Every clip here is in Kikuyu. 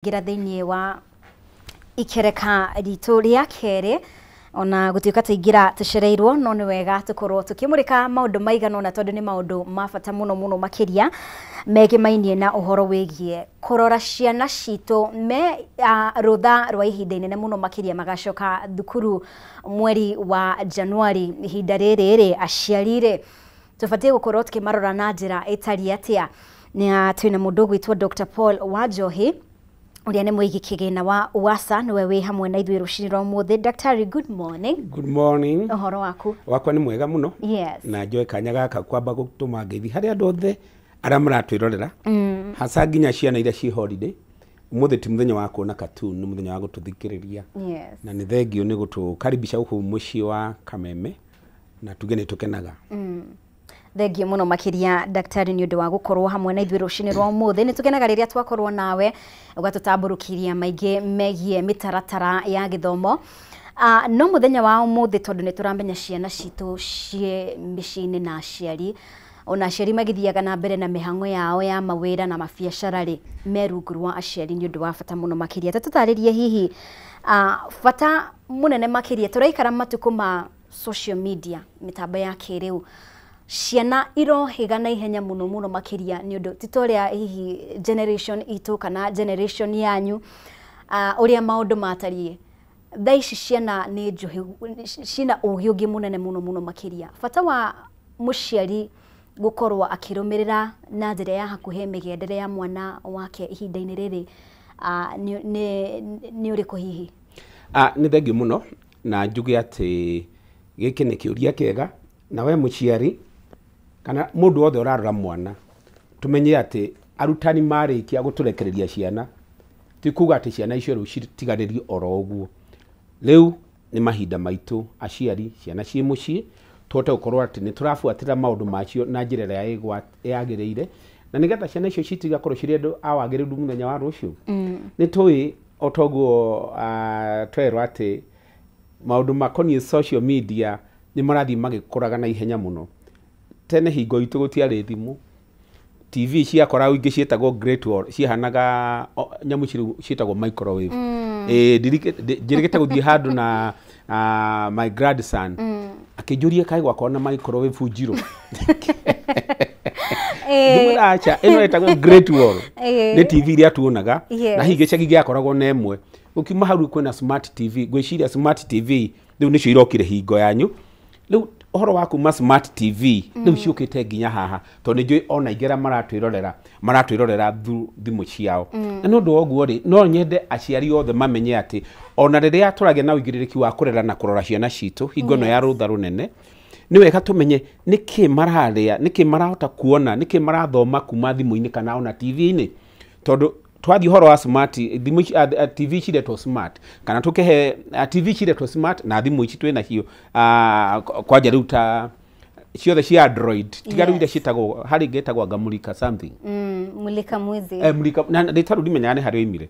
Tũraingĩra thĩinĩ wa ikereka ritũ rĩa kerĩ, ona gũtuĩka tũingĩra tũcereirwo, no nĩ wega tũkorwo tũkĩmũrĩka maũndũ maigana ũna, tondũ nĩ maũndũ ma bata mũno mũno makĩria megĩmainie na ũhoro wĩgiĩ kũrora ciana citũ me rũtha rwa ihinda inene mũno makĩria magacoka thukuru mweri wa Januari. Ihinda rĩrĩ rĩ, aciari rĩ, tũbatiĩ gũkorwo tũkĩmarora na njĩra ĩtariĩ atĩa? Nĩ twĩna mũndũ ũgwĩtwo Dr. Paul Wanjohi, ũrĩa nĩ mũigi kĩgĩna wa UASA, nĩwe wĩ hamwe na ithuĩ rũcinĩ rwa ũmũthĩ. Daktari, good morning. Good morning. Ũhoro waku? Wakwa nĩ mwega mũno. Na njoe kanya gaka kwamba gũtũma ngeithi harĩ andũ othe arĩa maratwĩrorera, hasa nginya ciana iria ciĩ holiday. Ũmũthĩ ti mũthenya wa kuona cartoon, nĩ mũthenya wa gũtũthikĩrĩria. Na nĩ thengio nĩ gũtũkaribisha gũkũ mũciĩ wa Kameme, na tuge nĩ tũkenaga. Thengio mũno makĩria, daktari, nĩ ũndũ wa gũkorwo hamwe na ithuĩ rũcinĩ rwa ũmũthĩ. Nĩ tũkenaga rĩrĩa twakorwo nawe ũgatũtambũrũkĩria maingĩ megiĩ mĩtaratara ya gĩthomo. No mũthenya wa ũmũthĩ, tondũ nĩ tũramenya ciana citũ ciĩ mĩciĩ-inĩ na aciari, ona aciari magĩthiaga na mbere na mĩhang'o yao ya mawĩra na mabiacara rĩ, me rungu rwa aciari, nĩ ũndũ wa bata mũno makĩria. Ta tũtarĩrie hihi bata mũnene makĩria, tũraikara matukũ ma social media, mĩtambo ya kĩrĩu, ciana irohĩga na ihenya mũno mũno makĩria, nĩ ũndũ ti ta ũrĩa hihi generation itũ kana generation yanyu ũrĩa maũndũ matariĩ. Thaa ici ciana nĩ njũhĩ, ciĩna ũgĩ ũngĩ mũnene mũno mũno makĩria. Bata wa mũciari gũkorwo akĩrũmĩrĩra na njĩra ya hakuhĩ mĩgendere ya mwana wake ihinda-inĩ rĩrĩ nĩ ũrĩkũ hihi? Nĩ thengio mũno, na njuge atĩ gĩkĩ nĩ kĩũria kĩega, na we mũciari kana mũndũ wothe ũrarora mwana, tũmenye atĩ arutani marĩkia gũtũrekereria ciana, ti kuga atĩ ciana icio rĩu citiganĩrio oro ũguo. Rĩu nĩ mahinda maitũ aciari, ciana ciĩ mũciĩ, tũhote gũkorwo atĩ nĩ tũrabuatĩrĩra maũndũ macio na njĩra ĩrĩa yagĩrĩire, na nĩgetha ciana icio citigakorwo cirĩ andũ a wagĩrĩru mũthenya wa rũciũ. Nĩ tũĩ o toguo twerwo atĩ maũndũ makoniĩ social media nĩ marathiĩ magĩkũraga na ihenya mũno. Tene hingo itũ gũtiarĩ thimũ, TV ciakora ingĩ ciĩtagwo Great Wall, cihanaga nyamũ ici rĩu ciĩtagwo microwave. Ĩĩ, njĩrĩgĩte gũthiĩ handũ na my grandson akĩnjũria kaĩ gwakorwo na microwave njirũ. Ngĩmwĩra aca, ĩno ĩtagwo Great Wall, nĩ TV iria tuonaga na hihi gĩcagi gĩakoragwo na ĩmwe. Gũkiuma hau rĩu kwĩna smart TV. Ngwĩciria smart TV rĩu nĩcio irokire hingo yanyu. Rĩu ũhoro wa kuma smart TV rĩu ciũkĩte nginya haha, tondũ nĩ njũĩ ona aingĩ arĩa maratwĩrorera thimũ ciao. Na nĩ ũndũ wa ũguo rĩ, no nyende aciari othe mamenye atĩ ona rĩrĩa tũragĩa na ũigĩrĩrĩki wa kũrera na kũrora ciana citũ hingo ĩno ya rũtha rũnene, nĩ wega tũmenye nĩkĩ mararĩa, nĩkĩ marahota kuona, nĩkĩ marathoma kuma thimũ-inĩ kana ona TV-inĩ, tondũ twathiĩ ũhoro wa smart thimũ ici, TV ciretwo smart, kana tũkĩhe TV ciretwo smart na thimũ ici twĩ nacio, kwanja rĩu ta ciothe cia Android, tiga rĩu iria ciĩtagwo harĩ ĩngĩ ĩtagwo anga Mulika something. Mulika mwizi. Mulika na rĩtwa rĩu ndimenyaga nĩ harĩa oimire.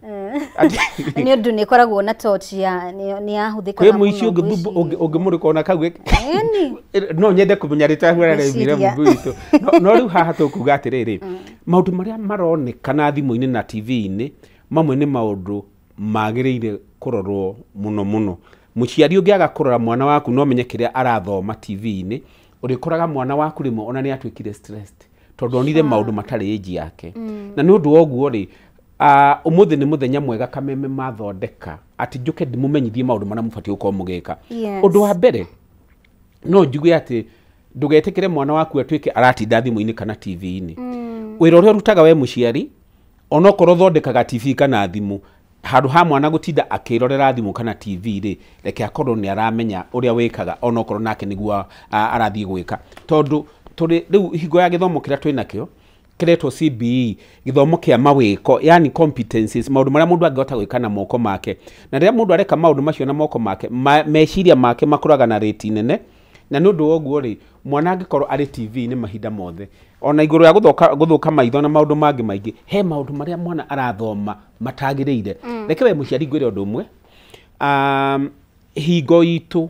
Nĩ ũndũ nĩ ĩkoragwo na torch ya nĩ yahũthĩkaga kwĩ mũici mũno. Ũngĩmũrĩka ona kau Ĩni. No nyende kũmenya rĩtwa rĩu rĩaumire. Ngwĩciria. Mungu witũ. No rĩu haha tũkuga atĩrĩrĩ, maũndũ marĩa maronekana thimũ-inĩ na TV-inĩ mamwe nĩ maũndũ magĩrĩire kũrorwo mũno mũno. Mũciari ũngĩaga kũrora mwana waku no menye kĩrĩa arathoma TV-inĩ, ũrĩkoraga mwana waku rĩmwe ona nĩ atuĩkire stressed, tondũ onire maũndũ matarĩ age yake. Na nĩ ũndũ wa ũguo rĩ, ũmũthĩ nĩ mũthenya mwega Kameme mathondeka atĩ njũke ndĩmũmenyithie maũndũ marĩa mũbatiĩ gũkorwo mũgĩka. Ũndũ wa mbere, no njuge atĩ ndũgetĩkĩre mwana waku atuĩke aratinda thimũ-inĩ kana TV-inĩ. Wĩra ũrĩa ũrutaga we mũciari, onokorwo ũthondekaga TV kana thimũ, handũ ha mwana gũtinda akĩrorera thimũ kana TV rĩ, reke akorwo nĩ aramenya ũrĩa wĩkaga, onokorwo nake nĩguo arathiĩ gwĩka, tondũ tũrĩ rĩu hingo ya gĩthomo kĩrĩa twĩ nakĩo kĩretwo CBE, gĩthomo kĩa mawĩko, yani competencies, maũndũ marĩa mũndũ angĩhota gwĩka na moko make. Na rĩrĩa mũndũ areka maũndũ macio na moko make, meciria make makũraga na rĩti nene. Na nĩ ũndũ wa ũguo rĩ, mwana angĩkorwo arĩ TV-inĩ mahinda mothe, ona igũrũ ya gũthũka maitho na maũndũ mangĩ maingĩ, he maũndũ marĩa mwana arathoma matagĩrĩire. Reke we mũciari ngwĩre ũndũ ũmwe. Hingo itũ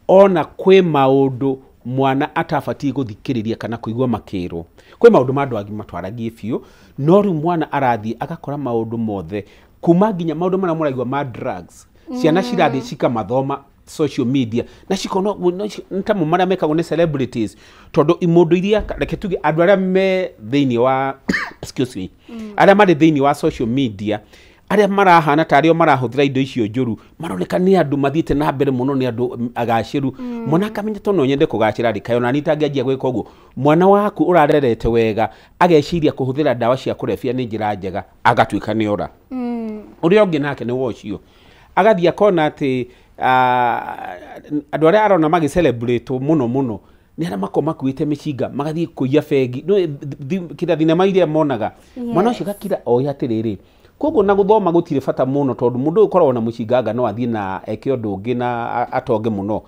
ona kwĩ maũndũ mwana atabatiĩ gũthikĩrĩria kana kũigua makĩrwo, kwĩ maũndũ ma andũ agima twaragie biũ, no rĩu mwana arathiĩ agakora maũndũ mothe. Kuma nginya maũndũ marĩa mũraigua ma drugs, ciana cirathiĩ cikamathoma social media na cikona nĩ tamo marĩa mekagwo nĩ celebrities, tondũ imũndũ iria, reke tuge andũ arĩa me thĩinĩ wa, excuse me, arĩa marĩ thĩinĩ wa social media, arĩa marahana tarĩ o marahũthĩra indo icio njũru, maroneka nĩ andũ mathiĩte na mbere mũno, nĩ andũ agacĩru. Mwana akamenya to no nyende kũgacĩra rĩ, kaĩ ona niĩ itangĩanjia gwĩka ũguo. Mwana waku ũrarerete wega ageciria kũhũthĩra ndawa cia kũrebia nĩ njĩra njega, agatuĩka nĩ ora. Ũrĩa ũngĩ nake nĩ wa ũcio agathiĩ akona atĩ andũ arĩa arona magĩcelebrate mũno mũno nĩ arĩa makoragwo makuĩte mĩcinga magathiĩ kũiya bengi, kĩrĩa thinema iria monaga. Mwana ũcio gakira oĩ atĩrĩrĩ, koguo na gũthoma gũtirĩ bata mũno, tondũ mũndũ ũyũ ũkoragwo na mũcinga anga no athiĩ na eke ũndũ ũngĩ na atonge mũno.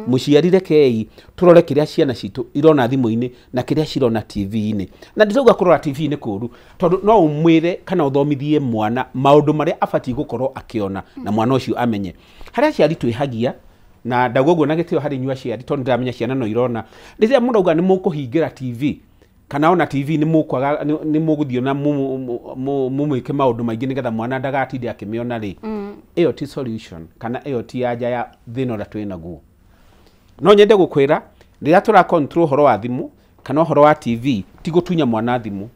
Mũciari, rekei tũrore kĩrĩa ciana citũ irona thimũ-inĩ na kĩrĩa cirona TV-inĩ. Na ndirauga kũrora TV nĩ kũũru, tondũ no ũmwĩre kana ũthomithie mwana maũndũ marĩa abatiĩ gũkorwo akĩona na mwana ũcio amenye. Harĩa aciari twĩhagia, na ndauga ũguo na gĩtĩo harĩ inyuĩ aciari, tondũ ndĩramenya ciana no irona, rĩrĩa mũrauga nĩ mũkũhingĩra TV kana ona TV nĩ mũkwaga nĩ mũgũthiĩ na mũmwĩke maũndũ maingĩ nĩgetha mwana ndagatinde akĩmĩona rĩ, ĩyo ti solution kana ĩyo ti anja ya thĩna ũrĩa twĩ naguo. No nyende gũkwĩra, rĩrĩa tũra control ũhoro wa thimũ kana ũhoro wa TV, ti gũtunya mwana thimũ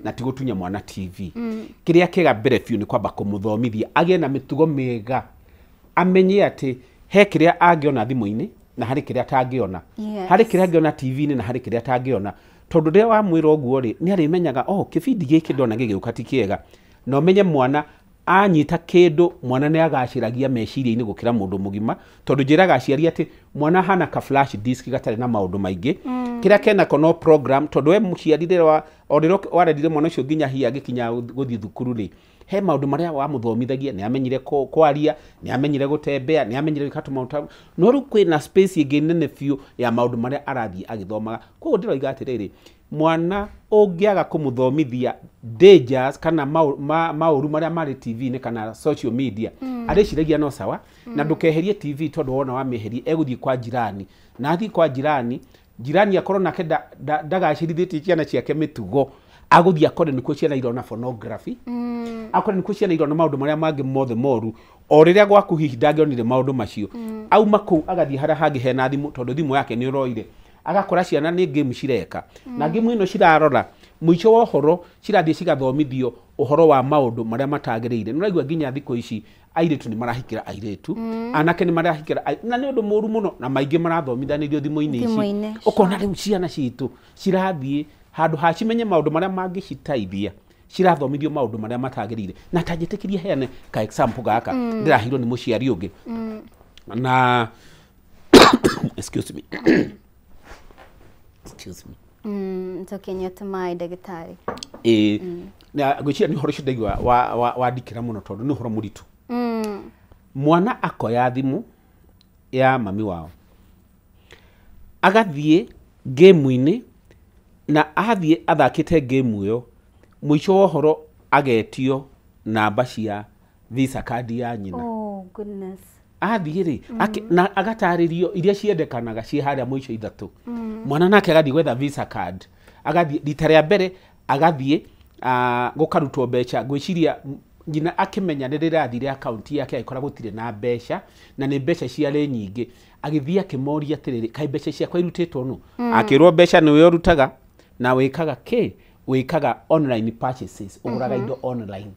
na ti gũtunya mwana TV. Kĩrĩa kĩega mbere biũ nĩ kwamba kũmũthomithia agĩe na mĩtugo mĩega, amenye atĩ he kĩrĩa angĩona thimũ-inĩ na harĩ kĩrĩa atangĩona, harĩ kĩrĩa angĩona TV-inĩ na harĩ kĩrĩa atangĩona. Tondũ rĩrĩa wamwĩra ũguo rĩ, nĩ arĩmenyaga, oh, kĩbindi gĩkĩ ndona gĩgĩũka ti kĩega. Na ũmenye mwana anyita kĩndũ, mwana nĩ agacĩragia meciria-inĩ gũkĩra mũndũ mũgima, tondũ njĩraga aciari atĩ mwana ahana ka flash disk gatarĩ na maũndũ maingĩ, kĩrĩa kenako no program. Tondũ we mũciari rĩrĩa o rĩrĩa warerire mwana ũcio nginya hihi agĩkinya gũthiĩ thukuru rĩ, he maũndũ marĩa wamũthomithagia, nĩ amenyire kwaria, nĩ amenyire gũtembea, nĩ amenyire gwĩka tũmaũndũ, no rĩu kwĩna space ĩngĩ nene biũ ya maũndũ marĩa arathiĩ agĩthomaga. Koguo ndĩroiga atĩrĩrĩ, mwana ũngĩaga kũmũthomithia dangers kana maũru marĩa marĩ TV-inĩ kana social media, arĩciragia no sawa. Na ndũkeherie TV, tondũ wona wamĩeheria egũthiĩ kwa jirani, na athiĩ kwa jirani, jirani akorwo nake ndagacĩrithĩtie ciana ciake mĩtugo, agũthiĩ akore nĩkuo ciana irona pornography, akore nĩkuo ciana irona maũndũ marĩa mangĩ mothe moru, o rĩrĩa gwaku hihi ndangĩonire maũndũ macio. Auma kũu agathiĩ harĩa hangĩ hena thimũ, tondũ thimũ yake nĩ ũroire, agakora ciana nĩ game cireka, na game ĩno cirarora, mũico wa ũhoro cirathiĩ cigathomithio ũhoro wa maũndũ marĩa matagĩrĩire. Nĩ ũraigua nginya thikũ ici airĩtu nĩ marahikĩra airĩtu, anake nĩ marahikĩra, na nĩ ũndũ mũru mũno, na maingĩ marathomithanĩrio thimũ-inĩ ici. Ũkona rĩu ciana citũ cirathiĩ handũ ha cimenye maũndũ marĩa mangĩciteithia, cirathomithio maũndũ marĩa matagĩrĩire. Na ta njĩtĩkĩrie heane ka example gaka ndĩraheirwo nĩ mũciari ũngĩ, na excuse me, excuse me. Tũkĩnyua tũmaĩ, ndagĩtarĩ. Ĩĩ, na ngwĩciria nĩ ũhoro ũcio ndaigua wandikĩra mũno, tondũ nĩ ũhoro mũritũ. Mwana akoya thimũ ya mami wao, agathiĩ game-inĩ, na athiĩ athakĩte game ĩyo, mũico wa ũhoro agetio namba cia Visa card ya nyina. Oh goodness. Athiĩ rĩ, na agatarĩrio iria ciendekanaga ciĩ harĩa mũico ithatũ. Mwana nake agathiĩ gwetha Visa card, agathiĩ rita rĩa mbere, agathiĩ gũkarutwo mbeca. Ngwĩciria nyina akĩmenya nĩ rĩrathire akaunti yake, agĩkora gũtirĩ na mbeca, na nĩ mbeca ciarĩ nyingĩ. Agĩthiĩ akĩmoria atĩrĩrĩ, kaĩ mbeca ciakwa irutĩtwo nũ? Akĩrwo mbeca nĩwe ũrutaga, na wĩkaga kĩ? Wĩkaga online purchases, ũgũraga indo online.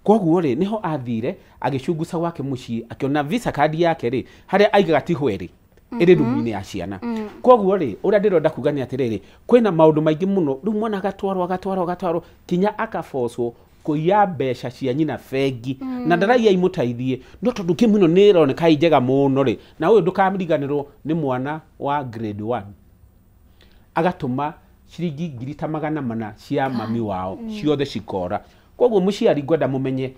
Koguo rĩ, nĩho athire agĩcunguca gwake mũciĩ, akĩona Visa card yake rĩ, harĩa aigaga tiho ĩrĩ, ĩrĩ rumu-inĩ ya ciana. Koguo rĩ, ũrĩa ndĩrenda kuga nĩ atĩrĩrĩ, kwĩna maũndũ maingĩ mũno. Rĩu mwana agatwarwo, agatwarwo, agatwarwo kinya akabocwo kũiya mbeca cia nyina bengi, na ndaraiya imũteithie, no tondũ kĩmu ĩno nĩ ĩroneka ĩ njega mũno rĩ. Na ũyũ ndũkariganĩrwo nĩ mwana wa grade 1 agatũma ciringi 400,000 cia mami wao, ciothe cikora. Koguo mũciari, ngwenda mũmenye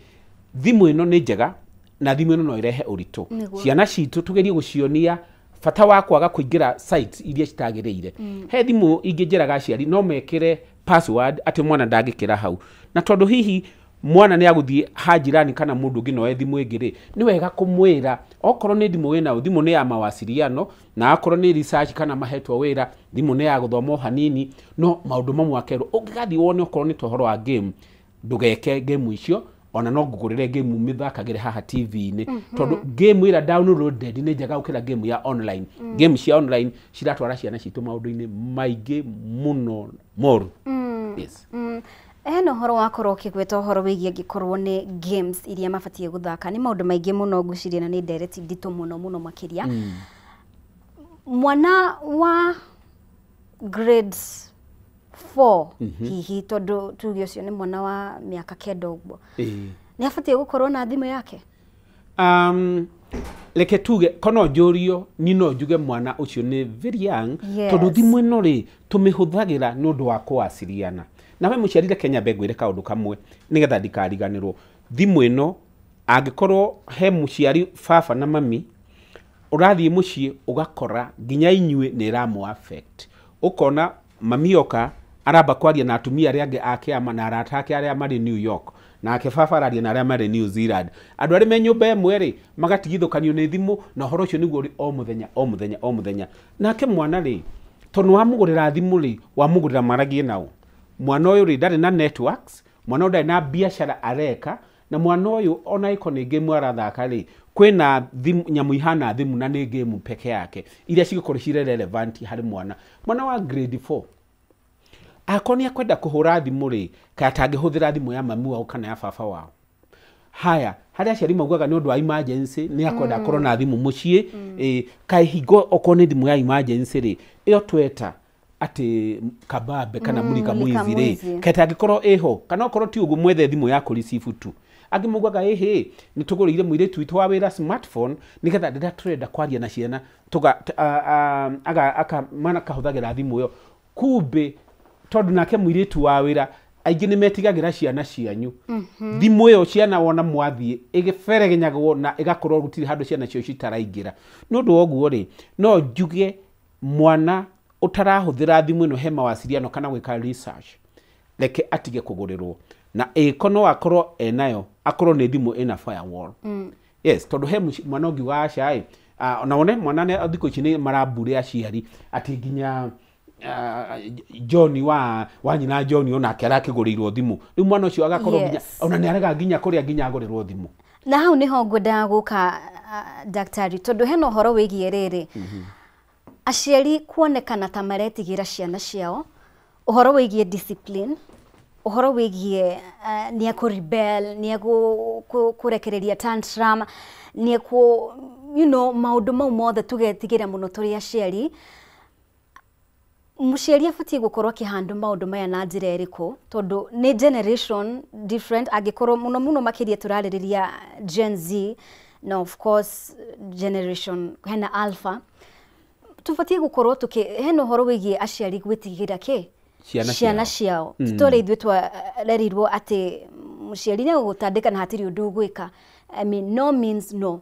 thimũ ĩno nĩ njega na thimũ ĩno no ĩrehe ũritũ. Ciana citũ tũgerie gũcionia bata wa kwaga kũingĩra sites iria citagĩrĩire. He thimũ ingĩ njĩraga aciari no mekĩre password atĩ mwana ndangĩkĩra hau, na tondũ hihi mwana nĩ agũthiĩ ha jirani kana mũndũ ũngĩ noe thimũ ĩngĩ rĩ, nĩ wega kũmwĩra okorwo nĩ thimũ wĩnayo, thimũ nĩ ya mawasiliano, na akorwo nĩ research kana mahetwo wĩra, thimũ nĩ ya gũthoma o hanini, no maũndũ mamwe akerwo ũngĩgathiĩ wone okorwo nĩ ta ũhoro wa game, ndũgeke game icio. Ona no ngũgũrĩre game mĩthakagĩre haha TV-inĩ, tondũ game ĩrĩa downloaded nĩ njega gũkĩra game ya online. Game cia online ciratwara ciana citũ maũndũ-inĩ maingĩ mũno moru. Yes. Hena ũhoro wakorwo ũkĩgweta ũhoro wĩgiĩ angĩkorwo nĩ games iria mabatiĩ gũthaka, nĩ maũndũ maingĩ mũno ngwĩciria, na nĩ ndereti nditũ mũno mũno makĩria. Mwana wa grade 4 hihi, tondũ tuge ũcio nĩ mwana wa mĩaka 9 ũguo, nĩ abatiĩ gũkorwo na thimũ yake? Reke tuge kono njũrio ni no njuge mwana ũcio nĩ very young. Tondũ thimũ ĩno rĩ, tũmĩhũthagĩra nĩ ũndũ wa kũwaciriana. Nawe mũciari, reke nyambe ngwĩre kaũndũ kamwe nĩgetha ndikariganĩrwo. Thimũ ĩno, angĩkorwo he mũciari, baba na mami, ũrathiĩ mũciĩ ũgakora nginya inyuĩ nĩ ĩramũ affect, ũkona mami oka aramba kwaria na atumia arĩa angĩ a kĩama na arata ake arĩa marĩ New York, nake baba araria na arĩa marĩ New Zealand. Andũ arĩa me nyũmba ĩmwe rĩ, magatigithũkanio nĩ thimũ, na ũhoro ũcio nĩguo ũrĩ o mũthenya, o mũthenya, o mũthenya. Nake mwana rĩ, tondũ wamũgũrĩra thimũ rĩ, wamũgũrĩra maragie nao. Mwana ũyũ rĩ, ndarĩ na networks, mwana ũyũ ndarĩ na biacara areka, na mwana ũyũ ona ĩko nĩ game arathaka rĩ, kwĩna thimũ nyamũ ihana thimũ na nĩ game peke yake iria cigũkorwo cirĩ relevant harĩ mwana. Mwana wa grade 4 akorwo nĩ akwenda kũhũra thimũ rĩ, kaĩ atangĩhũthĩra thimũ ya mami wao kana ya baba wao? Haya, harĩa aciari maugaga nĩ ũndũ wa emergency nĩ akwenda akorwo na thimũ mũciĩ, kaĩ hingo okorwo nĩ thimũ ya emergency rĩ, ĩyo tweta atĩ kabambe kana mulika mulika mwizi rĩ, mwizi. kaĩ tangĩkorwo ĩho? Kana okorwo ti ũguo, mwethe thimũ ya kũreceive tu. Angĩ maugaga ĩhĩ, nĩ tũgũrĩire mũirĩtu witũ wa wĩra smartphone nĩgetha rĩrĩa tũrenda kwaria na ciana tuga mwana akahũthagĩra thimũ ĩyo. Kumbe tondũ nake mũirĩtu wa wĩra, aingĩ nĩ metigagĩra ciana cianyu, thimũ ĩyo ciana wona mwathiĩ ĩgĩberegenyagwo na ĩgakorwo gũtirĩ handũ ciana cio citaraingĩra. Nĩ ũndũ wa ũguo rĩ, no njuge mwana ũtarahũthĩra thimũ ĩno he mawasiliano kana gwĩka research, reke atige kũgũrĩrwo, na ĩko no akorwo enayo, akorwo nĩ thimũ ĩna firewall. Yes, tondũ he mwana ũngiuga aca ĩ, ona wone mwana thikũ ici nĩ marambure aciari atĩ nginya John wa nyina John onake arakĩgũrĩirwo thimũ. Rĩu mwana ũcio agakorwo nginya ona nĩ arega nginya kũrĩa nginya agũrĩrwo thimũ. Na hau nĩho ngwendaga gũka, daktari, tondũ hena ũhoro wĩgiĩ rĩrĩ, aciari kuonekana ta maretigĩra ciana ciao, ũhoro wĩgiĩ discipline, ũhoro wĩgiĩ nĩ ekũ rebel, nĩ ekũrekereria tantrum, nĩ ekũ maũndũ mau mothe tũgetigĩra mũno tũrĩ aciari. Mũciari abatiĩ gũkorwo akĩhandle maũndũ maya na njĩra ĩrĩkũ? Tondũ nĩ generation different, angĩkorwo mũno mũno makĩria tũrarĩrĩria Gen Z na of course generation hena alpha, tũbatiĩ gũkorwo tũkĩ hena ũhoro wĩgiĩ aciari gwĩtigĩra kĩ ciana ciana ciao. Ciao. Tũrĩ ithuĩ twarerirwo atĩ mũciari nĩ agũgũtandĩka na hatirĩ ũndũ ũgwĩka. I mean, no means no.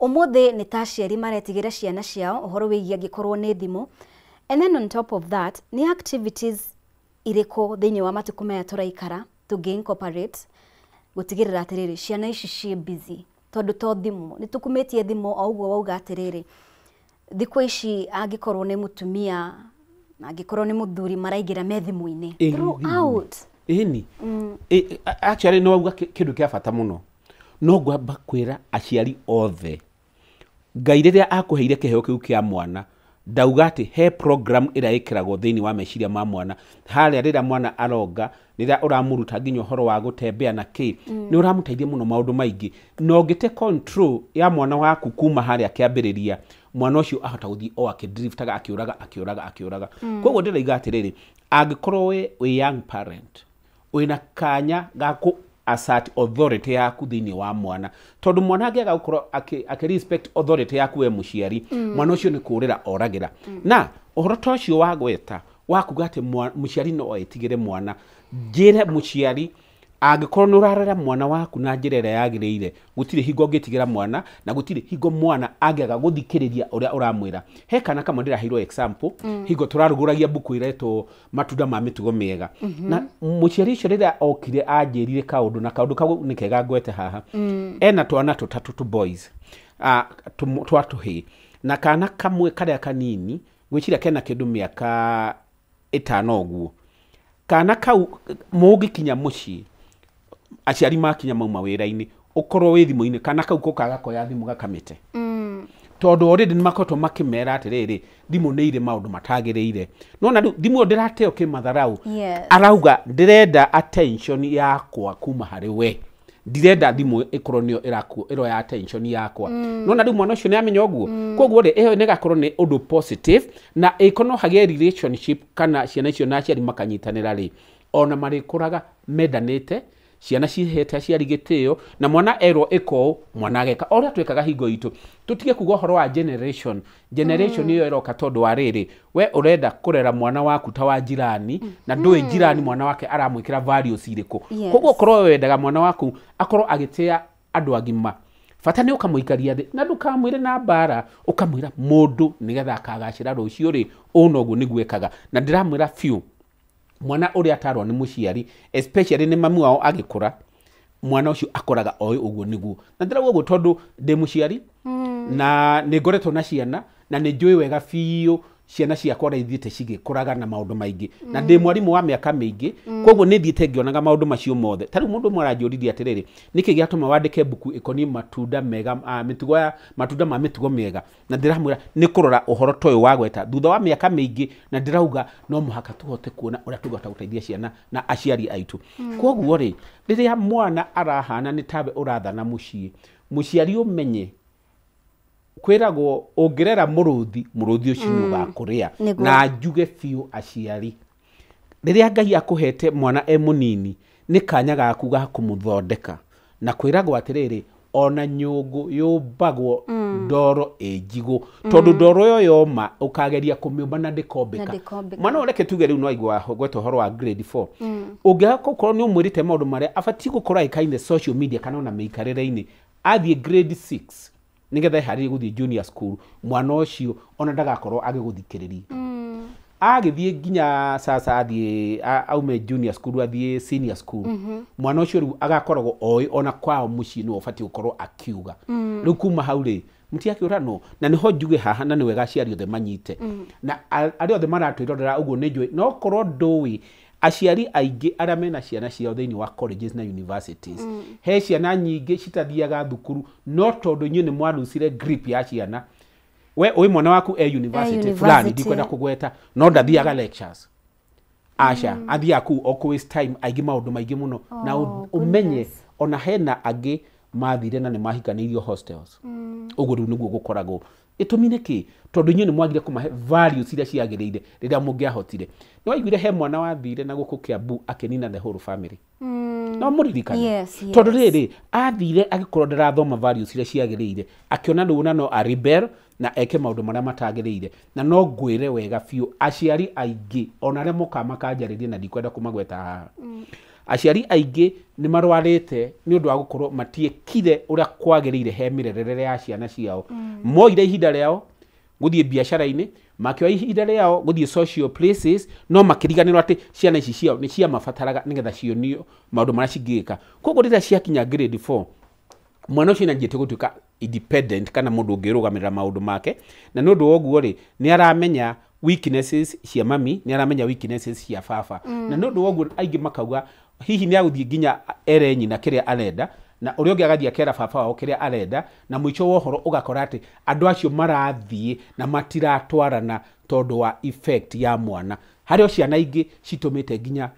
Ũmũthĩ nĩ ta aciari maretigĩra ciana ciao ũhoro wĩgiĩ angĩkorwo nĩ thimũ. And then on top of that, nĩ activities irĩkũ thĩinĩ wa matukũ maya tũraikara tũngĩ incorporate gũtigĩrĩra atĩrĩrĩ ciana ici ciĩ busy? Tondũ to thimũ, nĩ tũkumĩtie thimũ o ũguo wauga atĩrĩrĩ, thikũ ici angĩkorwo nĩ mũtumia na angĩkorwo nĩ mũthuri maraingĩra me thimũ-inĩ throughout. Ĩni actually nĩ wauga kĩndũ kĩa bata mũno. No ngwamba kwĩra aciari othe, Ngai rĩrĩa akũheire kĩheo kĩu kĩa mwana, ndauga atĩ he program ĩrĩa ĩkĩragwo thĩinĩ wa meciria ma mwana harĩa rĩrĩa mwana aronga, rĩrĩa ũramũruta nginya ũhoro wa gũtembea na kĩ, nĩ ũramũteithia mũno maũndũ maingĩ. Na ũngĩte control ya mwana waku kuma harĩa kĩambĩrĩria, mwana ũcio ahota gũthiĩ o akĩdriftaga, akĩũraga, akĩũraga, akĩũraga. Koguo ndĩraiga atĩrĩrĩ, angĩkorwo we wĩ young parent, wĩna kanya ga kũ assert authority yaku thĩinĩ wa mwana, tondũ mwana angĩaga gũkorwo akĩ respect authority yaku we mũciari, mwana ũcio nĩ kũrĩra oragĩra. Na ũhoro ta ũcio wa gweta wa kuga atĩ mũciari no etigĩre mwana, njĩre mũciari, angĩkorwo nĩ ũrarera mwana waku na njĩra ĩrĩa yagĩrĩire, gũtirĩ hingo ũngĩtigĩra mwana, na gũtirĩ hingo mwana angĩaga gũthikĩrĩria ũrĩa ũramwĩra. He kana kamwe ndĩraheirwo example, hingo tũrarugũragia mbuku ĩretwo Matunda ma Mĩtugo Mĩega, na mũciari ũcio rĩrĩa okire anjĩrire kaũndũ, na kaũndũ kau nĩ kega ngwete haha. Ena twana tũtatũ tũ boys, twa tũhĩĩ, na kana kamwe karĩa kanini gwĩciria kena kĩndũ mĩaka 5 ũguo. Kana kau mũngĩkinya mũciĩ Aciari makinya mauma wĩra-inĩ, ũkorwo wĩ thimũ-inĩ, kana kau koka gakoya thimũ gakamĩte. Tondũ already nĩ makoretwo makĩmera atĩrĩrĩ, thimũ nĩ irĩ maũndũ matagĩrĩire. Nona rĩu thimũ ĩyo ndĩrateo kĩmatharau. Arauga ndĩrenda attention yakwa kuma harĩ we, ndirenda thimũ ĩkorwo nĩyo ĩroya attention yakwa. Nona rĩu mwana ũcio nĩ amenya ũguo. Koguo rĩ, ĩyo nĩ ĩgakorwo nĩ ũndũ positive, na ĩkorwo no hagĩe relationship kana ciana icio na aciari makanyitanĩra rĩ, ona marĩkũraga mendanĩte, ciana cihete aciari gĩtĩo, na mwana erwo ĩka ũũ, mwana ageka o ũrĩa twĩkaga hingo itũ. Tũtige kuga ũhoro wa generation generation ĩyo ĩroka, tondũ wa rĩrĩ, we ũrenda kũrera mwana waku ta wa jirani, na ndũĩ jirani mwana wake aramwĩkĩra values irĩkũ. Koguo ũkorwo wendaga mwana waku akorwo agĩtĩa andũ agima, bata nĩ ũkamũikaria thĩ na ndũkamwĩre na mbara, ũkamwĩra mũndũ nĩgetha akagacĩra rũciũ rĩ, ũũ noguo nĩguo ekaga. Na ndĩramwĩra biũ, mwana ũrĩa atarwo nĩ mũciari, especially nĩ mami wao, agĩkũra mwana ũcio akoraga oĩ ũguo nĩguo. Na ndĩrauga ũguo tondũ ndĩ mũciari na nĩ ngoretwo na ciana, na nĩ njũĩ wega biũ ciana ciakwa ũrĩa ithiĩte cigĩkũraga na maũndũ maingĩ, na ndĩ mwarimũ wa mĩaka mĩingĩ, koguo nĩ thiĩte ngĩonaga maũndũ macio mothe. Ta rĩu mũndũ ũmwe aranjũririe atĩrĩrĩ, nĩkĩ gĩatũma wandĩke mbuku ĩkoniĩ matunda mega, mĩtugo ya matunda ma mĩtugo mĩega? Na ndĩramwĩra nĩ kũrora ũhoro ta ũyũ wa gweta thutha wa mĩaka mĩingĩ, na ndĩrauga no mũhaka tũhote kuona ũrĩa tũngĩhota gũteithia ciana na aciari aitũ. Koguo rĩ, rĩrĩa mwana arahana nĩ tawe ũrathana mũciĩ, mũciari ũmenye kwĩragwo ũngĩrera mũrũthi, mũrũthi ũcio nĩ ũgakũrĩa. Na njuge biũ, aciari, rĩrĩa Ngai akũhete mwana e mũnini, nĩ kanya gaku ga kũmũthondeka. Na kwĩragwo atĩrĩrĩ, ona nyũngũ yũmbagwo ndoro ĩ njigũ, tondũ ndoro ĩyo yoma ũkageria kũmĩũmba na ndĩkombĩka. Mwana ũyũ, reke tuge rĩu no aigua gweta ũhoro wa grade 4, ũngĩaga gũkorwo nĩ ũmwĩrĩte maũndũ marĩa abatiĩ gũkorwo agĩka social media kana ona mĩikarĩre-inĩ, athiĩ grade 6 nĩgetha eharĩrie gũthiĩ junior school, mwana ũcio ona ndagakorwo agĩgũthikĩrĩria. Agĩthiĩ nginya sasa athiĩ aume junior school athiĩ senior school, mwana ũcio rĩu agakoragwo oĩ ona kwao mũciĩ nĩwe ũbatiĩ gũkorwo akiuga. Rĩu kuma hau rĩ, mũtiakĩũranwo. Na nĩho njuge haha, na nĩ wega aciari othe manyite na arĩa othe maratwĩrorera ũguo, nĩ njũĩ no korwo ndũĩ, aciari aingĩ arĩa mena ciana ciao thĩinĩ wa colleges na universities, he ciana nyingĩ citathiaga thukuru, no tondũ inyuĩ nĩ mwarucire grip ya ciana. We ũĩ mwana waku e university fulani, ndikwenda kũgweta, no ndathiaga lectures, aca, athiaga kũu o kũ waste time, aingĩ maũndũ maingĩ mũno. Na ũmenye ona hena angĩ mathire na nĩ mahikanĩirio hostels. Ũguo rĩu nĩguo gũkoragwo. Gĩtũmi nĩ kĩ? Tondũ inyuĩ nĩ mwagire kũmahe values iria ciagĩrĩire rĩrĩa mũngĩahotire. Nĩ waiguire he mwana wathire na gũkũ Kiambu akĩnina the whole family? No mũririkane? Yes. Tondũ rĩrĩ, athire agĩkorwo ndarathoma values iria ciagĩrĩire, akĩona rĩu na no a rebel na eke maũndũ marĩa matagĩrĩire. Na no ngwĩre wega biũ, aciari aingĩ ona arĩa mokaga makanjarĩria, na ndikwenda kũmagweta haha, aciari aingĩ nĩ marwarĩte nĩ ũndũ wa gũkorwo matiĩkire ũrĩa kwagĩrĩire he mĩrerere ya ciana ciao. Moire ihinda rĩao gũthiĩ biacara-inĩ, makĩoya ihinda rĩao gũthiĩ social places, no makĩriganĩrwo atĩ ciana ici ciao nĩ ciamabataraga nĩgetha cionio maũndũ marĩa cingĩka. Koguo rĩrĩa ciakinya grade 4, mwana ũcio nĩanjĩtie gũtuĩka independent kana mũndũ ũngĩrũgamĩrĩra maũndũ make, na nĩ ũndũ wa ũguo rĩ, nĩ aramenya weaknesses cia mami, nĩ aramenya weaknesses cia baba. Na nĩ ũndũ wa ũguo aingĩ makauga hihi nĩ agũthiĩ nginya ere nyina kĩrĩa arenda, na ũrĩa ũngĩ agathiĩ akera baba wao kĩrĩa arenda, na mũico wa ũhoro ũgakora atĩ andũ acio marathiĩ na matiratwarana tondũ wa effect ya mwana. Harĩ o ciana ingĩ citũmĩte nginya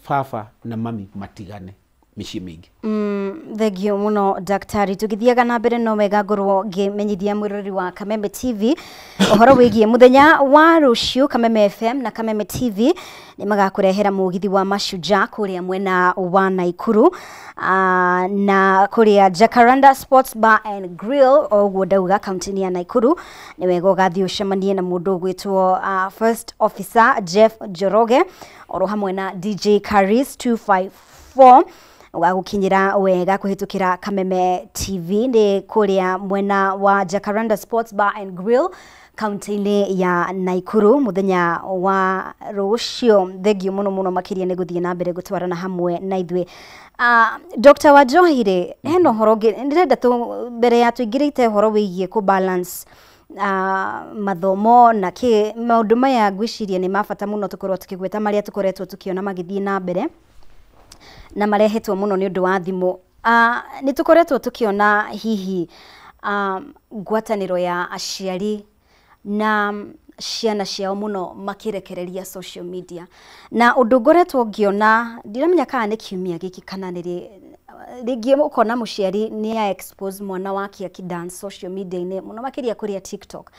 baba na mami matigane mĩciĩ mĩingĩ. Thengio mũno, daktari. Tũgĩthiaga na mbere, no wega ngorwo ngĩmenyithia mwĩroreri wa Kameme TV ũhoro wĩgiĩ mũthenya wa rũciũ. Kameme FM na Kameme TV nĩ magakũrehera mũgithi wa Mashujaa kũrĩa mwena wa Naikuru, na kũrĩa Jacaranda Sports Bar and Grill, o ũguo ndauga, kaunti-inĩ ya Naikuru. Nĩ wega ũgathiĩ ũcemanie na mũndũ ũgwĩtwo First Officer Jeff Njoroge oro hamwe na DJ Caris 254, ũgagũkinyĩra wega kũhĩtũkĩra Kameme TV. Nĩ kũrĩa mwena wa Jacaranda Sports Bar and Grill, kaunti-inĩ ya Naikuru, mũthenya wa rũciũ. Thengio mũno mũno makĩria nĩ gũthiĩ na mbere gũtwarana hamwe na ithuĩ. Dr. Wanjohi rĩ, hena ũhoro ũngĩ ndĩrenda mbere ya tũingĩrĩte ũhoro wĩgiĩ kũ balance mathomo na kĩ. Maũndũ maya ngwĩciria nĩ ma bata mũno tũkorwo tũkĩgweta marĩa tũkoretwo tũkĩona magĩthiĩ na mbere. Na marehetwo mũno nĩ ũndũ wa thimũ. Nĩ tũkoretwo tũkĩona hihi ngwatanĩro ya aciari na ciana ciao mũno makĩrekereria social media, na ũndũ ngoretwo ngĩona, ndiramenya kana nĩ kiumia gĩkĩ kana nĩ rĩngĩ, ũkona mũciari nĩ a expose mwana wake akĩdance social media-inĩ mũno makĩria kũrĩa TikTok,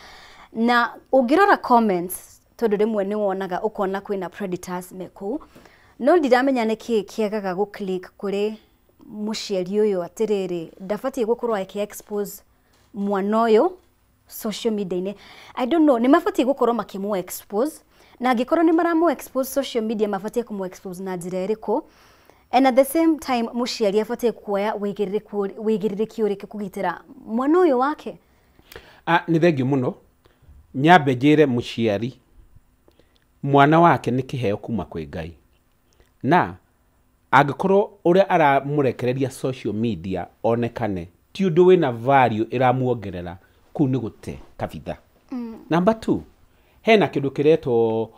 na ũngĩrora comments, tondũ rĩmwe nĩ wonaga ũkona kwĩna predators me kũu, no ndiramenya nĩkĩ kĩagaga gũ click kũrĩ mũciari ũyũ atĩrĩrĩ ndabatiĩ gũkorwo akĩ expose mwana ũyũ social media-inĩ. I don't know, nĩ mabatiĩ gũkorwo makĩmũ expose, na angĩkorwo nĩ maramũ expose social media, mabatiĩ kũmũ expose na njĩra ĩrĩkũ? And at the same time, mũciari abatiĩ kuoya wĩigĩrĩrĩki ũrĩkũ kũgitĩra mwana ũyũ wake? Nĩ thengiũ mũno. Nyambe njĩre mũciari mwana wake nĩ kĩheo kuma kwĩ Ngai, na angĩkorwo ũrĩa aramũrekereria social media onekane ti ũndũ wĩna value ĩramuongerera, kũu nĩ gũte kabitha. Number two, hena kĩndũ kĩretwo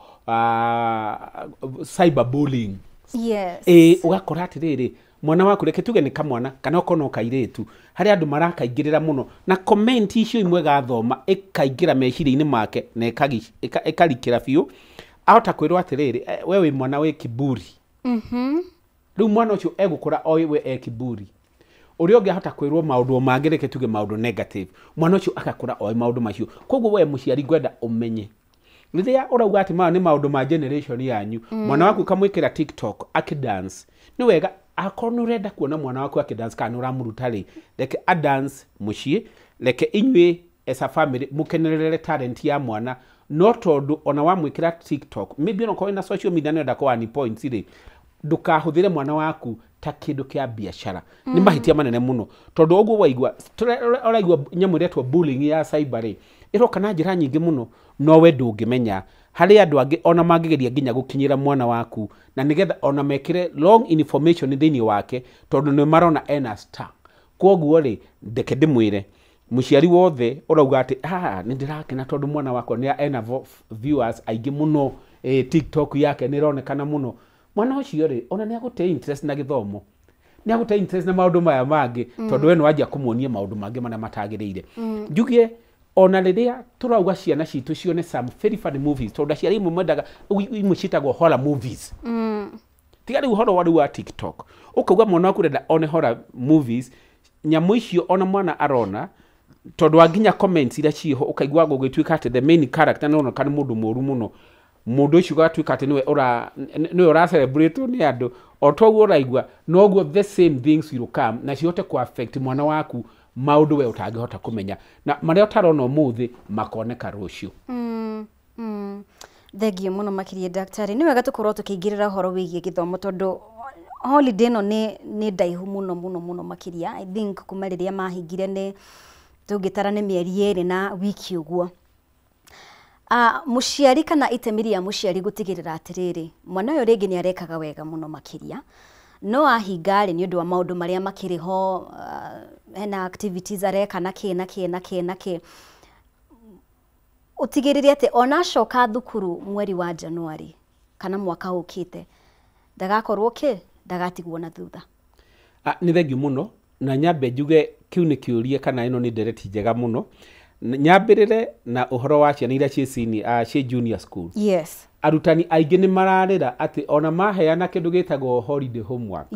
cyber bullying. Ĩ ũgakora atĩrĩrĩ, mwana waku, reke tuge nĩ kamwana kana okorwo no kairĩtu, harĩ andũ marakaingĩrĩra mũno na comment icio imwe gathoma ĩkaingĩra meciria-inĩ make na ĩkarikĩra biũ, ahota kwĩrwo atĩrĩrĩ, "We wĩ mwana wĩ kiburi." Rĩu mwana ũcio egũkũra oĩ we e kiburi. Ũrĩa ũngĩ ahota kwĩrwo maũndũ mangĩ, reke tuge maũndũ negative, mwana ũcio agakũra oĩ maũndũ macio. Koguo we mũciari ngwenda ũmenye rĩrĩa ũrauga atĩ maya nĩ maũndũ ma generation yanyu, mwana waku ũkamwĩkĩra TikTok akĩdance, nĩ wega akorwo nĩ ũrenda kuona mwana waku akĩdance kana nĩ ũramũruta rĩ, reke adance mũciĩ, reke inyuĩ as a family mũkenerere talent ya mwana. No tondũ ona wamwĩkĩra TikTok, maybe onakorwo wĩna social media nĩ ũrenda kũ earn points rĩ, ndũkahũthĩre mwana waku ta kĩndũ kĩa biacara. Nĩ mahĩtia manene mũno, tondũ ũguo waigua ũraigua nyamũ ĩretwo bullying ya cyber rĩ, ĩroka na njĩra nyingĩ mũno, no we ndũngĩmenya harĩ andũ angĩ ona mangĩgeria nginya gũkinyĩra mwana waku na nĩgetha ona mekĩre wrong information thĩinĩ wake, tondũ nĩ marona ena star. Koguo rĩ, ndeke ndĩmwĩre mũciari wothe ũrauga atĩ nĩ ndĩrakena tondũ mwana wakwa nĩ ena viewers aingĩ mũno, TikTok yake nĩ ĩronekana mũno, mwana ũcio rĩ, ona nĩ agũte interest na gĩthomo, nĩ agũte interest na maũndũ maya mangĩ, tondũ we nĩ wanjia kũmuonia maũndũ mangĩ marĩa matagĩrĩire. Njuge ona rĩrĩa tũrauga ciana citũ cione some very funny movies, tondũ aciari imwe mendaga imwe ciĩtagwo horror movies, tiga rĩu ũhoro wa rĩu wa TikTok, ũkauga mwana waku ũrenda one horror movies, nyamũ icio ona mwana arona tondũ wa nginya comments iria ciĩho, ũkaigua gũgĩtuĩka atĩ the main character nĩ oneka nĩ mũndũ mũru mũno, mũndũ ũcio ũgatuĩka atĩ nĩwe ũra celebrate nĩ andũ. O toguo ũraigua noguo the same things will come na cihote ku affect mwana waku maũndũ we ũtangĩhota kũmenya, na marĩa ũtarona ũmũthĩ makoneka rũciũ. Thengiũ mũno makĩria, ndagĩtarĩ. Nĩ wega tũkorwo tũkĩingĩrĩra ũhoro wĩgiĩ gĩthomo, tondũ holiday ĩno nĩ ndaihu mũno mũno mũno makĩria. I think kuma rĩrĩa mahingire nĩ tũngĩtara nĩ mĩeri 2 na wiki ũguo. Mũciari kana itemi rĩa mũciari gũtigĩrĩra atĩrĩrĩ mwana ũyũ rĩngĩ nĩ arekaga wega mũno makĩria, no ahinga rĩ, nĩ ũndũ wa maũndũ marĩa makĩrĩ ho, hena activities areka na kĩ na kĩ na kĩ na kĩ, ũtigĩrĩre atĩ ona acoka thukuru mweri wa January kana mwaka ũkĩte ndagakorwo kĩ ndagatigwo na thutha. Nĩ thengiũ mũno, na nyambe njuge kĩu nĩ kĩũria kana ĩno nĩ ndereti njega mũno. Nyambĩrĩre na ũhoro wa ciana iria ciĩ senior, ciĩ junior school. Arutani aingĩ nĩ mararĩra atĩ ona maheana kĩndũ gĩtagwo holiday homework,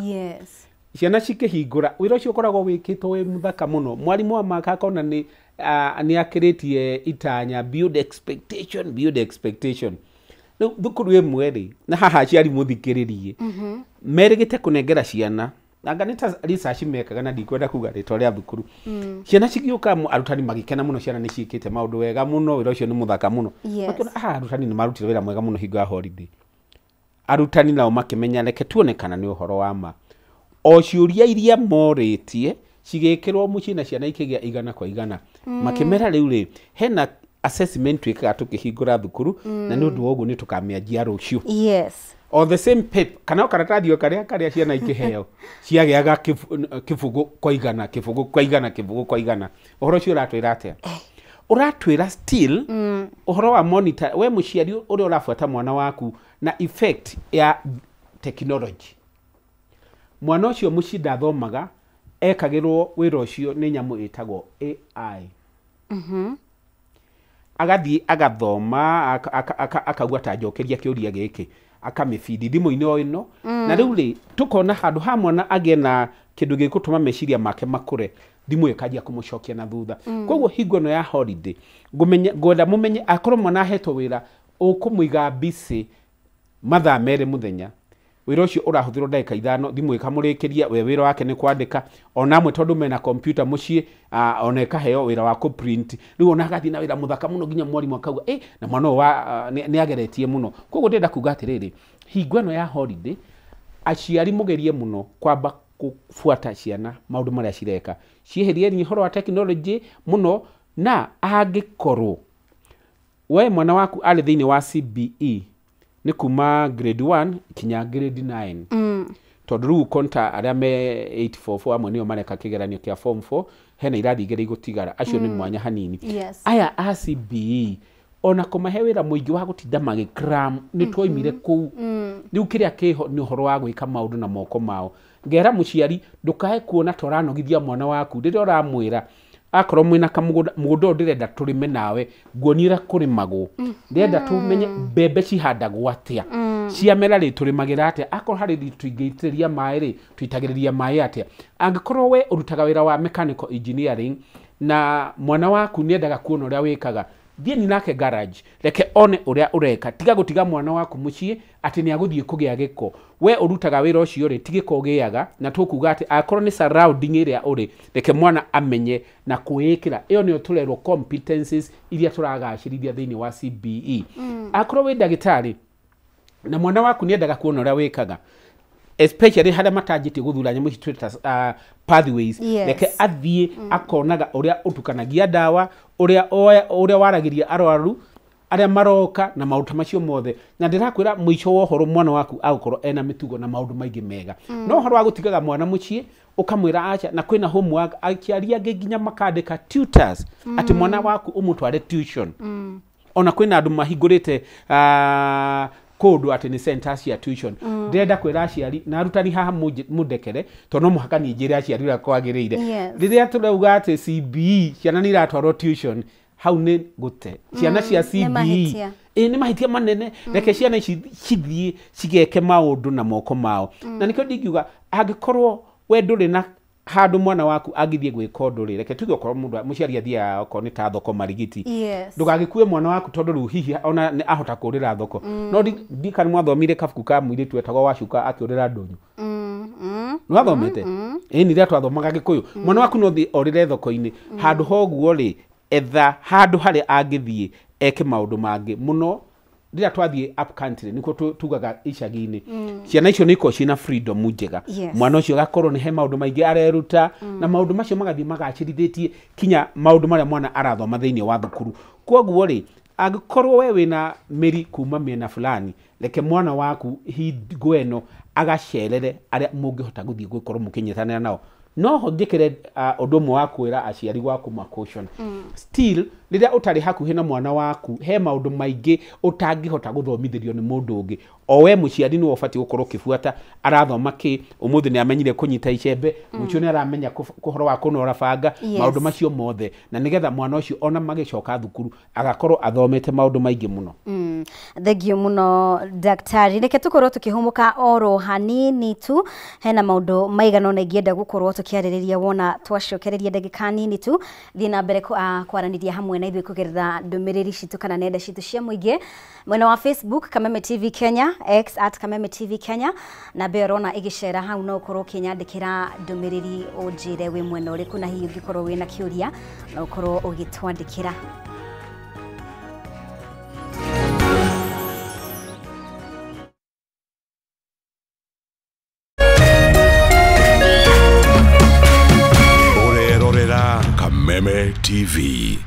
ciana cikĩhingũra wĩra ũcio ũkoragwo wĩkĩtwo wĩ mũthaka mũno, mwarimũ wa maka akona nĩ akĩrĩtie itanya, build expectation, build expectation. Rĩu thukuru ĩmwe rĩ, na haha aciari mũthikĩrĩrie, merĩgĩte kũnengera ciana, anga nĩ ta research mekaga, na ndikwenda kuga rĩtwa rĩa thukuru. Ciana cigĩũka, arutani magĩkena mũno, ciana nĩ ciĩkĩte maũndũ wega mũno, wĩra ũcio nĩ mũthaka mũno. Makĩona, arutani nĩ marutire wĩra mwega mũno hingo ya holiday. Arutani nao makĩmenya reke tuone kana nĩ ũhoro wa ma. O ciũria iria morĩtie cigĩkĩrwo mũciĩ na ciana ikĩgĩa 100 kwa 100. Makĩmera rĩu rĩ, hena assessment twĩkaga tũkĩhingũra thukuru, na nĩ ũndũ wa ũguo nĩ tũkamĩanjia rũciũ. O the same paper kana o karatathi o karĩa karĩa ciana ikĩheo ciagĩaga 0 kwa 100, 0 kwa 100, 0 kwa 100. Ũhoro ũcio ũratwĩra atĩa? Ũratwĩra still ũhoro wa monitor, we mũciari ũrĩa ũrabuata mwana waku na effect ya technology. Mwana ũcio mũciĩ ndathomaga, ekagĩrwo wĩra ũcio nĩ nyamũ ĩtagwo AI. Agathiĩ agathoma, akauga ta njokeria kĩũria gĩkĩ, akamĩbindi thimũ-inĩ o ĩno. Na rĩu rĩ, tũkona handũ ha mwana agĩe na kĩndũ gĩgũtũma meciria make makũre, thimũ ĩkanjia kũmũcokia na thutha. Koguo hingo ĩno ya holiday, ngwenda mũmenye akorwo mwana ahetwo wĩra ũkũmũiga busy mathaa 2 mũthenya, wĩra ũcio ũrahũthĩrwo ndagĩka 5, thimũ ĩkamũrĩkĩria, we wĩra wake nĩ kwandĩka. Ona amwe tondũ mena kompyuta mũciĩ, ona ĩkaheo wĩra wa kũ-print. Rĩu ona agathiĩ na wĩra mũthaka mũno nginya mwarimũ akauga, na mwana ũyũ nĩ ageretie mũno. Koguo ndĩrenda kuga atĩrĩrĩ, hingo ĩno ya holiday, aciari mũgerie mũno kwamba kũbuata ciana maũndũ marĩa cireka, cieherieni ũhoro wa technology mũno. Na angĩkorwo we mwana waku arĩ thĩinĩ wa CBE, nĩ kuma grade 1 kinya grade 9. Tondũ rĩu konta arĩa me 844 amwe nĩo mareka kĩgeranio kĩa form 4, hena irathi igĩrĩ igũtigara, acio nĩ mwanya hanini. Aya a CBE ona kũmahe wĩra mũingĩ wa gũtinda magĩcram, nĩ twoimire kũu. Rĩu kĩrĩa kĩho nĩ ũhoro wa gwĩka maũndũ na moko mao. Ngera mũciari ndũkae kuona ta ũranogithia mwana waku rĩrĩa ũramwĩra akorwo mwĩna kamũgũnda, mũgũnda ũyũ ndĩrenda tũrĩme nawe, nguonie ũrĩa kũrĩmagwo, ndĩrenda tũmenye mbembe cihandagwo atĩa, ciamera rĩ tũrĩmagĩra atĩa, akorwo harĩ tũingĩitĩrĩria maĩ rĩ tũitagĩrĩria maĩ atĩa. Angĩkorwo we ũrutaga wĩra wa mechanical engineering na mwana waku nĩendaga kuona ũrĩa wĩkaga, thiĩ nake garage, reke one ũrĩa ũreka. Tiga gũtiga mwana waku mũciĩ atĩ nĩ agũthiĩ kũgĩa gĩko. We ũrutaga wĩra ũcio rĩ, ti gĩko ũgĩaga, na tũkuga atĩ akorwo nĩ surrounding ĩrĩa ũrĩ, reke mwana amenye na kwĩĩkĩra. Ĩyo nĩyo tũrerwo competencies iria tũragacĩrithia thĩinĩ wa CBE. Akorwo wĩ ndagĩtarĩ na mwana waku nĩendaga kuona ũrĩa wĩkaga, especially harĩa matanjĩtie gũthura nyamũ ici twĩta pathways, reke athiĩ akonaga ũrĩa ũtukanagia ndawa, ũrĩa waragĩria arwaru arĩa maroka na maũndũ ta macio mothe. Na ndĩrakwĩra mũico wa ũhoro mwana waku agũkorwo ena mĩtugo na maũndũ maingĩ mega. No ũhoro wa gũtigaga mwana mũciĩ ũkamwĩra acha, na kwĩna homework, aciari angĩ nginya makandĩka tutors atĩ mwana waku ũmũtware tuition. Ona kwĩna andũ mahingũrĩte kũndũ atĩ nĩ centers cia tuition. Ndĩrenda kwĩra aciari na arutani haha mũndekere, tondũ no mũhaka niĩ njĩre aciari ũrĩa kwagĩrĩire. Rĩrĩa tũrauga atĩ CBE ciana nĩ iratwarwo tuition, hau nĩ gũte ciana cia CBE. Nĩ mahĩtia manene. Reke ciana ici cithiĩ cigeke maũndũ na moko mao. Na nĩkĩo ndingiuga angĩkorwo we ndũrĩ na handũ mwana waku angĩthiĩ gwĩka ũndũ rĩ, reke tuge okorwo mũndũ mũciari athiaga okorwo nĩ ta thoko marigiti, ndũgagĩkue mwana waku tondũ rĩu hihi ona nĩ ahota kũũrĩra thoko. No ndikana mwathomire kabuku ka mũirĩtu wetagwo Wacuka akĩũrĩra ndũnyũ. Nĩ wathomete? Ĩni rĩrĩa twathomaga Gĩkũyũ, mwana waku no thiĩ orĩre thoko-inĩ. Handũ ha ũguo rĩ, etha handũ harĩa angĩthiĩ eke maũndũ mangĩ mũno. Rĩrĩa twathiĩ up country nĩkuo tugaga icagi-inĩ, ciana icio nĩ ikoragwo ciĩna freedom njega. Mwana ũcio agakorwo nĩ he maũndũ maingĩ areruta, na maũndũ macio magathiĩ magacĩrithĩtie kinya maũndũ marĩa mwana arathoma thĩinĩ wa thukuru. Koguo rĩ, angĩkorwo we wĩna mĩri kuma mĩena fulani, reke mwana waku hingo ĩno agacerere arĩa mũngĩhota gũthiĩ gũkorwo mũkĩnyitanĩra nao. No ho njĩkĩre ũndũ ũmwe wa kwĩra aciari wa kũma caution. Still, rĩrĩa ũtarĩ hakuhĩ na mwana waku, he maũndũ maingĩ ũtangĩhota gũthomithĩrio nĩ mũndũ ũngĩ. O we mũciari nĩwe ũbatiĩ gũkorwo ũkĩbuata arathoma kĩ, ũmũthĩ nĩ amenyire kũnyita icembe, rũciũ nĩ aramenya ũhoro wa kũnora banga, maũndũ macio mothe. Na nĩgetha mwana ũcio ona magĩcoka thukuru agakorwo athomete maũndũ maingĩ mũno. Thengiũ mũno daktari. Reke tũkorwo tũkĩhũmũka oro hanini tu, hena maũndũ maigana ũna ingĩenda gũkorwo tũkĩarĩrĩria wona twacokereria ndagĩka nini tu. Thiĩ na mbere kwaranĩria hamwe na ithuĩ kũgerera ndũmĩrĩri citũ kana nenda citũ cia mũingĩ, mwena wa Facebook Kameme TV Kenya, X at Kameme TV Kenya, na mbere ũrona ĩgĩcera hau no ũkorwo ũkĩnyandĩkĩra ndũmĩrĩri ũnjĩre wĩ mwena ũrĩkũ, na hihi ũngĩkorwo wĩna kĩũria no ũkorwo ũgĩtwandĩkĩra. Ũrerorera Kameme TV.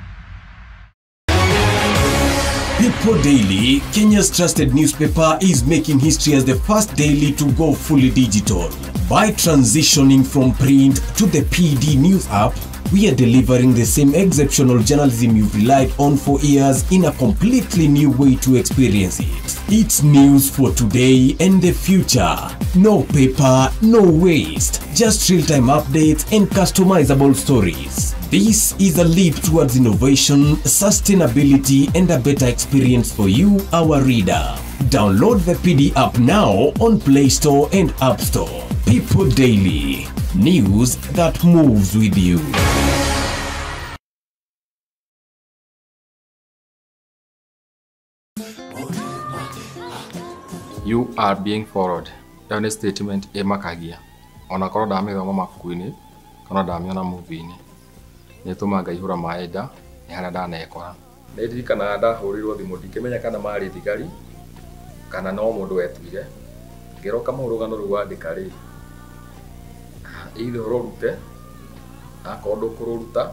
People Daily, Kenya's trusted newspaper, is making history as the first daily to go fully digital. By transitioning from print to the PD News app, We are delivering the same exceptional journalism you've relied on for years in a completely new way to experience it. It's news for today and the future. No paper, no waste. Just real-time updates and customizable stories. This is a leap towards innovation, sustainability, and a better experience for you, our reader. Download the PD app now on Play Store and App Store. People Daily. News that moves with you. You are being followed. Ĩyo nĩ statement ĩmakagia. Ona korwo ndamĩthoma mabuku-inĩ kana ndamĩona movie-inĩ, nĩ ĩtũmaga ngaihũra maĩ nda nĩ harĩa ndanekora. Nĩ ndirikanaga ndahũrĩirwo thimũ ndikĩmenya kana marĩ thigari kana no mũndũ wetuire. Ngĩrwo Kamau rũgano rũu wandĩka rĩ, either ũrũrute, akorwo ndũkũrũruta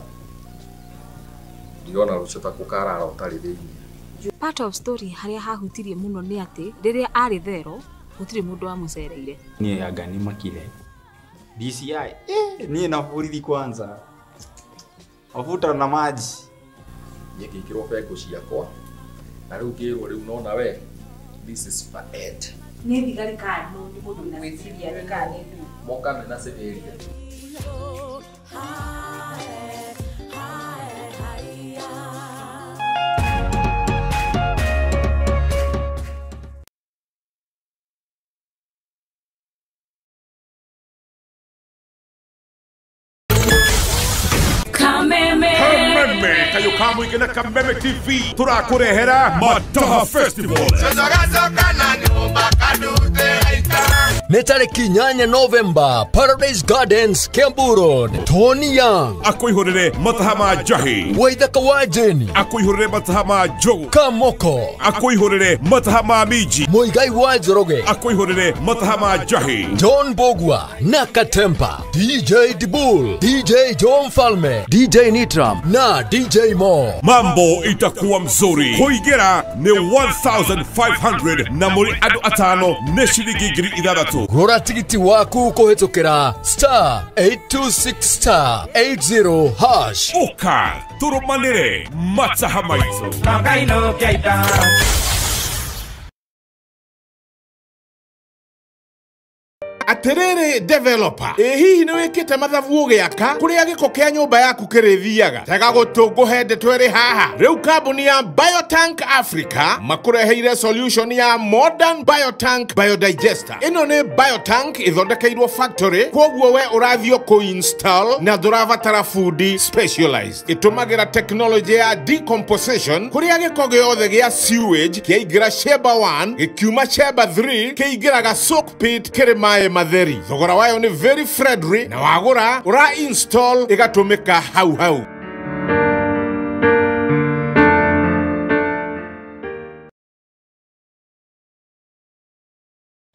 ndirona rũcio ta gũkarara ũtarĩ thĩiniĩ. Part of story harĩa hahutirie mũno nĩ atĩ rĩrĩa arĩ thero gũtirĩ mũndũ wamũcereire. Niĩ anga nĩmakire DCI, niĩ na borithi kwanza mafuta na maji. Niĩ ngĩkĩrwo bengo ciakwa na rĩu ngĩrwo rĩu nona we this is for ed. Nĩ thigari kana nĩ mũndũ wĩna gwĩciria kana nĩ ndũ moka mena civilian. Kameme Kameme TV turakurehera Mataha Festival. Nĩ tarĩki 8 November, Paradise Gardens, Kiambu Road. Tony Young akwihurire mataha ma Njahi, Waithaka wa Jeni akwihurire mataha ma Njogu, Kamoko akwihurire mataha ma Miji, Muigai wa Njoroge akwihurire mataha ma Njahi, John Bogwa na Katempa, DJ Dibul, DJ John Falme, DJ Nitram na DJ Mo. Mambo itakuwa mzuri. Kuingira ni 1500 na muri andu atano ni ciringi 6000. Gura tigiti waku kuhitukira star 826 star 80 hash. Uka turumanire mataha maitu. Atiriri developer, ĩ hihi nĩ wĩkĩte mathabu ũgĩaka kũrĩa gĩko kĩa nyũmba yaku kĩrĩthiaga? Tega gũtũ ngũhe ndeto ĩrĩ haha. Rĩu kambuni ya Biotank Africa makũreheire solution ya modern Biotank Biodigester. Ĩno nĩ Biotank ĩthondekeirwo factory, kwoguo we ũrathiĩ kũ-install na ndũrabatara fundi specialized. Ĩtũmagĩra technology ya decomposition kũrĩa gĩko gĩothe gĩa sewage kĩaingĩra chamber 1 gĩkiuma chamber 3 kĩingĩraga soak pit kĩrĩ maĩ matheri. Thogora wayo ni very friendly na wagura ura install igatumika hau hau.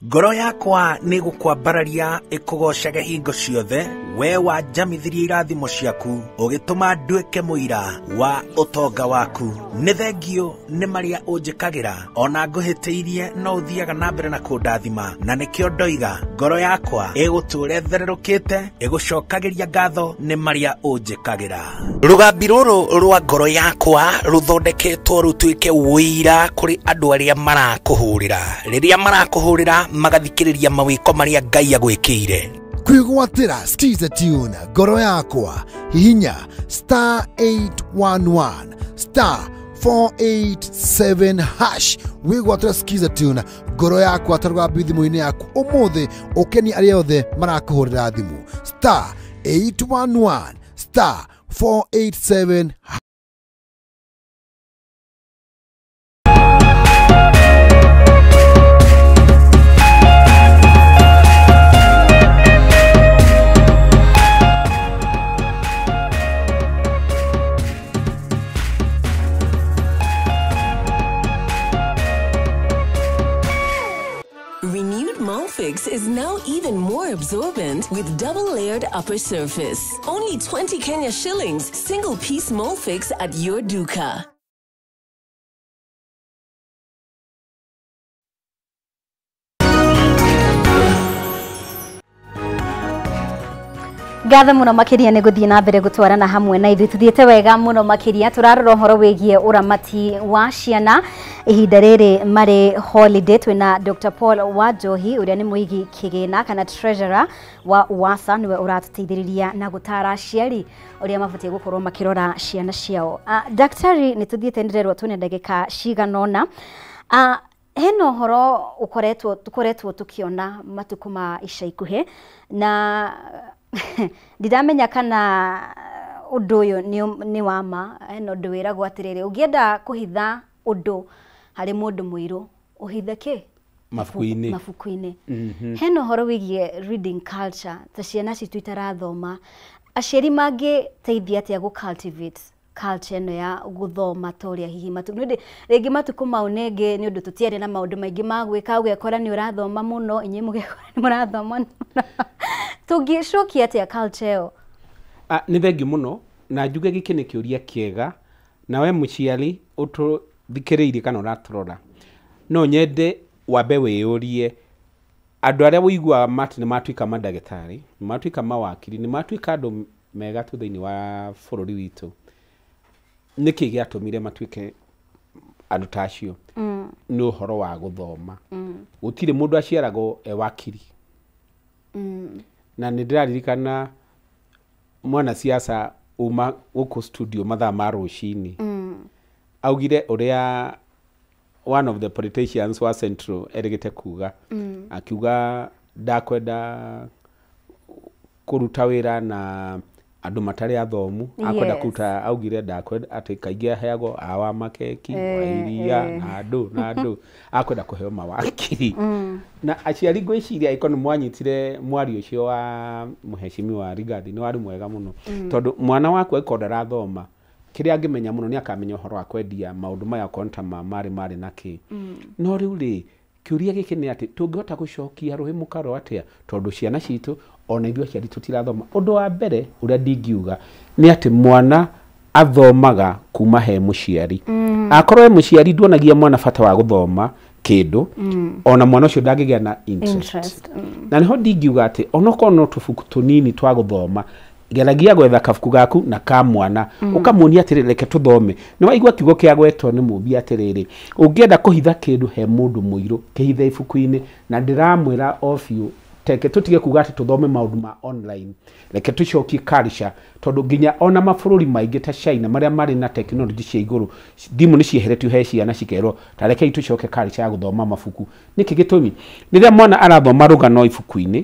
Ngoro yakwa nĩ gũkwambararia ĩkũgocage hingo ciothe, we wanjamithirie irathimo ciaku ũgĩtũma nduĩke mũira wa ũtonga waku. Nĩ thengio nĩ marĩa ũnjĩkagĩra, ona ngũhĩtĩirie no ũthiaga na mbere na kũndathima, na nĩkĩo ndoiga ngoro yakwa ĩgũtũũra ĩthererũkĩte ĩgũcokagĩria ngatho nĩ marĩa ũnjĩkagĩra. Rũgambi rũrũ rwa ngoro yakwa rũthondeketwo rũtuĩke ũira kũrĩ andũ arĩa marakũhũrĩra. Rĩrĩa marakũhũrĩra magathikĩrĩria mawĩko marĩa Ngai agwĩkĩire. Kwĩgwatĩra Skiza Tune ngoro yakwa, hihinya star 811 star 487 hash wĩgwatĩra Skiza Tune ngoro yakwa ta rũgambi thimũ-inĩ yaku ũmũthĩ, ũkenie arĩa othe marakũhũrĩra thimũ star 811 star 487. Renewed Molfix is now even more absorbent with double-layered upper surface. Only 20 Kenya shillings, single-piece Molfix at your duka. Ngatho muno makiria ni guthie na mbere gutwarana hamwe na ithuĩ. Tuthiĩte wega muno makiria, turarora ũhoro wĩgiĩ ũramati wa ciana ihinda rĩrĩ marĩ holiday. Twĩna Dr. Paul Wanjohi ũrĩa nĩ mũigi kĩgĩna kana treasurer wa UASA, nĩwe ũratũteithĩrĩria na gũtara aciari ũrĩa mabatiĩ gũkorwo makĩrora ciana ciao. Daktari, nĩ tũthiĩte, nĩndĩrerwo twĩna ndagĩka cigana ũna. Hena ũhoro ũkoretwo tũkoretwo tũkĩona matukũ ma ica ikuhĩ, na ndiramenya kana ũndũ ũyũ nĩ wa ma. Hena ũndũ wĩragwo atĩrĩrĩ, ũngĩenda kũhitha ũndũ harĩ mũndũ mũirũ, ũhithe kĩ? Mabuku-inĩ. Mabuku-inĩ. Hena ũhoro wĩgiĩ reading culture, ta ciana citũ itarathoma, aciari mangĩteithia atĩa gũ cultivate culture ĩno ya gũthoma, ta ũrĩa hihi matu nĩ rĩngĩ matukũ mau nĩngĩ nĩ ũndũ tũtiarĩ na maũndũ maingĩ ma gwĩka, ũgekora nĩ ũrathoma mũno, inyuĩ mũgekora nĩ mũrathoma mũno. Tũngĩcokia atĩa culture ĩyo? Nĩ thengiũ mũno, na njuge gĩkĩ nĩ kĩũria kĩega, na we mũciari ũtũthikĩrĩirie kana ũratũrora, no nyende wambe wĩyũrie, andũ arĩa ũiguaga mati nĩ matuĩka mandagĩtarĩ, nĩ matuĩka mawakiri, nĩ matuĩka andũ mega tu thĩinĩ wa bũrũri witũ, nĩkĩ gĩatũmire matuĩke andũ ta acio? Nĩ ũhoro wa gũthoma. Gũtirĩ mũndũ aciaragwo e wakiri. Na nĩ ndĩraririkana mwanasiasa uma gũkũ studio mathaa ma rũcinĩ, augire ũrĩa one of the politicians wa Central erĩgĩte kuga, akiuga ndakwenda kũruta wĩra na andũ matarĩ athomu, akwenda kũruta, augire ndakwenda atĩ kaingĩ aheagwo awa makeki wa iria na andũ akwenda kũheo mawakiri. Na aciari, ngwĩciria angĩkorwo nĩ mwanyitire mwario ũcio wa mũhecimiwa Rigathi, nĩ wari mwega mũno, tondũ mwana waku angĩkorwo ndarathoma, kĩrĩa angĩmenya mũno nĩ akamenya ũhoro wa kwendia maũndũ maya, okorwo nĩ ta ma marĩ na kĩ. No rĩu rĩ, kĩũria gĩkĩ nĩ atĩ tũngĩhota gũcokia rũhĩ mũkaro atĩa, tondũ ciana citũ ona ithuĩ aciari tũtirathoma? Ũndũ wa mbere ũrĩa ndingiuga nĩ atĩ mwana athomaga kuma he mũciari. Akorwo we mũciari nduonagia mwana bata wa gũthoma kĩndũ, ona mwana ũcio ndangĩgĩa na interest. Interest. Na nĩho ndingiuga atĩ onokorwo no tũbuku tũnini twa gũthoma, geragia gwetha kabuku gaku na ka mwana, ũkamuonia atĩrĩrĩ, reke tũthome. Nĩ waigua kiugo kĩa gwetwo nĩ mũmbi atĩrĩrĩ, ũngĩenda kũhitha kĩndũ he mũndũ mũirũ, kĩhithe ibuku-inĩ. Na ndĩramwĩra o biũ, teke tũtige kuga atĩ tũthome maũndũ ma online, reke tũcokie culture, tondũ nginya ona mabũrũri maingĩ ta China marĩa marĩ na technology cia igũrũ, thimũ nĩ cieheretio he ciana, cikerwo ta rekei tũcoke culture ya gũthoma mabuku. Nĩkĩ gĩtũmi? Rĩrĩa mwana arathoma rũgano ibuku-inĩ,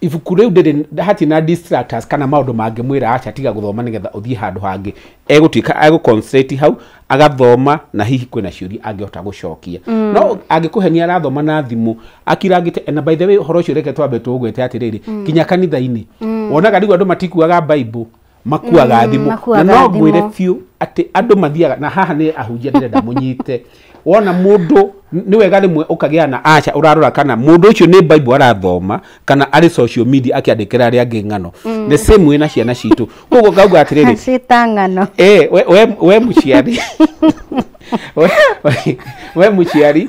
ibuku rĩu ndĩrĩ hatirĩ na distractors kana maũndũ mangĩmwĩra aca tiga gũthoma nĩgetha ũthiĩ handũ hangĩ. Egũtuĩka egũ concentrate hau agathoma, na hihi kwĩna ciũria angĩhota gũcokia. No angĩkũhenia arathoma na thimũ akirangĩte. Na by the way, ũhoro ũcio reke twambe tũũgwete atĩrĩrĩ, nginya kanitha-inĩ wonaga rĩu andũ matikuaga Bible, makuaga thimũ. Na Makuaga no ngwĩre thimũ. Biũ atĩ andũ mathiaga na haha nĩ ahunjia ndĩrenda mũnyite. Wona mũndũ nĩ wega rĩmwe ũkagĩa na aca ũrarora kana mũndũ ũcio nĩ Bible arathoma kana arĩ social media akĩandĩkĩra arĩa angĩ ng'ano. The same way na ciana citũ. Koguo ngauga atĩrĩrĩ, Cita ng'ano. We mũciari, we mũciari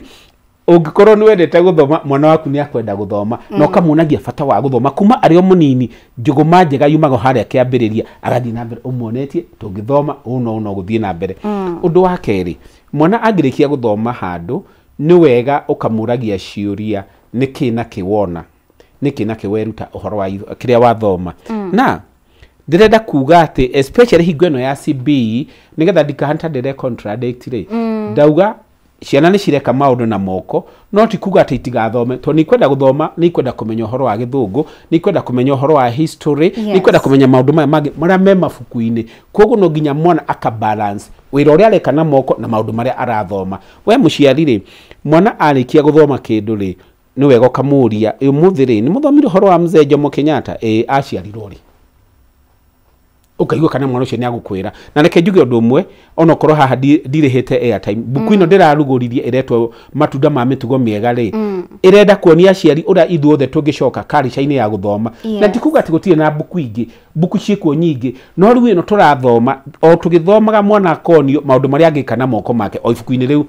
ũngĩkorwo nĩ wendete gũthoma, mwana waku nĩ akwenda gũthoma, na ũkamuonagia bata wa gũthoma kuma arĩ o mũnini. Njũgũma njega yumaga o harĩa kĩambĩrĩria, agathiĩ na mbere ũmuonetie tũngĩthoma ũũ no ũũ no gũthiĩ na mbere. Ũndũ wa kerĩ, mwana angĩrĩkia gũthoma handũ, nĩ wega ũkamũragia ciũria, nĩkĩ na kĩ wona, nĩkĩ na kĩ weruta ũhoro wa kĩrĩa wathoma. Na ndĩrenda kuga atĩ especially hingo ĩno ya CBE, nĩgetha ndikahana ta ndĩre contradict rĩ, ndauga ciana nĩ cireka maũndũ na moko, no ti kuga atĩ itigathome, tondũ nĩ ikwenda gũthoma, nĩ ikwenda kũmenya ũhoro wa gĩthũngũ, nĩ ikwenda kũmenya ũhoro wa history, nĩ ikwenda kũmenya maũndũ maya mangĩ marĩa me mabuku-inĩ. Koguo no nginya mwana aka balance wĩra ũrĩa areka na moko na maũndũ marĩa arathoma. We mũciari rĩ, mwana arĩkia gũthoma kĩndũ rĩ, nĩ wega ũkamũria, ũmũthĩ rĩ nĩ mũthomire ũhoro wa mzee Jomo Kenyatta? Ĩĩ. Aciarirwo rĩ? Ũkaigua kana mwana ũcio nĩ agũkwĩra. Na reke njuge ũndũ ũmwe, onokorwo haha ndirĩhĩte airtime, mbuku ĩno ndĩrarugũririe ĩretwo Matunda ma Mĩtugo Mĩega rĩ, ĩrenda kuonia aciari ũrĩa ithuothe tũngĩcoka karica-inĩ ya gũthoma. Na ti kuga atĩ gũtirĩ na mbuku ingĩ, mbuku ciĩkuo nyingĩ, no rĩu ĩno tũrathoma, o tũgĩthomaga mwana akonio maũndũ marĩa angĩka na moko make o ibuku-inĩ rĩu.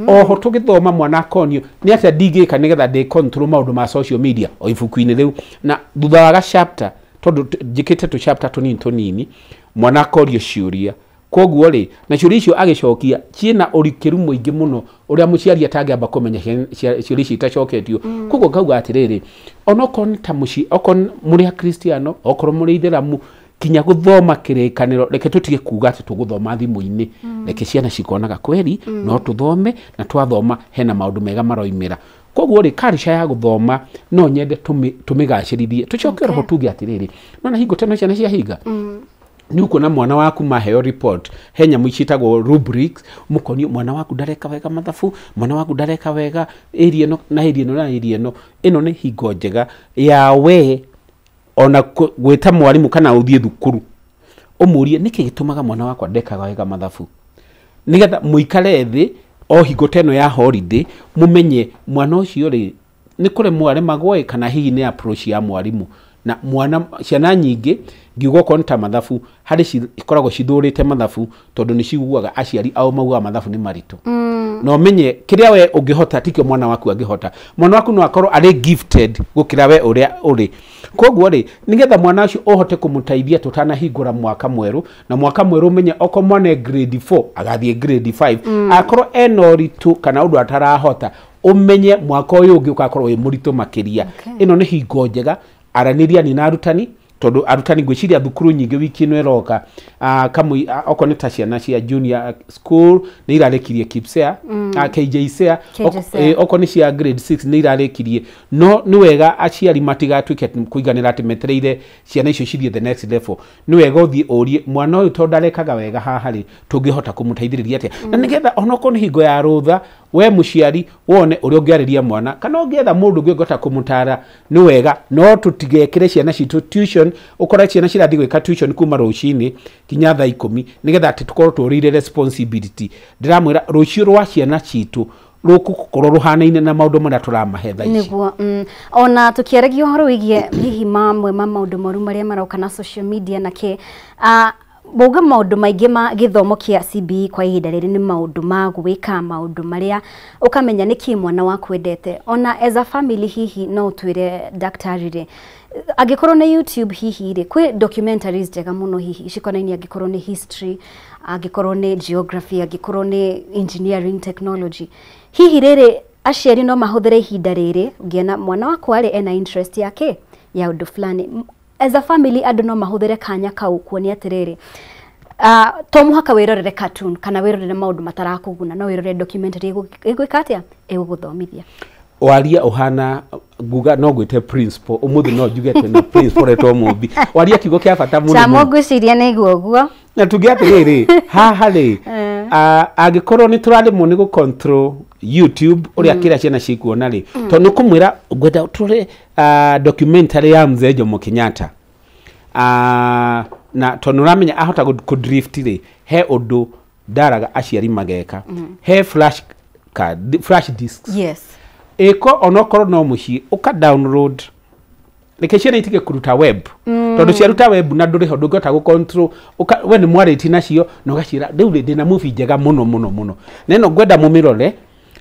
Oho tũgĩthoma mwana akonio nĩ atĩa ndingĩka nĩgetha ndĩ control maũndũ ma social media o ibuku-inĩ rĩu. Na thutha wa ga chapter Tondu njikite tu chapter tunini tunini mwana akorio ciuria koguo ri na ciuria icio agicokia ciina urikiru muingi muno uria muciari atangiamba kumenya ciuria icio itacoketio. Koguo ngauga atiriri onokorwo ni ta muci okorwo muri akristiano okorwo muri itheramu kinya guthoma kirikaniro reke tutige kuga ati tuguthoma thimu-ini. Reke ciana cikonaga kweri no tuthome na twathoma hena maundu mega maroimira. Koguo ri culture ya guthoma no nyende tumigacirithie tucoke roho tuge atiriri no na hingo teno ciana cia hinga ni ukuona mwana waku maheo report he nyamu citagwo rubrics mukonio mwana waku ndareka wega mathabu mwana waku ndareka wega area ino na area ino na area ino ino ni hingo njega ya we ona gwita mwarimu kana uthie thukuru umurie niki gitumaga mwana wakwa ndekaga wega mathabu nigetha muikare thi o hingo teno ya holiday mumenye mwana ucio ri ni kuremwo aremagwo kana hihi ni approach ya mwarimu na mwana ciana nyingi ngiuga okorwo nĩ ta mathabu harĩ cikoragwo cithũrĩte mathabu tondũ nĩ ciguaga aciari ao maugaga mathabu nĩ maritũ. Na ũmenye kĩrĩa we ũngĩhota tikĩo mwana waku angĩhota. Mwana waku no akorwo arĩ gifted gũkĩra we ũrĩa ũrĩ. Koguo rĩ nĩgetha mwana ũcio ũhote kũmũteithia tũtanahingũra mwaka mwerũ na mwaka mwerũ ũmenye okorwo mwana e grade 4 agathiĩ grade 5 akorwo ena ũritũ kana ũndũ atarahota ũmenye mwaka ũyũ ũngĩ ũgakorwo wĩ mũritũ makĩria. Ĩno nĩ hingo njega aranĩria ni na arutani tondu arutani ngwiciria thukuru nyingi wiki ino iroka kamwe okorwo nĩ ta ciana cia junior school nĩ irarĩkirie KIPSEA KJSEA okorwo nĩ cia grade 6 nĩ irarĩkirie no nĩ wega aciari matigatuĩke kũiganĩra atĩ metereire ciana icio cithiĩ the next level. Nĩ wega ũthiĩ ũrie mwana ũyũ tondũ ndarekaga wega haha rĩ tũngĩhota kũmũteithĩrĩria atĩa na nĩgetha onokorwo nĩ hingo ya rũtha we mũciari wone ũrĩa ũngĩarĩria mwana kana ũngĩetha mũndũ ũngĩ ũngĩhota kũmũtara nĩ wega no tũtigekĩre ciana citũ tuition ũkora ciana cirathiĩ gwĩka tuition kuma rũcinĩ kinya thaa 10 nĩgetha atĩ tũkorwo tũrĩire responsibility. Ndĩramwĩra rũciũ rwa ciana citũ rũgũkorwo rũhanaine na maũndũ marĩa tũramahe thaa ici. Nĩguo ona tũkĩaragia ũhoro wĩgiĩ hihi mamwe ma maũndũ moru marĩa maroka na social media na kĩ Bauga maũndũ maingĩ ma gĩthomo kĩa CBE kwa ihinda rĩrĩ nĩ maũndũ ma gwĩka maũndũ marĩa ũkamenya nĩkĩ mwana waku endete ona as a family hihi no ũtwĩre daktari rĩ angĩkorwo nĩ YouTube hihi rĩ kwĩ documentaries njega mũno hihi cikonainie angĩkorwo nĩ history angĩkorwo nĩ geography angĩkorwo nĩ engineering technology hihi rĩrĩ aciari no mahũthĩre ihinda rĩrĩ ũngĩona mwana wakwa rĩ ena interest yake ya ũndũ fulani as a family andũ no mahũthĩre kanya kau kuonia atĩrĩrĩ to mũhaka wĩrorere cartoon kana wĩrorere maũndũ matarakũguna no wĩrorere documentary ĩgwĩka atĩa ĩgũgũthomithia. Waria ũhana nguga no ngwĩte principal ũmũthĩ no njuge twĩna principal etwo Mũmbi waria kiugo kĩa bata mũno Chamo ngwĩciria nĩ iguo ũguo na tuge atĩrĩrĩ haha rĩ angĩkorwo nĩ tũraremwo nĩ gũ control YouTube ũrĩa kĩrĩa ciana cikuona rĩ tondũ nĩ kũmwĩra ngwenda tũrore documentary ya Mzee Jomo Kenyatta na tondũ ũramenya ahota kũ drift rĩ he ũndũ ndaraga aciari mageka he flash card flash discs yes ĩko onokorwo no mũciĩ ũka download reke ciana itige kũruta web tondũ ciaruta web na ndũrĩ ho ndũngĩhota gũ control we nĩ mwarĩtie nacio na ũgaciĩra rĩu rĩ ndĩna movie njega mũno mũno mũno na ĩno ngwenda mũmĩrore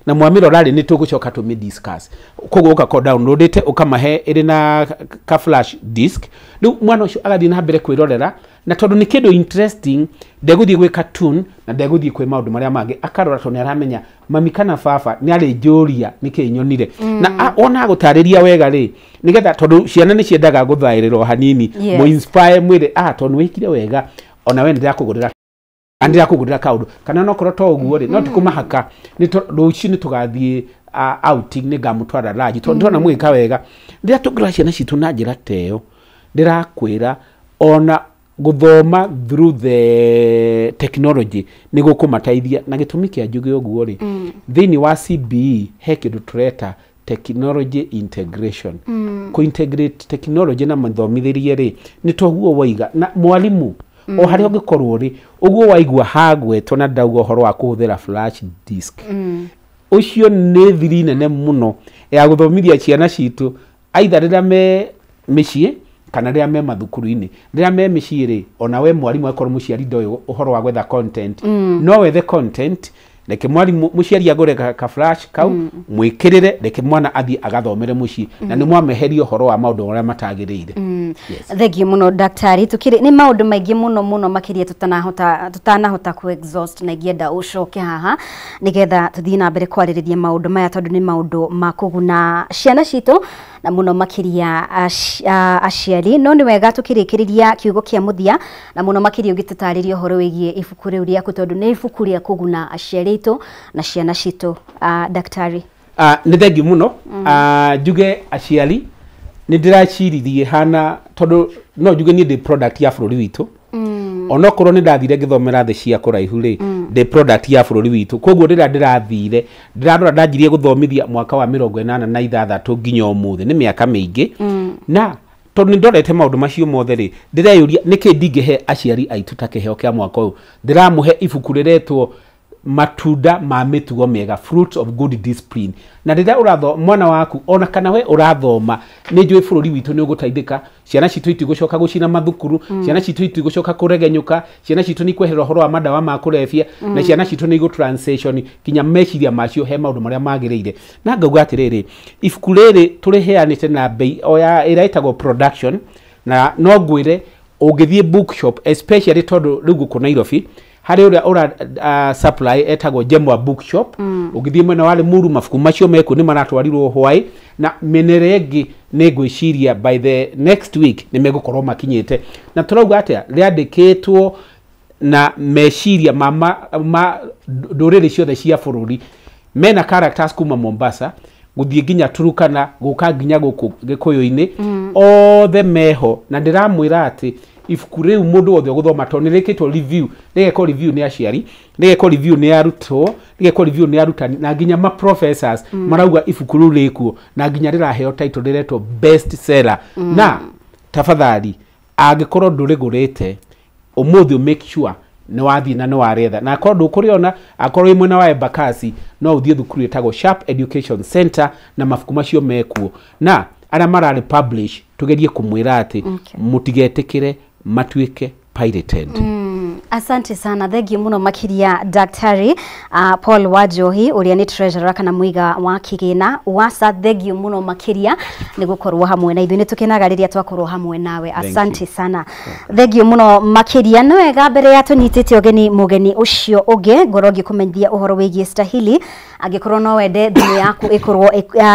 na mwamĩrora rĩ nĩ tũgũcoka tũmĩ discuss koguo ũgakorwo downloadĩte ũkamahe ĩrĩ na ka flash disk rĩu mwana ũcio agathiĩ na mbere kwĩrorera na tondũ nĩ kĩndũ interesting ndegũthiĩ gwĩ cartoon na ndegũthiĩ kwĩ maũndũ marĩa mangĩ akarora tondũ nĩ aramenya mami kana baba nĩ arĩnjũria nĩkĩ nyonire na ona agũtarĩria wega rĩ nĩgetha tondũ ciana nĩ ciendaga gũthaĩrĩrwo hanini mũ inspire mwĩre tondũ wĩkire wega ona we nĩndĩrakũgũrĩra andĩrakũgũrĩra kaũndũ kana no korwo to ũguo rĩ no ti kũmahaka rũciũ nĩ tũgathiĩ outing nĩ ngamũtwara lunch tondũ ndĩrona mũgĩka wega rĩrĩa tũngĩrora ciana citũ na njĩra ta ĩyo ndĩrakwĩra ona gũthoma through the technology nĩ gũkũmateithia na gĩtũmi kĩa njuge ũguo rĩ thĩinĩ wa CBE he kĩndũ tũreta technology integration kũ integrate technology na mathomithĩrie rĩ nĩ toguo waiga na mwalimu o harĩa ũngĩkorwo rĩ ũguo waigua hagwetwo na ndauga ũhoro wa kũhũthĩra flash disk ũcio nĩ thiri nene mũno ya gũthomithia ciana citũ aitha rĩrĩa me mĩciĩ kana rĩrĩa me mathukuru-inĩ rĩrĩa me mĩciĩ rĩ ona we mwarimũ akorwo mũciari ndoĩ ũhoro wa gwetha content no wethe content Reke mwarimu muciari agure ka flash kau mwikirire, reke mwana athie agathomere mucii na ni mwameheria uhoro wa maundu maria matagiriire. Thengiũ mũno daktari, tukiri ni maundu maingi muno muno makiria tutanahota ku exhaust na ingĩenda ucoke haha nigetha tuthie na mbere kwarĩrĩria maundu maya tondu ni maundu ma kũguna ciana citũ na muno makiria aciari. No nĩ wega tukĩrĩkĩrĩria kiugo kĩa mũthia na muno makiria ũgĩtũtarĩria ũhoro wĩgiĩ ibuku rĩu rĩaku tondu nĩ ibuku rĩa kũguna aciari aitũ na ciana citũ. Daktari, nĩ thengiũ mũno. Njuge aciari nĩ ndĩraciririe hana tondu no njuge niĩ ndĩ product ya bũrũri witũ. Onokorwo nĩ ndathire ngĩthomera thĩ cia kũraihu rĩ, ndĩ product ya bũrũri witũ. Koguo rĩrĩa ndĩrathire ndĩrarora ndanjirie gũthomithia mwaka wa 86 nginya ũmũthĩ, nĩ mĩaka mĩingĩ. Na tondũ nĩ ndorete maũndũ macio mothe rĩ, ndĩreyũria nĩkĩ ndingĩhe aciari aitũ ta kĩheo kĩa mwaka ũyũ. Ndĩramũhe ibuku rĩretwo Matunda ma Mĩtugo Mĩega, Fruits of Good Discipline. Na rĩrĩa ũrathoma mwana waku ona kana we ũrathoma, nĩ njũĩ bũrũri witũ nĩ ũgũteithĩka. Ciana citũ itigũcoka gũcina mathukuru, ciana citũ itigũcoka kũregenyũka, ciana citũ nĩ ikweherera ũhoro wa madawa ma kũrebia, na ciana citũ nĩ igũ transition kinya meciria macio he maũndũ marĩa magĩrĩire. Na ngauga atĩrĩrĩ, ibuku rĩrĩ tũrĩheanĩte na bei o ya ĩrĩa ĩtagwo production, na no ngwĩre ũngĩthiĩ bookshop especially tondũ rĩu gũkũ Nairobi harĩ ũrĩa ũra supply etagwo Jemwa Bookshop. Ũngĩthiĩ mwena wa Limuru mabuku macio mekuo nĩ maratwarirwo Hwaĩ, na mĩena ĩrĩa ĩngĩ nĩ ngwĩciria by the next week nĩ megũkorwo makinyĩte. Na tũrauga atĩa, rĩandĩkĩtwo na meciria ma ndũrĩrĩ ciothe cia bũrũri. Mena characters kuma Mombasa gũthiĩ nginya Turukana gũka nginya gũkũ Gĩkũyũ-inĩ, othe meho. Na ndĩramwĩra atĩ ibuku rĩu mũndũ wothe ũgũthoma tondũ nĩ rĩkĩtwo review, rĩgekwo review nĩ aciari, rĩgekwo review nĩ arutwo, rĩgekwo review nĩ arutani, na nginya ma professors marauga ibuku rĩu rĩkuo, na nginya rĩraheo title rĩretwo best seller. Na tafadhali angĩkorwo ndũrĩgũrĩte ũmũthĩ, make sure nĩ wathiĩ na nĩ waretha, na akorwo ndũkũrĩona, akorwo wĩ mwena wa Embakasi no ũthiĩ thukuru ĩtagwo Sharp Education Center na mabuku macio mekuo. Na arĩa mararĩ publish tugerie kũmwĩra atĩ mũtigetĩkĩre matuĩke pirated. Asante sana, thengiũ mũno makiria daktari Paul Wanjohi ũrĩa nĩ treasurer kana mũiga wa kĩgĩna WASA. Thengiũ mũno makiria nĩ gũkorwo hamwe na ithuĩ, nĩ tũkenaga rĩrĩa twakorwo hamwe nawe. Asante sana, thengiũ mũno makiria. Nĩ wega mbere ya tũnyitĩte ũgeni mũgeni ũcio ũngĩ, ngorwo ngĩkũmenyithia ũhoro wĩgiĩ Stahili. Angĩkorwo no wende thimũ yaku ĩkorwo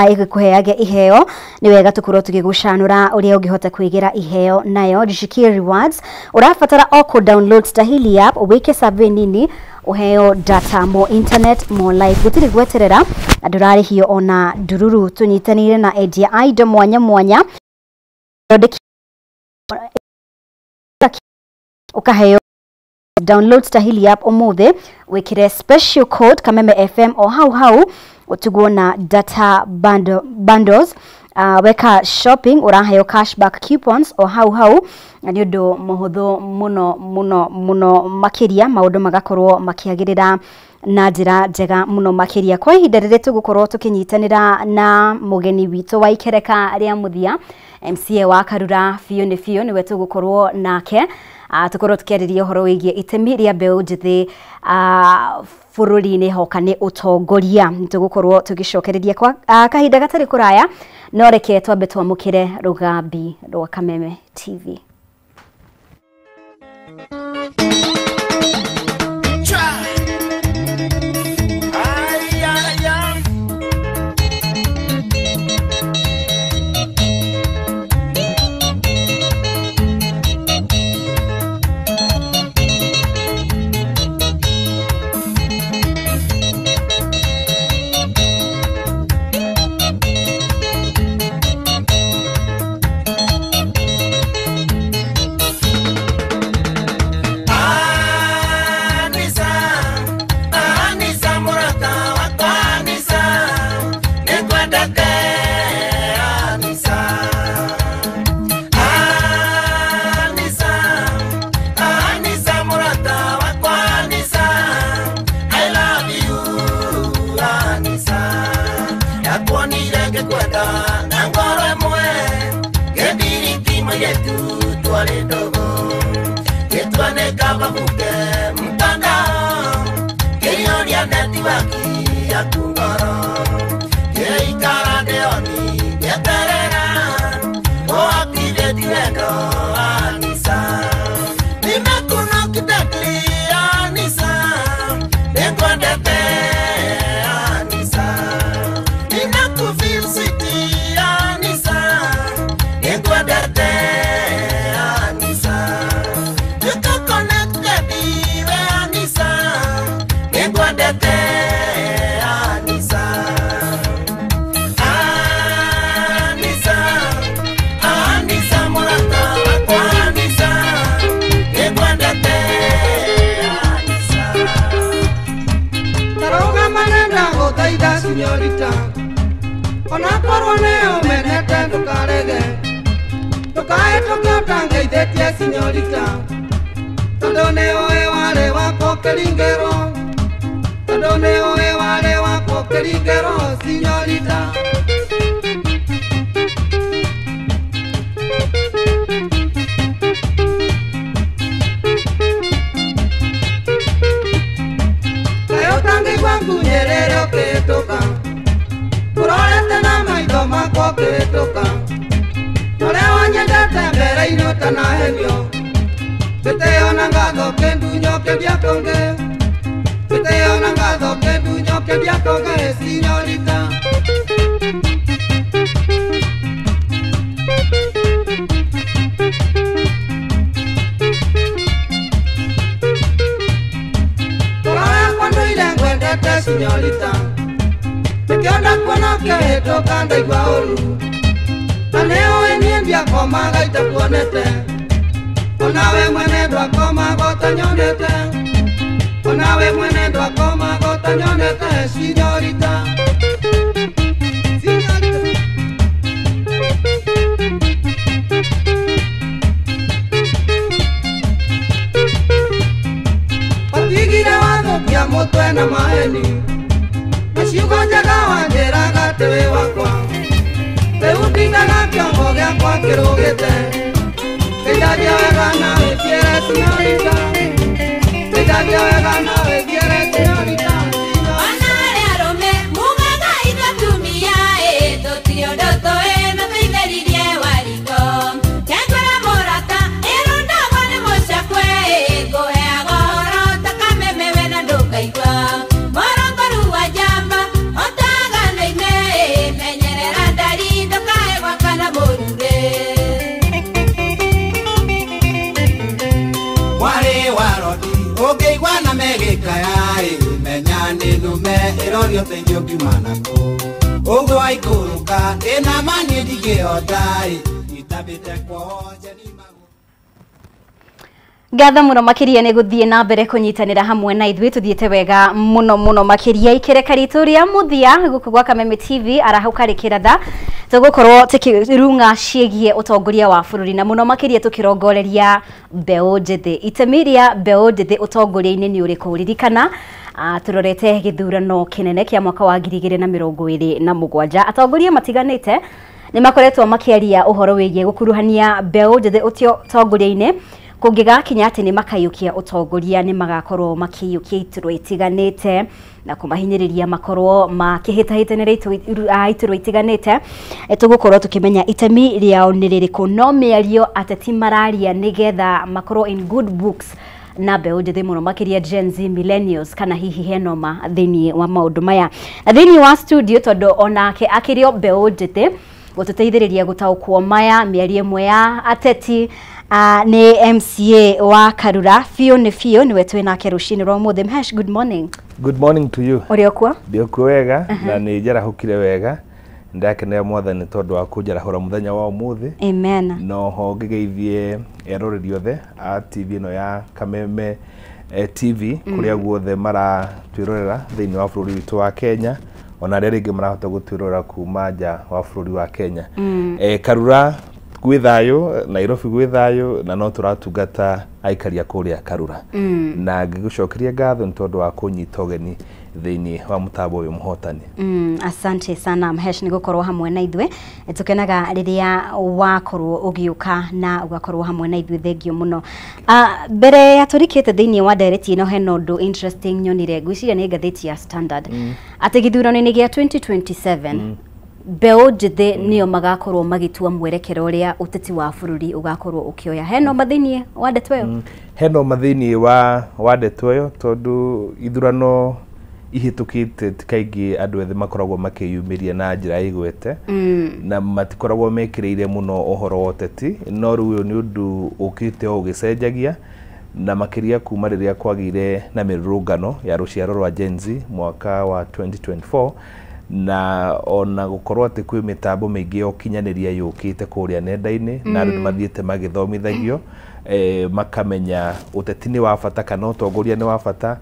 ĩgĩkũheage iheo, nĩ wega tũkorwo tũgĩgũcanũra ũrĩa ũngĩhota kwĩgĩra iheo nayo Jishikie Rewards. Ũrabatara o kũ download Stahili app, wĩke survey nini, ũheo data, more internet, more life. Gũtirĩ gweterera na ndũrarĩhio ona ndururu. Tũnyitanĩire na endia a indo mwanya mwanya, ũkaheo. Download Stahili app ũmũthĩ, wĩkĩre special code Kameme FM o hau hau ũtugwo na data bundles. Weka shopping ũraheo cashback coupons o hau hau, na nĩ ũndũ mũhũthũ mũno mũno mũno makĩria. Maũndũ magakorwo makĩagĩrĩra na njĩra njega mũno makĩria. Kwa ihinda rĩrĩ tũgũkorwo tũkĩnyitanĩra na mũgeni witũ wa ikereka rĩa mũthia, MCA wa Karura biũ nĩ biũ, nĩwe tũgũkorwo nake tũkorwo tũkĩarĩria ũhoro wĩgiĩ itemi rĩa mbeũ njĩthĩ bũrũri-inĩ hoka nĩ ũtongoria. Tũgũkorwo tũgĩcokereria kwa kahinda gatarĩ kũraya, no reke twambe twamũkĩre rũgambi rwa Kameme TV. Ndaigua yaku ngoro Ngĩikara ndĩoni ngĩeterera Ũakithĩti wendo Anisa Nimekunokitekli Anisa Nĩngwendete Anisa Ninakufeel sweet Anisa Nĩngwendete Anisa Tuko connected we Anisa Nĩngwendete Anisa Anisa Anisa mũrata wakwa Anisa Nĩngwendete Anisa Tarũgama nĩndagũthaitha sinyorita Onakorwo nĩ ũmenete ndũkarege Ndũkahĩtũke ũtangeithĩtie sinyorita Tondũ nĩ ũĩ warĩ wakwa ũkĩringĩrwo Tondũ nĩ ũĩ warĩ wakwa ũkĩringĩrwo sinyorita Kaĩ ũtangĩigua ngunyĩrĩre ũkĩhĩtũka Ngũrorete na maitho makwa ũkĩhĩtũka Ũrĩa wanyendete mbere-inĩ ũtanahenio Gĩtĩo na ngatho kĩndunyo kĩndia kũngĩ Gĩtĩo na ngatho kĩndunyo kĩndia kũngĩ sinyorita Ngoro yakwa ndũire ngwendete sinyorita Nĩkĩo ndakuona ũkĩhĩtũka ndaigua ũru Na nĩũĩ niĩ ndiakomaga itakuonete Onawe mwene ndwakomaga ũtanyonete Onawe mwene ndwakomaga ũtanyonete sinyorita Sinyorita Watigire wathũkia mũtwe na maheni Na ciugo njega wanjĩraga atĩ wĩ wakwa Rĩu ndindaga kĩongo gĩakwa kĩrũgĩte Kĩnjagia wega na wĩthiĩre sinyorita Kĩnjagia wega na wĩthiĩre sinyorita Ona arĩa arũme mugaga ithuĩ atumia ĩ tũtirĩ ũndũ tũĩ no tũitheririe wariko Kengwĩra mũrata ĩrundagwo nĩ mũcakwe ĩ ngũheaga ũhoro ta kameme we na ndũkaigua Mũrongoru wa njamba ũtaganaine ĩ menyerera ndari ndũkae gwakana mũrure Mwarĩ wa rodi ũngĩigua na megĩkaya ĩ menya nĩ nũme ĩrorio ũteithio ngiuma nakũ ũguo waikũrũka ndĩna ma niĩ ndingĩhota ĩ itambĩte kwao njeni Ngatho muno makiria nĩ gũthiĩ na mbere kũnyitanĩra hamwe na ithuĩ tũthiĩte wega muno muno makiria ikereka ritũ rĩa mũthia gũkũ gwa Kameme TV arahũka rĩkĩratha tũgũkorwo tũkĩrung'a ciĩgiĩ ũtongoria wa bũrũri na mũno makĩria tũkĩrongoreria mbeũ njĩthĩ itemi rĩa mbeũ njĩthĩ ũtongoria-inĩ nĩ ũrĩkũ ririkana tũrorete gĩthurano kĩnene kĩa mwaka wa 2027 atongoria matiganĩte nĩ makoretwo makĩaria ũhoro wĩgiĩ gũkuruhania mbeũ njĩthĩ ũtongoria-inĩ kũngĩgakinya atĩ nĩ makaiyũkia ũtongoria nĩ magakorwo makĩiyũkia iturwa itiganĩte na kũmahinyĩrĩria makorwo makĩhĩtahĩtanĩra iturwa itiganĩte tũgũkorwo tũkĩmenya itemi rĩao nĩ rĩrĩkũ no mĩario ateti mararia nĩgetha makorwo in good books na mbeũ njĩthĩ mũno makĩria Gen Z millennials kana hihi henoma thĩinĩ wa maũndũ maya na thĩinĩ wa studio tondũ onake akĩrĩ o mbeũ njĩthĩ gũtũteithĩrĩria gũtaũkwo maya mĩario ĩmwe ya ateti nĩ MCA wa Karura biũ nĩ biũ nĩwe twĩ nake rũcinĩ rwa ũmũthĩ. Mhesh, good morning. Good morning to you. Ũrĩ okuo? Ndĩ okuo wega na nĩ njarahũkire wega ndakenera mwathani tondũ wa kũnjarahũra mũthenya wa ũmũthĩ. Amen. No ho ngĩgeithie eroreri othe a TV ĩno ya Kameme TV kũrĩa guothe maratwĩrorera thĩinĩ wa bũrũri witũ wa Kenya ona arĩa rĩngĩ marahota gũtwĩrorera kuma nja wa bũrũri wa Kenya. Karura Gwĩ thayũ Nairobi, gwĩ thayũ, na no tũratungata aikari a kũrĩa Karura. Na ngĩgũcokeria ngatho nĩ tondũ wa kũnyita ũgeni thĩinĩ wa mũtambo ũyũ mũhotani. Asante sana Mhesh nĩ gũkorwo hamwe na ithuĩ. Tukenaga rĩrĩa wakorwo ũgĩũka na ũgakorwo hamwe na ithuĩ, thengio mũno. Mbere ya tũrikĩte thĩinĩ wa ndereti ĩno, hena ũndũ interesting nyonire, ngwĩciria nĩ ngathĩti ya Standard, atĩ gĩthurano-inĩ gĩa 2027 mbeũ njĩthĩ nĩo magakorwo magĩtua mwerekero ũrĩa ũteti wa bũrũri ũgakorwo ũkĩoya. Hena ũma thĩinĩ wa ndeto ĩyo? Hena ũma thĩinĩ wa ndeto ĩyo, tondũ ithurano ihĩtũkĩte ti kaingĩ andũ ethĩ makoragwo makĩyumĩria na njĩra ĩgwete na matikoragwo mekĩrĩire mũno ũhoro wa ũteti, no rĩu ũyũ nĩ ũndũ ũkĩte o ũgĩcenjagia, na makĩria kuma rĩrĩa kwagĩire na mĩrũrũngano ya rũciaro rwa Gen Z mwaka wa 2024, na ona gũkorwo atĩ kwĩ mĩtambo mĩingĩ ya ũkinyanĩria yũkĩte kũrĩa nenda-inĩ na andũ nĩ mathiĩte magĩthomithagio, makamenya ũteti nĩ wa bata kana ũtongoria nĩ wa bata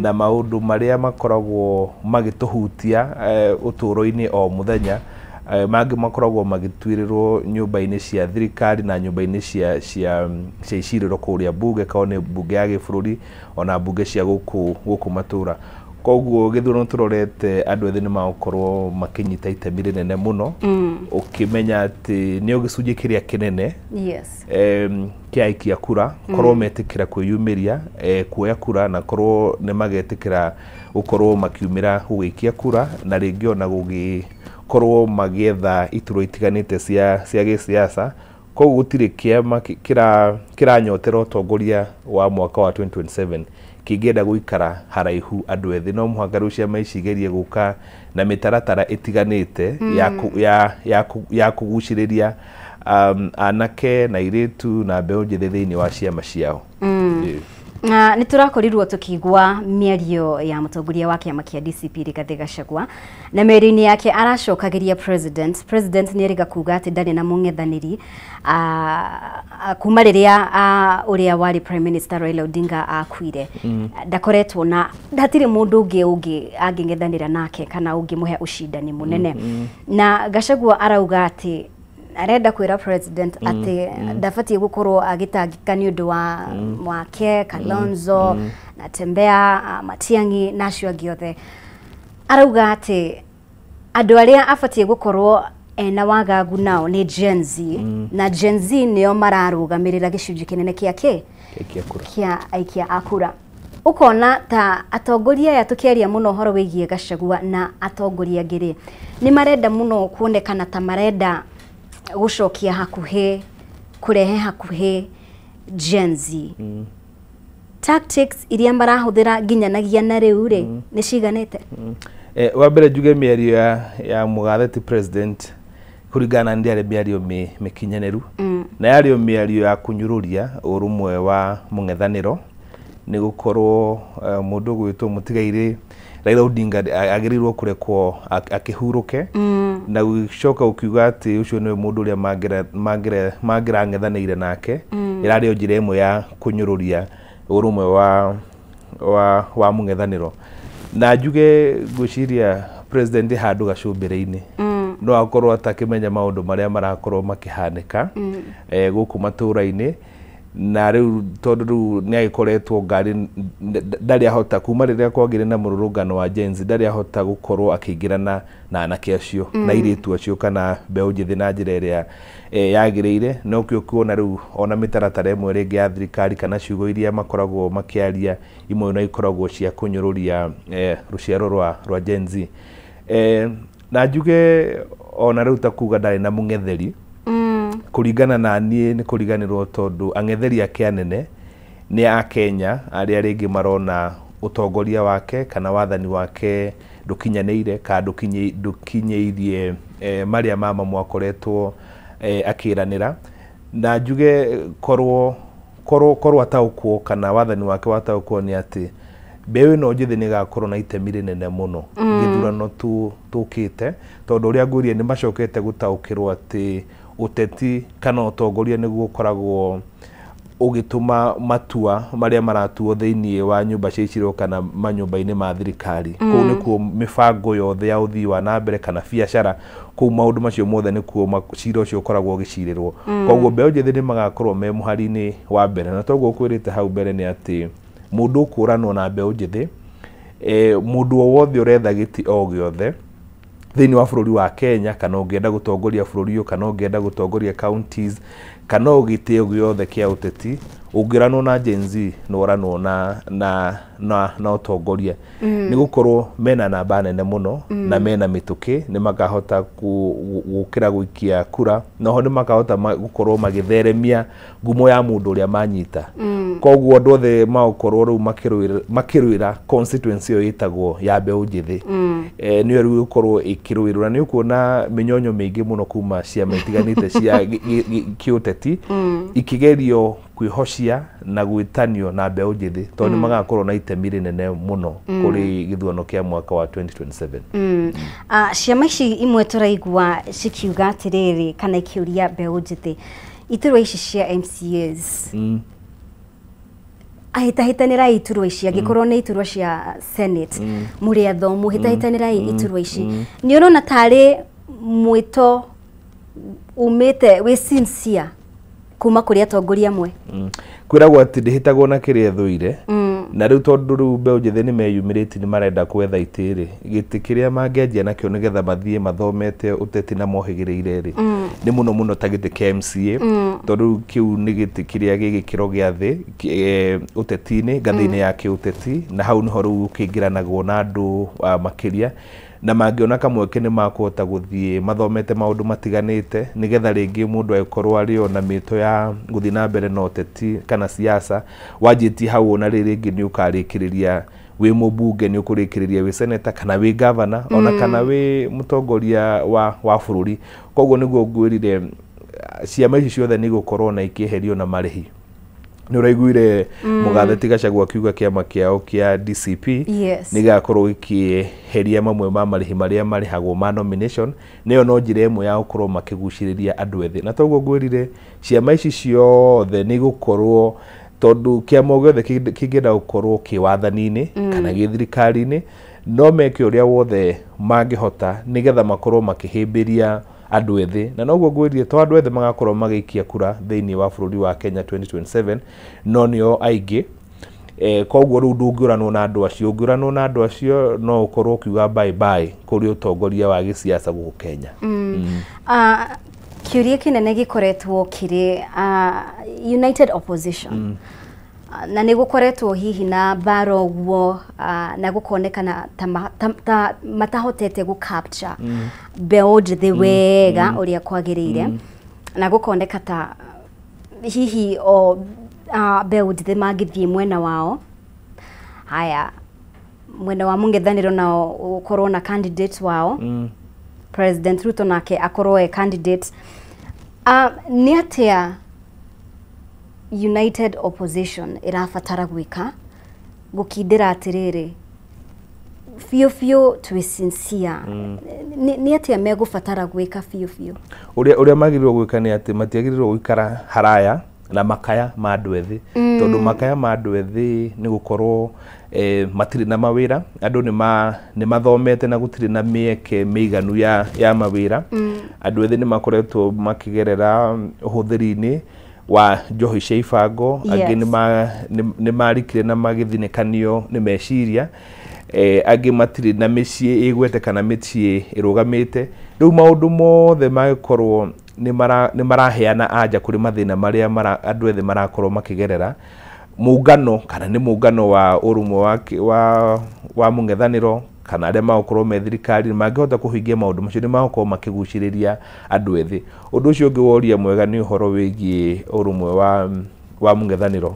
na maũndũ marĩa makoragwo magĩtũhutia ũtũũro-inĩ o mũthenya, mangĩ makoragwo magĩtuĩrĩrwo nyũmba-inĩ cia thirikari na nyũmba-inĩ cia icirĩro kũrĩa bunge, korwo nĩ bunge ya gĩbũrũri ona bunge cia gũkũ matũra. Koguo gĩthurano tũrorete andũ ethĩ nĩ magũkorwo makĩnyita itemi rĩnene mũno, ũkĩmenya atĩ nĩo gĩcunjĩ kĩrĩa kĩnene kĩa aikia kura, korwo metĩkĩra kwĩyumĩria kuoya kura, na korwo nĩ magetĩkĩra gũkorwo makiumĩra gũgĩikia kura, na rĩngĩ ona gũgĩkorwo magĩetha iturwa itiganĩte cia gĩsiasa. Koguo gũtirĩ kĩama kĩranyotera ũtongoria wa mwaka wa 2027 kĩngĩenda gũikara haraihu andũ ethĩ. No mũhaka rĩu ciama ici igerie gũka na mĩtaratara ĩtiganĩte ya kũgucĩrĩria anake na airĩtu na mbeũ njĩthĩ thĩinĩ wa ciama ciao. Nĩ tũrakorirwo tũkĩigua mĩario ya mũtongoria wa kĩama kĩa DCP Rigathĩ Gachagua, na mĩario-inĩ yake aracokagĩria president nĩ erĩga kuga atĩ ndarĩ na mũng'ethanĩri kuma rĩrĩa ũrĩa warĩ prime minister Raila Odinga akuire. Ndakoretwo na hatirĩ mũndũ ũngĩ angĩng'ethanĩra nake kana ũngĩmũhe ũcindani mũnene. Na Gachagua arauga atĩ arenda kwĩra president atĩ ndabatiĩ gũkorwo agĩtangĩka nĩ ũndũ wa wake Kalonzo na Tembea, Matiang'i na acio angĩ othe. Arauga atĩ andũ arĩa abatiĩ gũkorwo ena wagagu nao nĩ Gen Z, na Gen Z nĩo mararũgamĩrĩra gĩcunjĩ kĩnene kĩa kĩ kĩa aikia a kura. Ũkona ta atongoria aya tũkĩaria mũno ũhoro wĩgiĩ Gachagua na atongoria angĩ rĩ, nĩ marenda mũno kuonekana ta marenda gũcokia hakuhĩ, kũrehe hakuhĩ Gen Z. Tactics iria marahũthĩra nginyanagia na rĩu rĩ, nĩ ciganĩte? Wa mbere njuge mĩario ya mũgathe ti president kũringana na ndĩarĩ mĩario mĩkinyanĩru, na yarĩ o mĩario ya kũnyũrũria ũrũmwe wa mũng'ethanĩro, nĩ gũkorwo mũndũ ũgwĩtwo mũtigairĩ Raila Odinga agĩrĩirwo kũrekwo akĩhurũke, na gũcoka ũkiuga atĩ ũcio nĩwe mũndũ ũrĩa mangĩrang'ethanĩire nake. Ĩrarĩ o njĩra ĩmwe ya kũnyũrũria ũrũmwe wa mũng'ethanĩro. Na njuge ngwĩciria president handũ gacũmbĩrĩ-inĩ no akorwo atakĩmenya maũndũ marĩa marakorwo makĩhanĩka gũkũ matũra-inĩ, na rĩu tondũ rĩu nĩ agĩkoretwo ngari ndarĩ ahota kuma rĩrĩa kwagĩire na mũrũrũngano wa Gen Z, ndarĩ ahota gũkorwo akĩingĩrana na anake acio na airĩtu acio kana mbeũ njĩthĩ na njĩra ĩrĩa yagĩrĩire. No kĩo kuona rĩu ona mĩtaratara ĩmwe rĩngĩ ya thirikari kana ciugo iria makoragwo makĩaria imwe no ikoragwo cia kũnyũrũria rũciaro rwa Gen Z. Na njuge ona rĩu ta kuga ndarĩ na mũng'etheri, kũringana na niĩ nĩ kũriganĩrwo, tondũ ang'etheri ake anene nĩ a Kenya arĩa rĩngĩ marona ũtongoria wake kana wathani wake ndũkinyanĩire kana ndũkinyĩirie marĩa mama mwakoretwo akĩranĩra. Na njuge korwo ataũkwo kana wathani wake wataũkwo nĩ atĩ mbeũ ĩno njĩthĩ nĩ ĩgakorwo na itemi rĩnene mũno gĩthurano tũkĩte, tondũ ũrĩa ngwĩrire nĩ macokete gũtaũkĩrwo atĩ ũteti kana ũtongoria nĩguo ũkoragwo ũgĩtũma matua marĩa maratuo thĩinĩ wa nyũmba cia icirĩro kana manyũmba-inĩ ma thirikari. Kũu nĩkuo mĩbango yothe ya ũthii wa na mbere kana biacara, kũu maũndũ macio mothe nĩkuo cira ũcio ũkoragwo ũgĩcirĩrwo. Koguo mbeũ njĩthĩ nĩ magakorwo me mũhari-inĩ wa mbere, na toguo kwĩrĩte hau mbere nĩ atĩ mũndũ ũkũranwo na mbeũ njĩthĩ, mũndũ o wothe ũretha gĩtĩ o gĩothe thĩinĩ wa bũrũri wa Kenya, kana ũngĩenda gũtongoria bũrũri ũyũ, kana ũngĩenda gũtongoria counties, kana o gĩtĩ o gĩothe kĩa ũteti, ũngĩranwo na Gen Z nĩ ũranwo na ũtongoria. Nĩ gũkorwo mena namba nene mũno na mena mĩtũkĩ, nĩ makahota gũkĩra gũikia kura, na oho nĩ makahota gũkorwo magĩtheremia ngumo ya mũndũ ũrĩa manyita. Koguo andũ othe magũkorwo rĩu makĩrũĩra constituency ĩyo ĩtagwo ya mbeũ njĩthĩ. Nĩyo rĩu ĩgũkorwo ĩkĩrũĩrwo, na nĩ ũkuona mĩnyonyo mĩingĩ mũno kuma ciama itiganĩte cia kĩũteti ikĩgerio kwĩhocia na gwĩtanio na mbeũ njĩthĩ, tondũ nĩ magakorwo na itemi rĩnene mũno kũrĩ gĩthurano kĩa mwaka wa 2027. Ciama ici imwe tũraigua cikiuga atĩrĩrĩ kana ikĩũria mbeũ njĩthĩ, iturwa ici cia MCAs, ahĩtahĩtanĩrai iturwa ici, angĩkorwo nĩ iturwa cia Senate, mũrĩ athomu, hĩtahĩtanĩrai iturwa ici. Nĩ ũrona tarĩ mwĩto umĩte wĩ sincere kuma kũrĩ atongoria amwe? Kwĩragwo atĩ ndĩhĩtagwo na kĩrĩa ĩthũire, na rĩu tondũ rĩu mbeũ njĩthĩ nĩ meyumĩrĩtie nĩ marenda gwetha itĩ rĩ, gĩtĩ kĩrĩa mangĩanjia nakĩo nĩgetha mathiĩ mathomete ũteti na mohĩgĩrĩire rĩ, nĩ mũno mũno ta gĩtĩ kĩa MCA, tondũ rĩu kĩu nĩ gĩtĩ kĩrĩa gĩ gĩkĩro gĩa thĩ ũteti-inĩ, ngathĩ-inĩ ya kĩũteti, na hau nĩho rĩu ũkĩingĩranagwo na andũ makĩria, na mangĩona kamweke nĩ makũhota gũthiĩ mathomete maũndũ matiganĩte, nĩgetha rĩngĩ mũndũ agĩkorwo arĩ o na mĩto ya gũthiĩ na mbere na ũteti kana siasa, wanjĩtie hau ona rĩ rĩngĩ nĩ ũkarĩkĩrĩria wĩ mũmbunge, nĩ ũkũrĩkĩrĩria wĩ senator kana wĩ governor, ona kana wĩ mũtongoria wa bũrũri. Koguo nĩguo ngwĩrire ciama ici ciothe nĩ igũkorwo na ikĩeherio na marĩhi. Nĩ ũraiguire Mũgathe ti Gachagua akiuga kĩama kĩao kĩa DCP nĩ gĩgakorwo gĩkĩeheria mamwe ma marĩhi marĩa marĩhagwo ma nomination, nĩyo no njĩra ĩmwe ya gũkorwo makĩgucĩrĩria andũ ethĩ. Na toguo ngwĩrire ciama ici ciothe nĩ igũkorwo, tondũ kĩama o gĩothe kĩngĩenda gũkorwo kĩ wathani-inĩ kana gĩ thirikari-inĩ, no meke ũrĩa wothe mangĩhota nĩgetha makorwo makĩhĩmbĩria andũ ethĩ. Na noguo ngwĩrire to andũ ethĩ magakorwo magĩikia kura thĩinĩ wa bũrũri wa Kenya 2027, no nĩo aingĩ. Koguo rĩu ndũngĩũranwo na andũ acio, ũngĩũranwo na andũ acio no ũkorwo ũkiuga bye bye kũrĩ ũtongoria wa gĩsiasa gũkũ Kenya. Kĩũria kĩnene gĩkoretwo kĩrĩ United Opposition, na nĩ gũkoretwo hihi na mbara ũguo, na gũkonekana ta matahotete gũ capture mbeũ njĩthĩ wega ũrĩa kwagĩrĩire, na gũkoneka ta hihi o mbeũ njĩthĩ mangĩthiĩ mwena wao, haya mwena wa mũng'ethanĩro nao ũkorwo na candidate wao, President Ruto nake akorwo e candidate. Nĩ atĩa United Opposition ĩrabatara gwĩka gũkindĩra atĩrĩrĩ biũ biũ twĩ sincere? Nĩ atĩa megũbatara gwĩka biũ biũ? Ũrĩa magĩrĩirwo gwĩka nĩ atĩ matiagĩrĩirwo gũikara haraya na makaya ma andũ ethĩ, tondũ makaya ma andũ ethĩ nĩ gũkorwo matirĩ na mawĩra, andũ nĩ mathomete na gũtirĩ na mĩeke mĩiganu ya mawĩra. Andũ ethĩ nĩ makoretwo makĩgerera ũhũthĩri-inĩ wa njohi cia ibango, angĩ nĩ marikire na magĩthinĩkanio nĩ meciria, angĩ matirĩ na mĩciĩ ĩgwete kana mĩciĩ ĩrũgamĩte. Rĩu maũndũ mothe magĩkorwo nĩ maraheana anja kũrĩ mathĩna marĩa andũ ethĩ marakorwo makĩgerera. Mũngano kana nĩ mũngano wa ũrũmwe wa mũng'ethanĩro kana arĩa magũkorwo me thirikari mangĩhota kũhingia maũndũ macio nĩ magũkorwo makĩgucĩrĩria andũ ethĩ. Ũndũ ũcio ũngĩ woria mwega nĩ ũhoro wĩgiĩ ũrũmwe wa mũng'ethanĩro.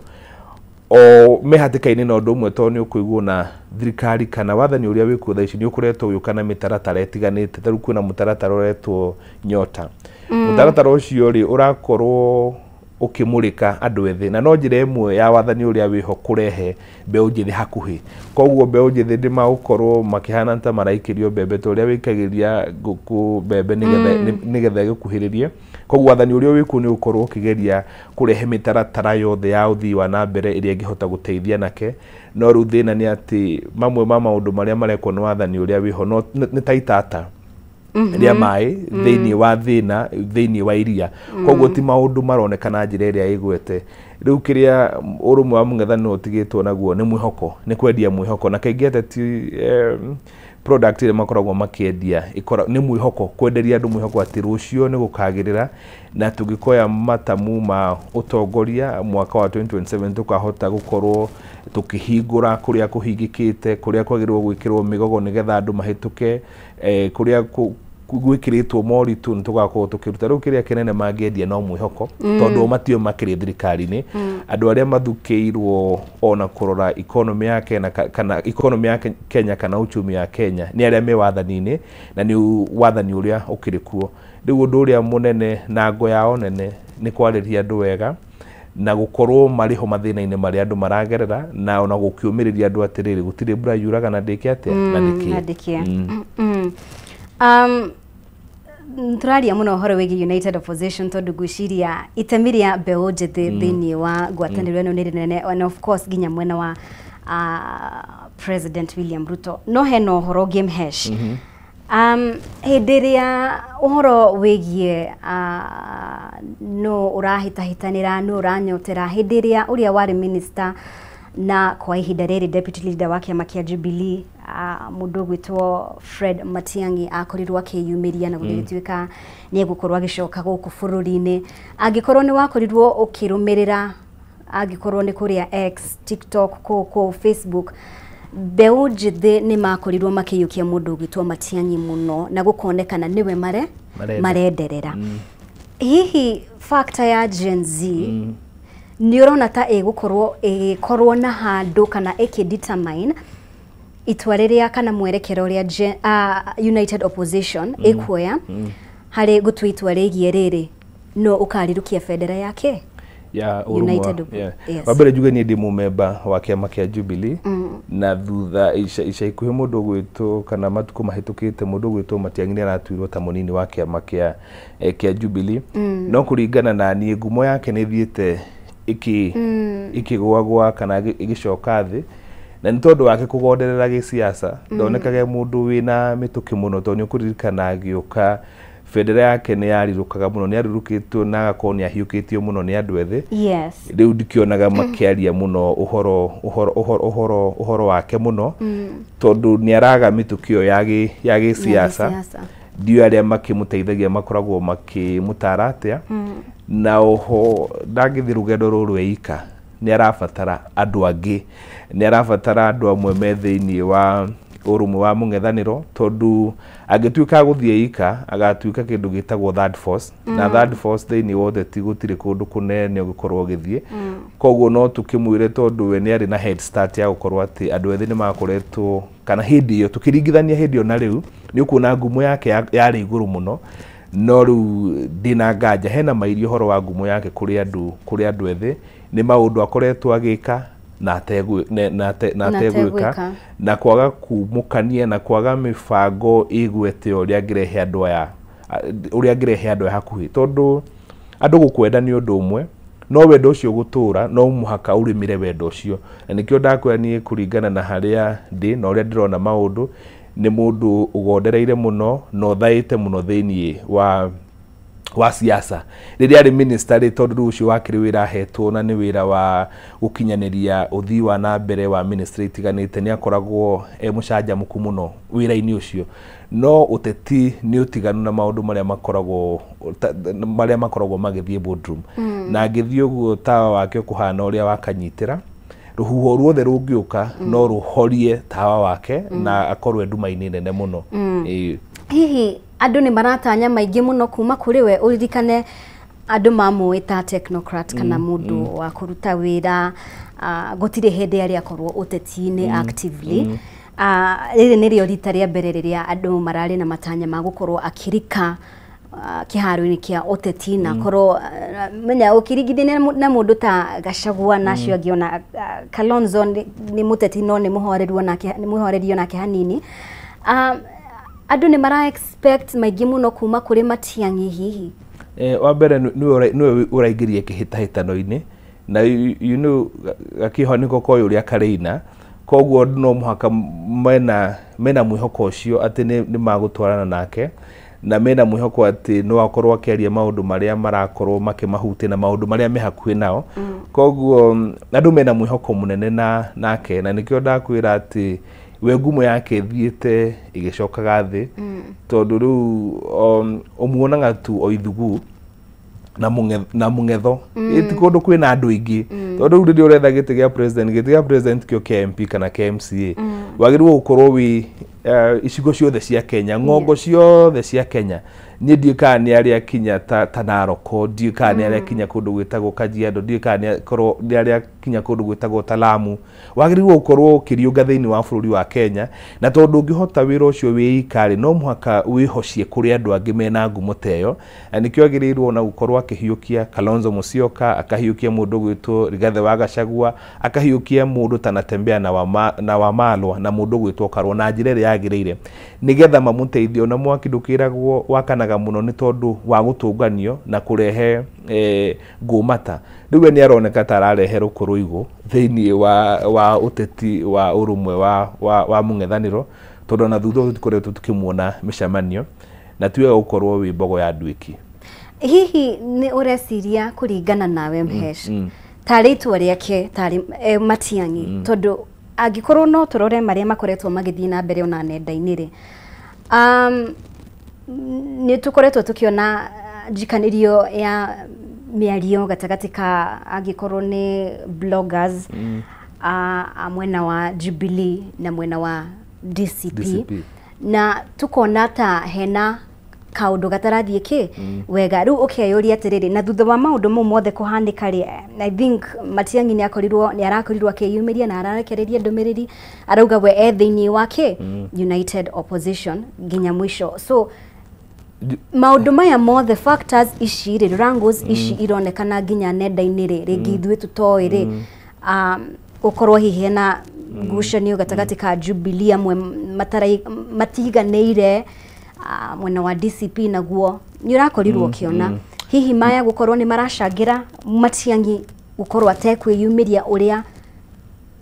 O me hatĩka-inĩ na ũndũ ũmwe, tondũ nĩ ũkũiguo na thirikari kana wathani ũrĩa wĩkuo thaa ici nĩ ũkoretwo ũgĩũka na mĩtaratara ĩtiganĩte. Ta rĩu kwĩna mũtaratara ũretwo Nyota. Mũtaratara ũcio rĩ ũrakorwo ũkĩmũrĩka andũ ethĩ, na no njĩra ĩmwe ya wathani ũrĩa wĩho kũrehe mbeũ njĩthĩ hakuhĩ. Koguo mbeũ njĩthĩ ndĩmagũkorwo makĩhana ta maraikĩrio mbembe ta ũrĩa wĩikagĩria ngũkũ mbembe nĩgetha ĩgũkuhĩrĩrie. Koguo wathani ũrĩa wĩkuo nĩ ũgũkorwo ũkĩgeria kũrehe mĩtaratara yothe ya ũthii wa na mbere ĩrĩa ĩngĩhota gũteithia anake. No rĩu thĩna nĩ atĩ mamwe ma maũndũ marĩa marekwo nĩ wathani ũrĩa wĩho no nĩ ta itata rĩa maĩ thĩinĩ wa thĩna thĩinĩ wa iria. Koguo ti maũndũ maroneka na njĩra ĩrĩa ĩgwete. Rĩu kĩrĩa ũrũmwe wa mũng'ethanĩro ũtigĩtwo naguo nĩ mwĩhoko, nĩ kwendia mwĩhoko, na kaingĩ ateti product ĩrĩa makoragwo makĩendia nĩ mwĩhoko, kwenderia andũ mwĩhoko atĩ rũciũ nĩ gũkagĩrĩra, na tũngĩkoya matamu ma ũtongoria mwaka wa 2027 tũkahota gũkorwo tũkĩhingũra kũrĩa kũhingĩkĩte, kũrĩa kwagĩrĩirwo gwĩkĩrwo mĩgogo nĩgetha andũ mahĩtũke, kũrĩa gwĩkĩrĩtwo moritũ nĩ tũgakorwo tũkĩruta. Rĩu kĩrĩa kĩnene mangĩendia no mwĩhoko, tondũ o matio makĩrĩ thirikari-inĩ. Andũ arĩa mathukĩirwo ona kũrora economy ya Kenya kana economy ya Kenya kana uchumi ya Kenya nĩ arĩa me wathani-inĩ, na nĩ wathani ũrĩa ũkĩrĩ kuo. Rĩu ũndũ ũrĩa mũnene na ngo yao nene nĩ kwarĩria andũ wega na gũkorwo marĩ ho mathĩna-inĩ marĩa andũ maragerera, na ona gũkĩũmĩrĩria andũ atĩrĩrĩ, gũtirĩ mbura yuraga na ndĩke atĩa na ndĩkĩe. Tũraria mũno ũhoro wĩgiĩ United Opposition tondũ ngwĩciria itemi rĩa mbeũ njĩthĩ thĩinĩ wa ngwatanĩro ĩno nĩ rĩnene, and of course nginya mwena wa President William Ruto. No hena ũhoro ũngĩ Mhesh. Hĩndĩ ĩrĩa ũhoro wĩgiĩ no ũrahĩtahĩtanĩra, no ũranyotera, hĩndĩ ĩrĩa ũrĩa warĩ minister na kwa ihinda rĩrĩ deputy leader wa kĩama kĩa Jubilee, mũndũ ũgwĩtwo Fred Matiang'i akorirwo akĩyumĩria na gũgĩtuĩka nĩ egũkorwo agĩcoka gũkũ bũrũri-inĩ. Angĩkorwo nĩ wakorirwo ũkĩrũmĩrĩra, angĩkorwo nĩ kũrĩa X, TikTok, kũ Facebook, mbeũ njĩthĩ nĩ makorirwo makĩiyũkia mũndũ ũgwĩtwo Matiang'i mũno na gũkonekana nĩwe marenderera. Hihi factor ya Gen Z nĩ ũrona ta ĩgũkorwo ĩgĩkorwo na handũ kana ĩkĩ-determine itua rĩrĩa kana mwerekero ũrĩa United Opposition ĩkuoya harĩ gũtua itua rĩgiĩ rĩrĩ, no ũkarirũkia bendera yake ya United? Wa mbere njuge niĩ ndĩ mũmemba wa kĩama kĩa Jubilee, na thutha ica ikuhĩ mũndũ ũgwĩtwo kana matukũ mahĩtũkĩte mũndũ ũgwĩtwo Matiang'i nĩ aratuirwo ta mũnini wa kĩama kĩa Jubilee. No kũringana na niĩ ngumo yake nĩ ĩthiĩte ikĩgũagũa kana ĩgĩcoka thĩ, na nĩ tondũ wake kũgonderera gĩsiasa. Ndonekage mũndũ wĩna mĩtũkĩ mũno, tondũ nĩ ũkũririkana agĩũka bendera yake nĩ yarirũkaga mũno, nĩ yarirũkĩtwo na agakorwo nĩ ahiũkĩtio mũno nĩ andũ ethĩ. Rĩu ndikĩonaga makĩaria mũno ũhoro wake mũno, tondũ nĩ araga mĩtũkĩ ĩyo ya gĩsiasa. Ndiũĩ arĩa makĩmũteithagia makoragwo makĩmũtara atĩa, na oho ndangĩthiĩ rũgendo rũrũ eika, nĩ arabatara andũ angĩ, nĩ arabatara andũ amwe me thĩinĩ wa ũrũmwe wa mũng'ethanĩro, tondũ angĩtuĩka gũthiĩ ika agatuĩka kĩndũ gĩtagwo third force, na third force thĩinĩ wa ũteti gũtirĩ kũndũ kũnene ũgĩkorwo ũgĩthiĩ. Koguo no tũkĩmwĩre tondũ we nĩ arĩ na head start ya gũkorwo atĩ andũ ethĩ nĩ makoretwo, kana hĩndĩ ĩyo tũkĩringithania hĩndĩ ĩyo na rĩu nĩ ũkuona ngumo yake yarĩ igũrũ mũno. No rĩu ndĩna nganja hena mairio ũhoro wa ngumo yake kũrĩ andũ ethĩ, nĩ maũndũ akoretwo agĩka na ategwĩka, na kwaga kumũkania na kwaga mĩbango ĩgwete ũrĩa angĩrehe andũ aya, ũrĩa angĩrehe andũ aya hakuhĩ, tondũ andũ gũkwenda nĩ ũndũ ũmwe, no wendo ũcio gũtũra no mũhaka ũrĩmĩre wendo ũcio. Na nĩkĩo ndakwĩra niĩ kũringana na harĩa ndĩ na ũrĩa ndĩrona maũndũ, nĩ mũndũ ũgondereire mũno na ũthaĩte mũno thĩinĩ wa siasa. Rĩrĩa arĩ minister rĩ, tondũ rĩu ũcio wakĩrĩ wĩra ahetwo na nĩ wĩra wa gũkinyanĩria ũthii wa na mbere wa ministry itiganĩte, nĩ akoragwo e mũcanjamũku mũno wĩra-inĩ ũcio. No ũteti nĩ ũtiganu na maũndũ marĩa makoragwo magĩthiĩ boardroom, na angĩthiĩ ũguo tawa wake ũkũhana ũrĩa wakanyitĩra, rũhuho ruothe rũngĩũka no rũhorie tawa wake na akorwo nduma-inĩ nene mũno. Hihi andũ nĩ maratanya maingĩ mũno kuma kũrĩ we, ũririkane andũ mamũĩ ta technocrat kana mũndũ wa kũruta wĩra, gũtirĩ hĩndĩ arĩa akorwo ũteti-inĩ actively. Rĩrĩ nĩrĩo rita rĩa mbere rĩrĩa andũ mararĩ na matanya ma gũkorwo akĩrika kĩharo-inĩ kĩa ũteti na korwo menya ũkĩringithania na mũndũ ta Gachagua na acio angĩ ona Kalonzo nĩ mũteti no nĩ mũhoreru onake, nĩ mũhorerio onake hanini. Andũ nĩ mara expect maingĩ mũno kuma kũrĩ Matiang'i hihi. Wa mbere nĩwe ũraingĩria kĩhĩtahĩtano-inĩ na you know gakĩho nĩko koĩ ũrĩa karĩina, koguo no mũhaka mena mwĩhoko ũcio atĩ nĩ magũtwarana nake, na mena mwĩhoko atĩ no akorwo akĩaria maũndũ marĩa marakorwo makĩmahutia na maũndũ marĩa me hakuhĩ nao. Koguo andũ mena mwĩhoko mũnene na nake, na nĩkĩo ndakwĩra atĩ we ngumo yake ĩthiĩte ĩgĩcokaga thĩ, tondũ rĩu ũmuonaga tu o ithugu na mũng'etho. Ti kũndũ kwĩna andũ aingĩ, tondũ rĩu rĩrĩa ũretha gĩtĩ gĩa president, gĩtĩ gĩa president kĩo kĩa MP kana kĩa MCA, wagĩrĩirwo gũkorwo wĩ icigo ciothe cia Kenya, ng'ongo ciothe cia Kenya. Niĩ ndiũĩ kana nĩ arĩa kinya ta Narok, ndiũĩ kana nĩ arĩa kinya kũndũ gwĩtagwo Kajiado, ndiũĩ kana nĩ arĩa kinya kũndũ gwĩtagwo ta Lamu. Wagĩrĩirwo gũkorwo ũkĩriũnga thĩinĩ wa bũrũri wa Kenya, na tondũ ũngĩhota wĩra ũcio wĩ ika-rĩ, no mũhaka wĩhocie kũrĩ andũ angĩ mena ngumo ta ĩyo, na nĩkĩo agĩrĩirwo na gũkorwo akĩhiũkia Kalonzo Musyoka, akahiũkia mũndũ ũgwĩtwo Rigathĩ wa Gachagua, akahiũkia mũndũ ta Natembeya na Wamalwa na mũndũ ũgwĩtwo Karua na njĩra ĩrĩa yagĩrĩire, nĩgetha mamũteithie. Ona mwaki ndũkĩragwo wakanaga mũno nĩ tondũ wa gũtũnganio na kũrehe ngũmata. Rĩu we nĩ aroneka ta ararehe rũkũrũigũ thĩinĩ wa ũteti wa ũrũmwe wa mũng'ethanĩro, tondũ ona thutha ũcio tũkoretwo tũkĩmuona mĩcemanio, na ti wega gũkorwo wĩ mbogo ya nduĩki. Hihi nĩ ũreciria kũringana nawe Mhesh, tarĩ itua rĩake tarĩ Matiang'i, tondũ angĩkorwo no tũrore marĩa makoretwo magĩthiĩ na mbere ona nenda-inĩ rĩ, nĩ tũkoretwo tũkĩona njikanĩrio ya mĩario gatagatĩ ka angĩkorwo nĩ bloggers a mwena wa Jubilee na mwena wa DCP, na tukona ta hena kaũndũ gatarathiĩ kĩ wega. Rĩu ũkeyũria atĩrĩrĩ, na thutha wa maũndũ mau mothe kũhanĩka rĩ, I think Matiang'i nĩ akorirwo nĩ arakorirwo akĩyumĩria na ararekereria ndũmĩrĩri arauga we e thĩinĩ wa kĩ United Opposition nginya mũico. So maũndũ maya mothe, factors ici rĩ, wrangles ici ironekana nginya nenda-inĩ rĩ, rĩngĩ ithuĩ tũtoĩ rĩ, gũkorwo hihi hena ngucanio gatagatĩ ka Jubilee amwe matiganĩire mwena wa DCP naguo nĩ ũrakorirwo ũkĩona hihi maya gũkorwo nĩ maracangĩra Matiang'i gũkorwo atekwĩyumĩria ũrĩa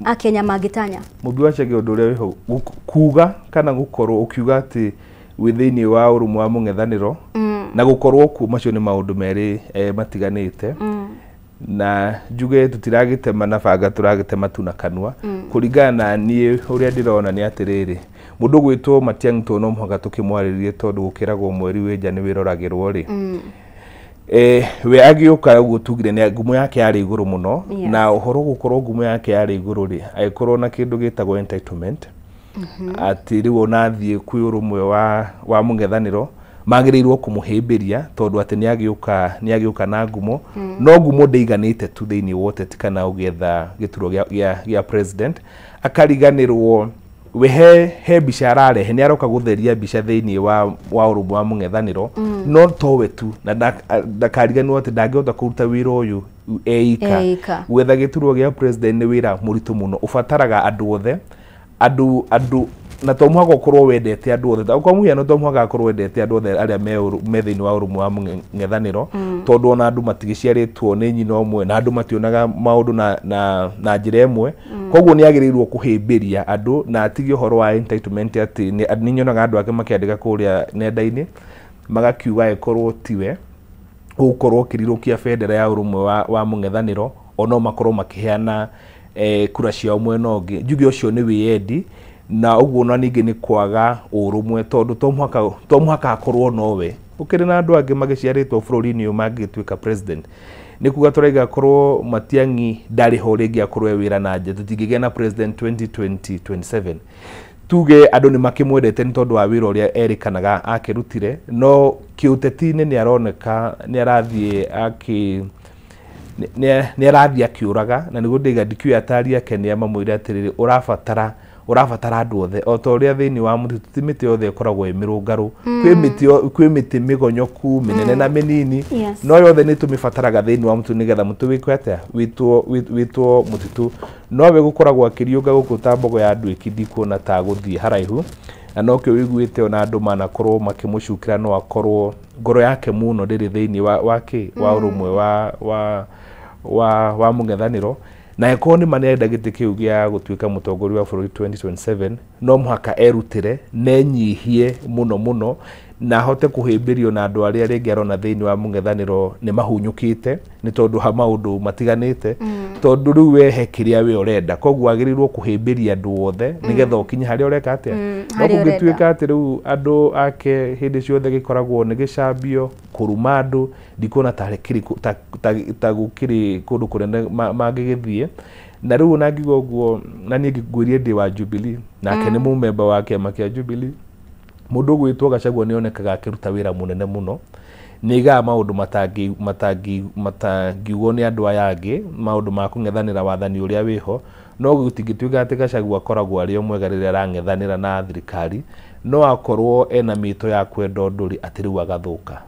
Akenya mangĩtanya. Mũmbi wa Chege, ũndũ ũrĩa wĩho kuga kana gũkorwo ũkiuga atĩ wĩ thĩinĩ wa ũrũmwe wa mũng'ethanĩro na gũkorwo kuo, macio nĩ maũndũ merĩ matiganĩte. Na njuge tũtiragĩtema na banga, tũragĩtema tu na kanua. Kũringana na niĩ ũrĩa ndĩrona nĩ atĩrĩrĩ, mũndũ ũgwĩtwo Matiang'i to no mũhaka tũkĩmwarĩrie, tondũ gũkĩragwo mweri wĩ nja nĩ wĩroragĩrwo rĩ. We agĩũka ũguo tugire nĩ ngumo yake yarĩ igũrũ mũno, na ũhoro gũkorwo ngumo yake yarĩ igũrũ rĩ, agĩkorwo na kĩndũ gĩtagwo entitlement, atĩ rĩu ona athiĩ kwĩ ũrũmwe wa mũng'ethanĩro magĩrĩirwo kũmũhĩmbĩria tondũ atĩ nĩ agĩũka na ngumo. No ngumo ndĩiganĩte tu thĩinĩ wa ũteti kana ũgĩetha gĩturwa gĩa president, akariganĩrwo we he mbica ararehe, nĩ aroka gũtheria mbica thĩinĩ wa ũrũmwe wa mũng'ethanĩro, no towe tu, na ndakariganĩrwo atĩ ndangĩhota kũruta wĩra ũyũ eika. Gwetha gĩturwa gĩa president nĩ wĩra mũritũ mũno, ũbataraga andũ othe, andũ na to mũhaka ũkorwo wendete andũ othe, kwa mũhiano to mũhaka akorwo wendete andũ othe arĩa me thĩinĩ wa ũrũmwe wa mũng'ethanĩro, tondũ ona andũ matigĩciarĩtwo nĩ nyina ũmwe na andũ mationaga maũndũ na njĩra ĩmwe. Koguo nĩ agĩrĩirwo kũhĩmbĩria andũ na atige ũhoro wa entitlement, atĩ nĩ nyonaga andũ ake makĩandĩka kũrĩa nenda-inĩ magakiuga ĩkorwo tiwe ũgũkorwo ũkĩrirũkia bendera ya ũrũmwe wa mũng'ethanĩro, ono makorwo makĩheana kura ciao mwena ũngĩ. Njuge ũcio nĩ wĩyendi, na ũguo na ningĩ nĩ kwaga ũrũmwe, tondũ to mũhaka akorwo nowe, ũkĩrĩ na andũ angĩ magĩciarĩtwo bũrũri-inĩ ũyũ mangĩtuĩka president. Nĩ kuga tũraiga akorwo Matiang'i ndarĩ ho rĩngĩ akorwo e wĩra na nja, tũtingĩgĩa na president 2027. Tuge andũ nĩ makĩmwendete nĩ tondũ wa wĩra ũrĩa erĩkanaga akĩrutire, no kĩũteti-inĩ nĩ aroneka nĩ arathiĩ akĩũraga, na nĩguo ndĩiga ndikĩũĩ atari ake nĩ amamwĩre atĩrĩrĩ, ũrabatara Ũrabatara andũ othe o ta ũrĩa thĩinĩ wa mũtitũ ti mĩtĩ yothe ĩkoragwo ĩ mĩrũngarũ. Kwĩ mĩtĩ mĩgonyoku mĩnene na mĩnini, no yothe nĩ tũmĩbataraga thĩinĩ wa mũtitũ nĩgetha mũtĩ wĩkwe atĩa, wĩtwo mũtitũ. No we gũkoragwo akĩriũnga gũkũ ta mbogo ya nduĩki, ndikuona ta gũthiĩ haraihu, na nokĩo wĩiguĩte ona andũ manakorwo makĩmũcukĩra, no akorwo ngoro yake mũno ndĩrĩ thĩinĩ wa kĩ wa ũrũmwe wa mũng'ethanĩro. Na ĩkorwo nĩ manenda gĩtĩ kĩu gĩa gũtuĩka mũtongoria wa bũrũri 2027, no mũhaka erutĩre na enyihie mũno mũno, na ahote kũhĩmbĩrio na andũ arĩa rĩngĩ arona thĩinĩ wa mũng'ethanĩro nĩ mahunyũkĩte nĩ tondũ ha maũndũ matiganĩte, tondũ rĩu we he kĩrĩa we ũrenda, koguo agĩrĩirwo kũhĩmbĩria andũ othe nĩgetha ũkinye harĩa ũreka atĩa. No kũngĩtuĩka atĩ rĩu andũ ake hĩndĩ ciothe gĩkoragwo nĩ gĩcambio kũruma andũ, ndikuona ta gũkĩrĩ kũndũ kũnene mangĩgĩthiĩ. Na rĩu ona ngiuga ũguo, na niĩ ngwĩrie ndĩ wa Jubilee, nake nĩ mũmemba wa kĩama kĩa Jubilee. Mũndũ ũgwĩtwo Gachagua nĩ onekaga akĩruta wĩra mũnene mũno, nĩ aigaga maũndũ matangiugwo nĩ andũ aya angĩ, maũndũ ma kũng'ethanĩra wathani ũrĩa wĩho. No gũtingĩtuĩka atĩ Gachagua akoragwo arĩ o mwega rĩrĩa arang'ethanĩra na thirikari, no akorwo ena mĩto ya kwenda ũndũ rĩ, atĩ rĩu agathũka.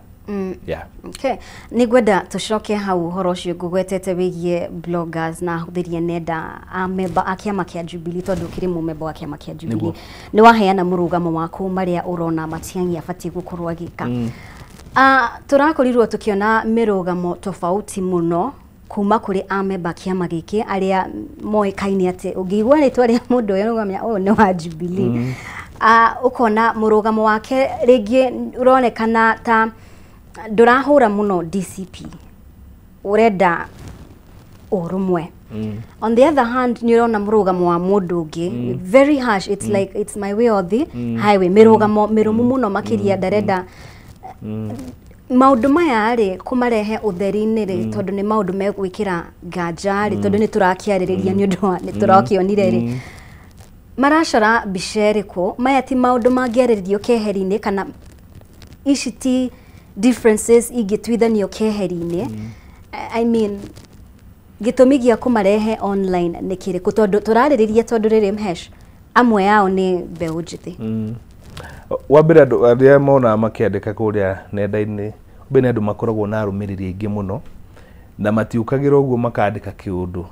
Yeah. Okay. Nĩngwenda tũcoke hau ũhoro ũcio ngũgwetete wĩgiĩ bloggers na ahũthĩri a nenda a memba a kĩama kĩa Jubilee, tondũ ũkĩrĩ mũmemba wa kĩama kĩa Jubilee. Nĩ waheana mũrũgamo waku marĩa ũrona Matiang'i abatiĩ gũkorwo agĩka. Tũrakorirwo tũkĩona mĩrũgamo tofauti mũno kuma kũrĩ amemba kĩama gĩkĩ arĩa moĩkaine atĩ ũngĩigua rĩtwa rĩa mũndũ ũyũ nĩũkamenya ũyũ nĩ wa Jubilee. Ũkona mũrũgamo wake rĩngĩ ũronekana ta ndũrahũra mũno DCP, ũrenda ũrũmwe. On the other hand, nĩ ũrona mũrũgamo wa mũndũ ũngĩ very harsh, it's like it's my way or the highway, mĩrũgamo mĩrũmu mũno makĩria, ndarenda maũndũ maya rĩ kũmarehe ũtheri-inĩ rĩ, tondũ nĩ maũndũ megwĩkĩra nganja rĩ, tondũ nĩ tũrakĩarĩrĩria nĩ ũndũ wa nĩ tũrakĩonire rĩ, maracora mbica ĩrĩkũ? Maya ti maũndũ mangĩarĩrĩrio keheri-inĩ, kana ici ti differences ingĩtuithanio keheri-inĩ? I mean, gĩtũmi gĩa kũmarehe online nĩ kĩrĩkũ? Tondũ tũrarĩrĩria, tondũ rĩrĩ Mhesh, amwe ao nĩ mbeũ njĩthĩ. Wa mbere andũ arĩa monaga makĩandĩka kũrĩa nenda-inĩ, mbere nĩ andũ makoragwo na arũmĩrĩri aingĩ mũno, na matiũkagĩra ũguo makandĩka kĩũndũ.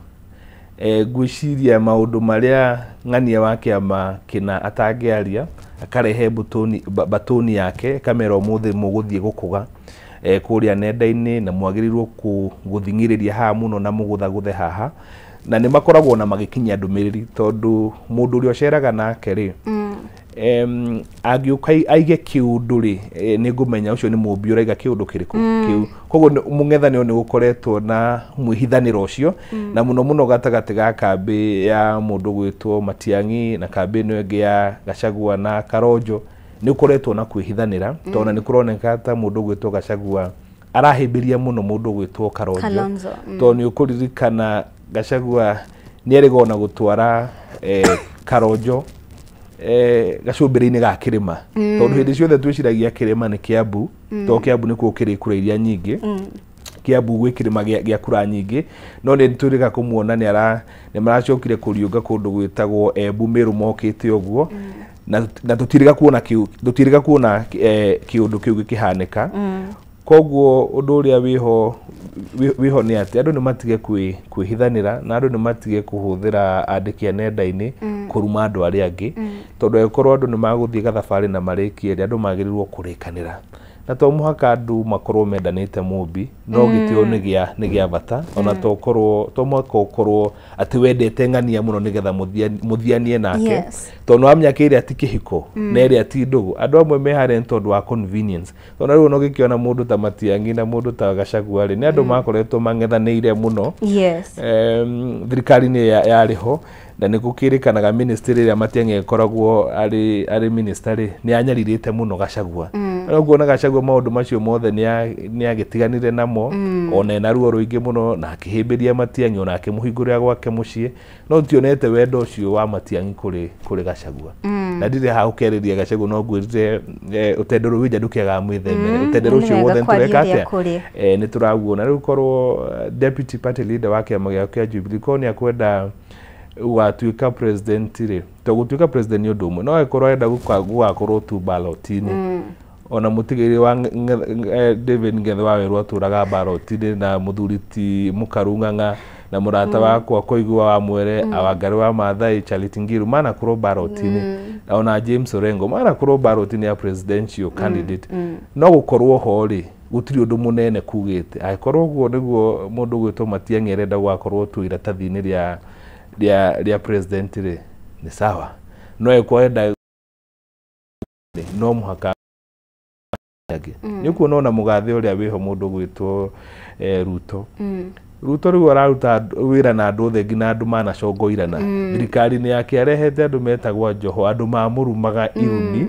Ngwĩciria maũndũ marĩa ng'ania wa kĩama kĩna atangĩaria, akarehe batoni yake, akamera ũmũthĩ mũgũthiĩ gũkũga kũrĩa nenda-inĩ, na mwagĩrĩirwo gũthing'ĩrĩria haha mũno na mũgũthagũthe haha. Na nĩ makoragwo na magĩkinyia ndũmĩrĩri, tondũ mũndũ ũrĩa ũceraga nake rĩ, angĩũka aige kĩũndũ rĩ, nĩ ngũmenya ũcio nĩ mũmbi ũraiga kĩũndũ kĩrĩkũ kĩu. Koguo mũng'ethanĩro nĩ ũkoretwo na mwĩhithanĩro ũcio, na mũno mũno gatagatĩ ga kambĩ ya mũndũ gwĩtwo Matiang'i na kambĩ ĩno ĩngĩ ya Gachagua na Karonjo, nĩ ũkoretwo na kwĩhithanĩra, tondũ nĩ kũroneka ta mũndũ gwĩtwo Gachagua arahĩmbĩria mũno mũndũ gwĩtwo Karonjo, tondũ nĩ ũkũririkana Gachagua nĩ erĩga ona gũtwara Karonjo gacumbĩrĩ-inĩ ga kĩrĩma, tondũ hĩndĩ ciothe twĩciragia kĩrĩma nĩ Kiambu, tondũ Kiambu nĩkuo kĩrĩ kura iria nyingĩ, Kiambu gwĩ kĩrĩma gĩa kura nyingĩ, no nĩ tũrĩga kũmuona nĩ maracokire kũriũnga kũndũ gwĩtagwo Embu Meru mokĩte ũguo, na tũtirĩga kuona kĩũndũ kĩu gĩkĩhanĩka. Koguo ũndũ ũrĩa wĩho nĩ atĩ andũ nĩ matige kwĩhithanĩra, na andũ nĩ matige kũhũthĩra andĩki a nenda-inĩ kũruma andũ arĩa angĩ, tondũ angĩkorwo andũ nĩ magũthiĩ gathabarĩ na marĩkie rĩ, andũ magĩrĩirwo kũrĩkanĩra. Na to mũhaka andũ makorwo mendanĩte mũmbi, no gĩtĩo nĩ gĩa bata, ona to mũhaka ũkorwo atĩ wendete ng'ania mũno nĩgetha mũthianie nake, tondũ nĩ wamenya kĩrĩa ti kĩhiko na ĩrĩa ti ndũgũ. Andũ amwe me harĩa nĩ tondũ wa convenience, tondũ rĩu ũgĩkĩona mũndũ ta Matiang'i na mũndũ ta Gachagua rĩ, nĩ andũ makoretwo mang'ethanĩire mũno thirikari-inĩ yarĩ ho, na nĩ gũkĩrĩkanaga ministry ĩrĩa Matiang'i ĩkoragwo arĩ minister rĩ, nĩ anyarirĩte mũno Gachagua. No kuona Gachagua maũndũ macio mothe nĩ agĩtiganire namo, ona ena ruo rũingĩ mũno, na akĩhĩmbĩria Matiang'i, ona akĩmũhingũrĩra gwake mũciĩ, no tionete wendo ũcio wa Matiang'i kũrĩ Gachagua. Na ndirĩ haha ũkĩarĩria Gachagua, no ngwĩrire ũtendero wĩ nja ndũkĩagaga mwĩthemere, ũtendero ũcio wothe nĩtũreka atĩa, nĩ tũrawuona. Rĩu korwo deputy party leader wa kĩama gĩaku kĩa Jubilee korwo nĩ akwenda Ũgatuĩka president rĩ, to gũtuĩka president nĩ ũndũ ũmwe, no angĩkorwo arenda gũgakorwo tu ballot-inĩ, ona mũtigĩrĩ wa David Ngethe wa Werũ atũraga ballot-inĩ, na mũthuri ti Mũkaru Ng'ang'a na mũrata wakwa Koigua wa Mwere, Wangari wa Maathai, Charity Ngiru manakorwo ballot-inĩ, ona James Orengo manakorwo ballot-inĩ ya presidential candidate. No gũkorwo ho rĩ, gũtirĩ ũndũ mũnene kugĩte. Angĩkorwo ũguo nĩguo mũndũ ũgwĩtwo Matiang'i arenda gũgakorwo tu iratathi-inĩ rĩa president rĩ, nĩ sawa, no angĩkorwo arenda no mũhaka angĩ. Nĩ ũkuona ona mũgathe ũrĩa wĩho, mũndũ ũgwĩtwo Ruto. Ruto rĩu araruta wĩra na andũ othe, nginya andũ manacongoirana. Thirikari-inĩ yake arehete andũ metagwo Joho, andũ mamũrumaga irumi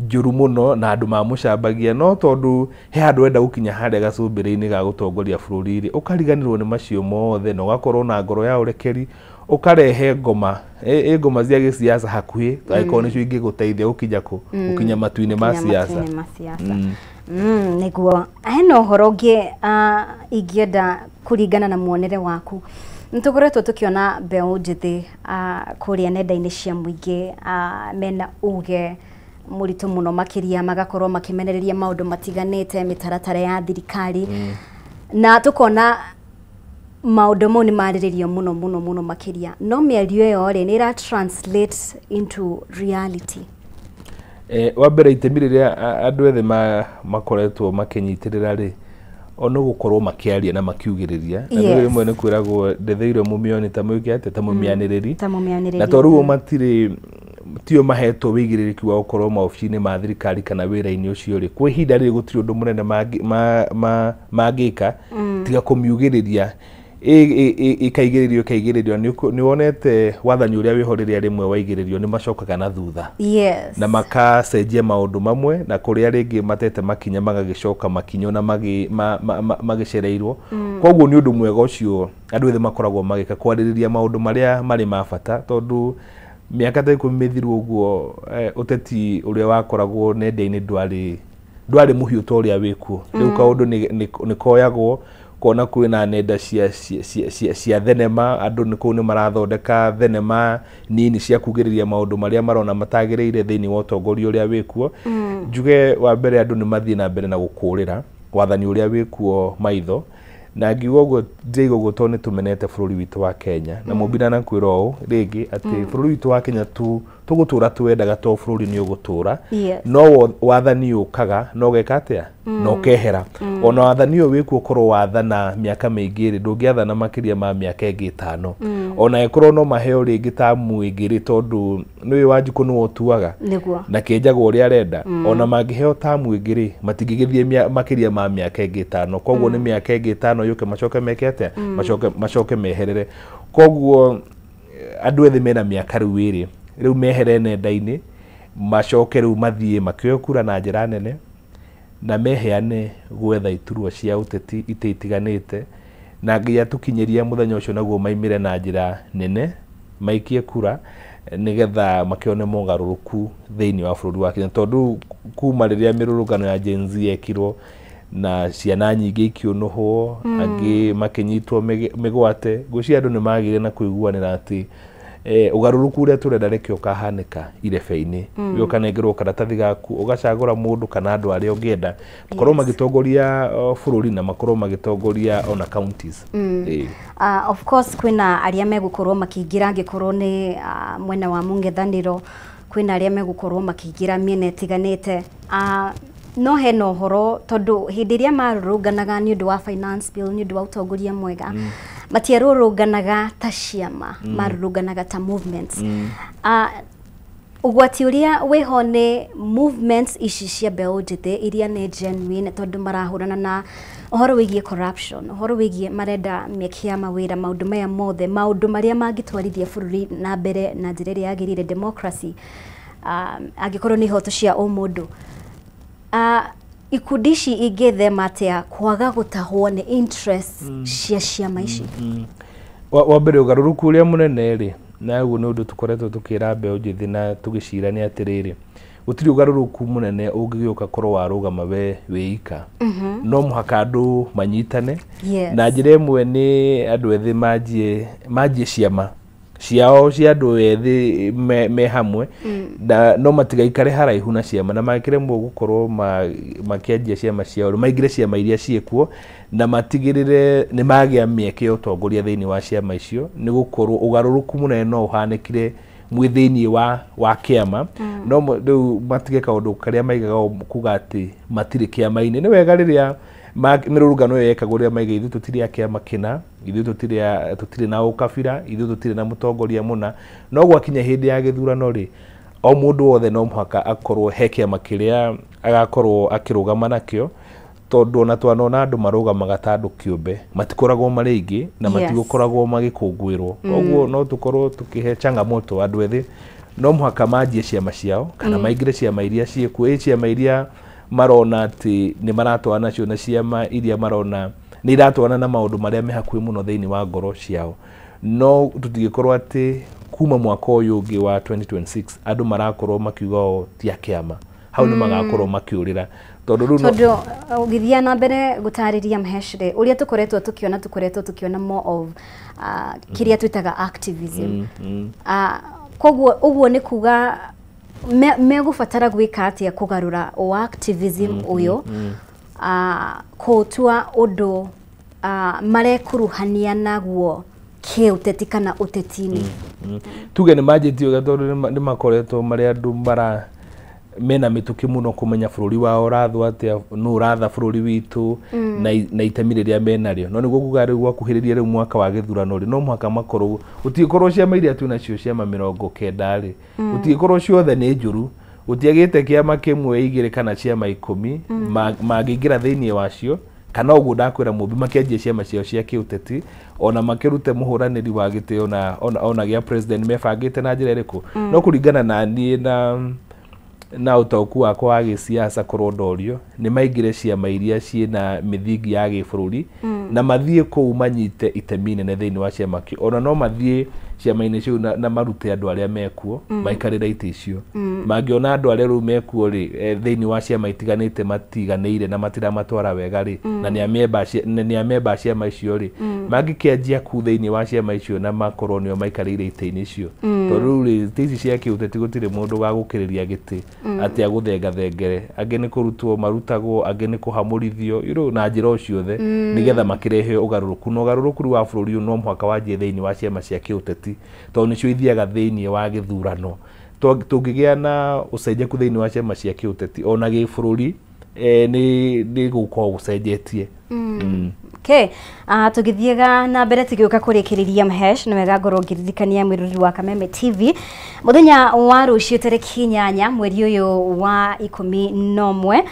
njũru mũno na andũ mamũcambagia, no tondũ he handũ enda gũkinya harĩa gacũmbĩrĩ-inĩ ga gũtongoria bũrũri rĩ, ũkariganĩrwo nĩ macio mothe na ũgakorwo na ngoro ya ũrekeri, ũkarehe ngoma ĩ ngoma cia gĩsiasa hakuhĩ, angĩkorwo nĩcio ingĩgũteithia gũkinya kũ gũkinya matu-inĩ ma Gũkinya siasa. matu-inĩ ma siasa. Nĩguo hena ũhoro ũngĩ ingĩenda kũringana na muonere waku. Nĩ tũkoretwo tũkĩona mbeũ njĩthĩ kũrĩa nenda-inĩ cia mũingĩ mena uge mũritũ mũno makĩria, magakorwo makĩmenereria maũndũ matiganĩte, mĩtaratara ya thirikari, na tũkona maũndũ mau nĩ marĩrĩrio mũno mũno mũno makĩria, no mĩario ĩyo rĩ, nĩ ĩra translate into reality? Wa mbere, itemi rĩrĩa andũ ethĩ makoretwo makĩnyitĩrĩra rĩ, ono gũkorwo makĩaria na makiugĩrĩria na rĩmwe nĩ kwĩragwo ndetheire mũmĩoni ta mwĩke atĩa, ta mũmĩanĩrĩri. Ta mũmĩanĩrĩri. Na to rĩu matirĩ tio mahetwo wĩigĩrĩrĩki wa gũkorwo maobici-inĩ ma thirikari kana wĩra-inĩ ũcio rĩ, kwa ihinda rĩrĩ gũtirĩ ũndũ mũnene mangĩka tiga kũmiugĩrĩria. Ĩkaigĩrĩrio ĩkaigĩrĩrio, nĩ wonete wathani ũrĩa wĩho rĩrĩa rĩmwe waigĩrĩrio nĩ macokaga na thutha na makacenjia maũndũ mamwe, na kũrĩa rĩngĩ matete makinya magagĩcoka makinya na magĩcereirwo. Koguo nĩ ũndũ mwega ũcio andũ ethĩ makoragwo magĩka, kwarĩrĩria maũndũ marĩa marĩ ma bata, tondũ mĩaka ta 10 mĩthiru ũguo, ũteti ũrĩa wakoragwo nenda-inĩ ndwarĩ mũhiũ ta ũrĩa wĩkuo rĩu. Kaũndũ nĩ koyagwo kona kwĩna nenda cia thenema, andũ nĩ kũu nĩ marathondeka thenema nini cia kugĩrĩria maũndũ marĩa marona matagĩrĩire thĩinĩ wa ũtongoria ũrĩa wĩkuo. Njuge wa mbere, andũ nĩ mathiĩ na mbere na gũkũrĩra wathani ũrĩa wĩkuo maitho, na ngiuga ũguo ndĩraiga ũguo tondũ nĩ tũmenete bũrũri witũ wa Kenya, na mũmbi ndanakwĩra ũũ rĩngĩ atĩ bũrũri witũ wa Kenya tu tũgũtũra twendaga, to bũrũri nĩ ũgũtũra. No wathani ũkaga na ũgeka atĩa na ũkehera. Ona wathani ũyũ wĩkuo ũkorwo wathana mĩaka mĩingĩ rĩ, ndũngĩathana makĩria ma mĩaka ĩngĩ 5, ona ĩkorwo no maheo rĩngĩ tamu ĩngĩ rĩ, tondũ nĩũĩ Wanjikũ nĩwe ũtuaga na kĩenjagwo ũrĩa arenda. Ona mangĩheo tamu ĩngĩ rĩ, matingĩgĩthiĩ makĩria ma mĩaka ĩngĩ 5. Koguo nĩ mĩaka ĩngĩ 5 yũke, macoke meke atĩa? Macoke meherere. Koguo andũ ethĩ mena mĩaka rĩu 2 rĩu mehere nenda-inĩ, macoke rĩu mathiĩ makĩoe kura na njĩra nene, na meheane gwetha iturwa cia ũteti itĩ itiganĩte, na nginya tũkinyĩria mũthenya ũcio naguo maimĩre na njĩra nene maikie kura, nĩgetha makĩone mogarũrũku thĩinĩ wa bũrũri wa Kenya, tondũ kuma rĩrĩa mĩrũrũngano ya Gen Z yekirwo na ciana nyingĩ ikĩũnũhwo, angĩ makĩnyitwo mĩgwate, ngwĩciria andũ nĩ magĩire na kũiguanĩra atĩ ũgarũrũku ũrĩa tũrenda reke ũkahanĩka irebe-inĩ. We ũkanengerwo karatathi gaku, ũgacagũra mũndũ kana andũ arĩa ũngĩenda makorwo magĩtongoria bũrũri na makorwo magĩtongoria ona counties. Of course kwĩna arĩa megũkorwo makĩingĩra, angĩkorwo nĩ mwena wa mũng'ethanĩro, kwĩna arĩa megũkorwo makĩingĩra mĩena ĩtiganĩte. No hena ũhoro, tondũ hĩndĩ ĩrĩa marũrũnganaga nĩ ũndũ wa finance bill, nĩ ũndũ wa ũtongoria mwega, matiarũrũnganaga ta ciama, marũrũnganaga ta movements. Ũgwati ũrĩa wĩho nĩ movements ici cia mbeũ njĩthĩ iria nĩ genuine, tondũ marahũrana na ũhoro wĩgiĩ corruption, ũhoro wĩgiĩ marenda mĩeke ya mawĩra, maũndũ maya mothe, maũndũ marĩa mangĩtwarithia bũrũri na mbere na njĩra ĩrĩa yagĩrĩire, democracy, angĩkorwo nĩ ihoto cia ũmũndũ. Ikundi ici ingĩthema atĩa kwaga gũtahwo nĩ interests cia ciama ici? Wa mbere, ũgarũrũku ũrĩa mũnene rĩ, na ũguo nĩ ũndũ tũkoretwo tũkĩra mbeũ njĩthĩ na tũgĩcira, nĩ atĩrĩrĩ, gũtirĩ ũgarũrũku mũnene ũngĩgĩũka korwo warũgama we wĩika. No mũhaka andũ manyitane. Na njĩra ĩmwe nĩ andũ ethĩ manjie ciama. ciao cia andũ ethĩ me hamwe na no matigaikare haraihu na ciama na makĩremwo gũkorwo makĩanjia ciama ciao maingĩre ciama iria ciĩkuo na matigĩrĩre nĩ magĩa mĩeke ya ũtongoria thĩinĩ wa ciama icio nĩ gũkorwo ũgarũrũku mũnene no ũhanĩkire mwĩ thĩinĩ wa kĩama no rĩu matige kaũndũ karĩa maigaga kuga atĩ matirĩ kĩama-inĩ. Nĩ wega rĩrĩa mĩrũrũngano ĩyo yekagwo rĩrĩa maiga ithuĩ tũtirĩ a kĩama kĩna, ithuĩ tũtirĩ na ũkabira, ithuĩ tũtirĩ na mũtongoria mũna, no gwakinya hĩndĩ ya gĩthurano rĩ, o mũndũ wothe no mũhaka akorwo he kĩama kĩrĩa agakorwo akĩrũgama nakĩo, tondũ ona twanona andũ marũgamaga ta andũ kĩũmbe matikoragwo marĩ aingĩ na matigũkoragwo magĩkũngũĩrwo. Koguo no tũkorwo tũkĩhe changamoto andũ ethĩ, no mũhaka manjie ciama ciao kana maingĩre ciama iria ciĩkuo, ĩ ciama iria marona atĩ nĩ maratwarana nacio na ciama iria marona nĩ iratwarana na maũndũ marĩa me hakuhĩ mũno thĩinĩ wa ngoro ciao. No tũtingĩkorwo atĩ kuma mwaka ũyũ ũngĩ wa 2026 andũ marakorwo makiuga o ti a kĩama, hau nĩ magakorwo makĩũrĩra tondũ rĩu tondũ ũgĩthiĩ na mbere gũtarĩria Mhesh rĩ, ũrĩa tũkoretwo tũkĩona more of kĩrĩa twĩtaga activism. Koguo ũguo nĩ kuga megũbatara gwĩka atĩa kũgarũra o activism ũyũ kũũtua ũndũ marekuruhania naguo kĩũteti kana ũteti-inĩ? Tuge nĩ manjĩtie ũguo tondũ nĩ makoretwo marĩ andũ mara mena mĩtũkĩ mũno kũmenya bũrũri wao ũrathwo atĩa, nũ ũratha bũrũri witũ na itemi rĩrĩa menarĩo. No nĩguo kuga rĩu gwakuhĩrĩria rĩu mwaka wa gĩthurano rĩ, no mũhaka makorwo gũtigĩkorwo ciama iria twĩnacio ciama 90 rĩ, gũtigĩkorwo ciothe nĩ njũru, gũtiagĩte kĩama kĩmwe igĩrĩ kana ciama 10 mangĩingĩra thĩinĩ wacio, kana ũguo ndakwĩra Mũmbi makĩanjia ciama ciao cia kĩũteti ona makĩrute mũhũranĩri wa gĩtĩ ona gĩa president mebangĩte na njĩra ĩrĩkũ. No kũringana na niĩ na ũtaũku wakwa wa gĩsiasa korwo ndorio nĩ maingĩre ciama iria ciĩna mĩthingi ya gĩbũrũri na mathiĩ kũu manyite itemi inene thĩinĩ wa ciama kĩu, ona no mathiĩ ciama-inĩ icio na marute andũ arĩa mekuo maikarĩre itĩ icio. Mangĩona andũ arĩa rĩu mekuo rĩ thĩinĩ wa ciama itiganĩte matiganĩire na matiramatwara wega rĩ, na nĩ amemba ciama icio rĩ, mangĩkĩanjia kuu thĩinĩ wa ciama icio na makorwo nĩo maikarĩire itĩ-inĩ icio, tondũ rĩu rĩ itĩ ici cia kĩũteti gũtirĩ mũndũ ũgagũkĩrĩria gĩtĩ atĩ agũthengathengere, angĩ nĩ kũrutwo marutagwo, angĩ nĩ kũhamũrithio na njĩra o ciothe nĩgetha makĩrehe ũgarũrũku, na ũgarũrũku rĩu wa bũrũri ũyũ no mũhaka wanjie thĩinĩ wa ciama cia kĩũteti tondũ nĩcio ithiaga thĩinĩ wa gĩthurano. Tũngĩgĩa na ũcenjeku thĩinĩ wa ciama cia kĩũteti ona gĩbũrũri nĩ gũkorwo gũcenjetie. Okay, tũgĩthiaga na mbere tũgĩũka kũrĩkĩrĩria Mhesh, nĩ wega ngorwo ngĩririkania mwĩrori wa Kameme TV mũthenya wa rũciũ tarĩki 8 mweri ũyũ wa 11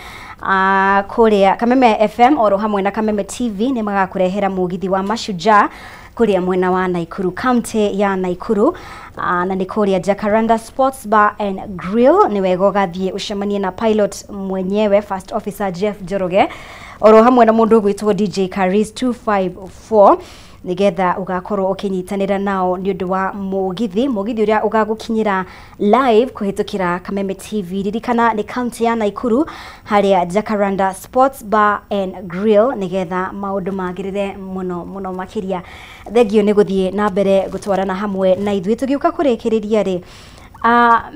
kũrĩa Kameme FM oro hamwe na Kameme TV nĩ magakũrehera mũgithi wa Mashujaa kũrĩa mwena wa Nakuru, county ya Nakuru, na nĩ kũrĩa Jacaranda Sports Bar and Grill. Nĩ wega ũgathiĩ ũcemanie na pilot mwenyewe First Officer Jeff Njoroge oro hamwe na mũndũ ũgwĩtwo DJ Caris 254 nigetha ugakorwo ukinyitanira nao ni undu wa mugithi uria ugagukinyira live kuhitukira Kameme TV. Ririkana ni county ya Nakuru haria Jacaranda Sports Bar and Grill nigetha maundu magirire muno muno makiria. Thengio ni guthie na mbere gutwarana hamwe na ithuĩ tugiuka kurikiriria ri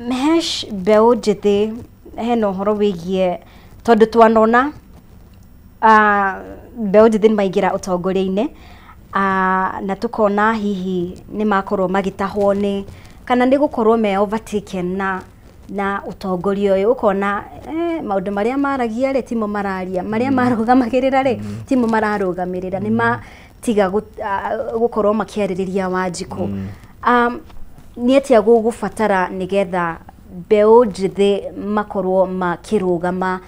Mhesh mbeũ njĩthĩ hena ũhoro wĩgiĩ tondu twanona mbeũ njĩthĩ nĩmaingĩra ũtongoria-inĩ na tukona hihi nĩ makorwo magĩtahwo nĩ kana nĩ gũkorwo me overtaken na ũtongoria ũyũ, ũkona maũndũ marĩa maragia rĩ timo mararia, marĩa marũgamagĩrĩra rĩ timo mararũgamĩrĩra, nĩ matiga gũkorwo makĩarĩrĩria Wanjikũ. Nĩ atĩa gũgũbatara nĩgetha mbeũ njĩthĩ makorwo makĩrũgama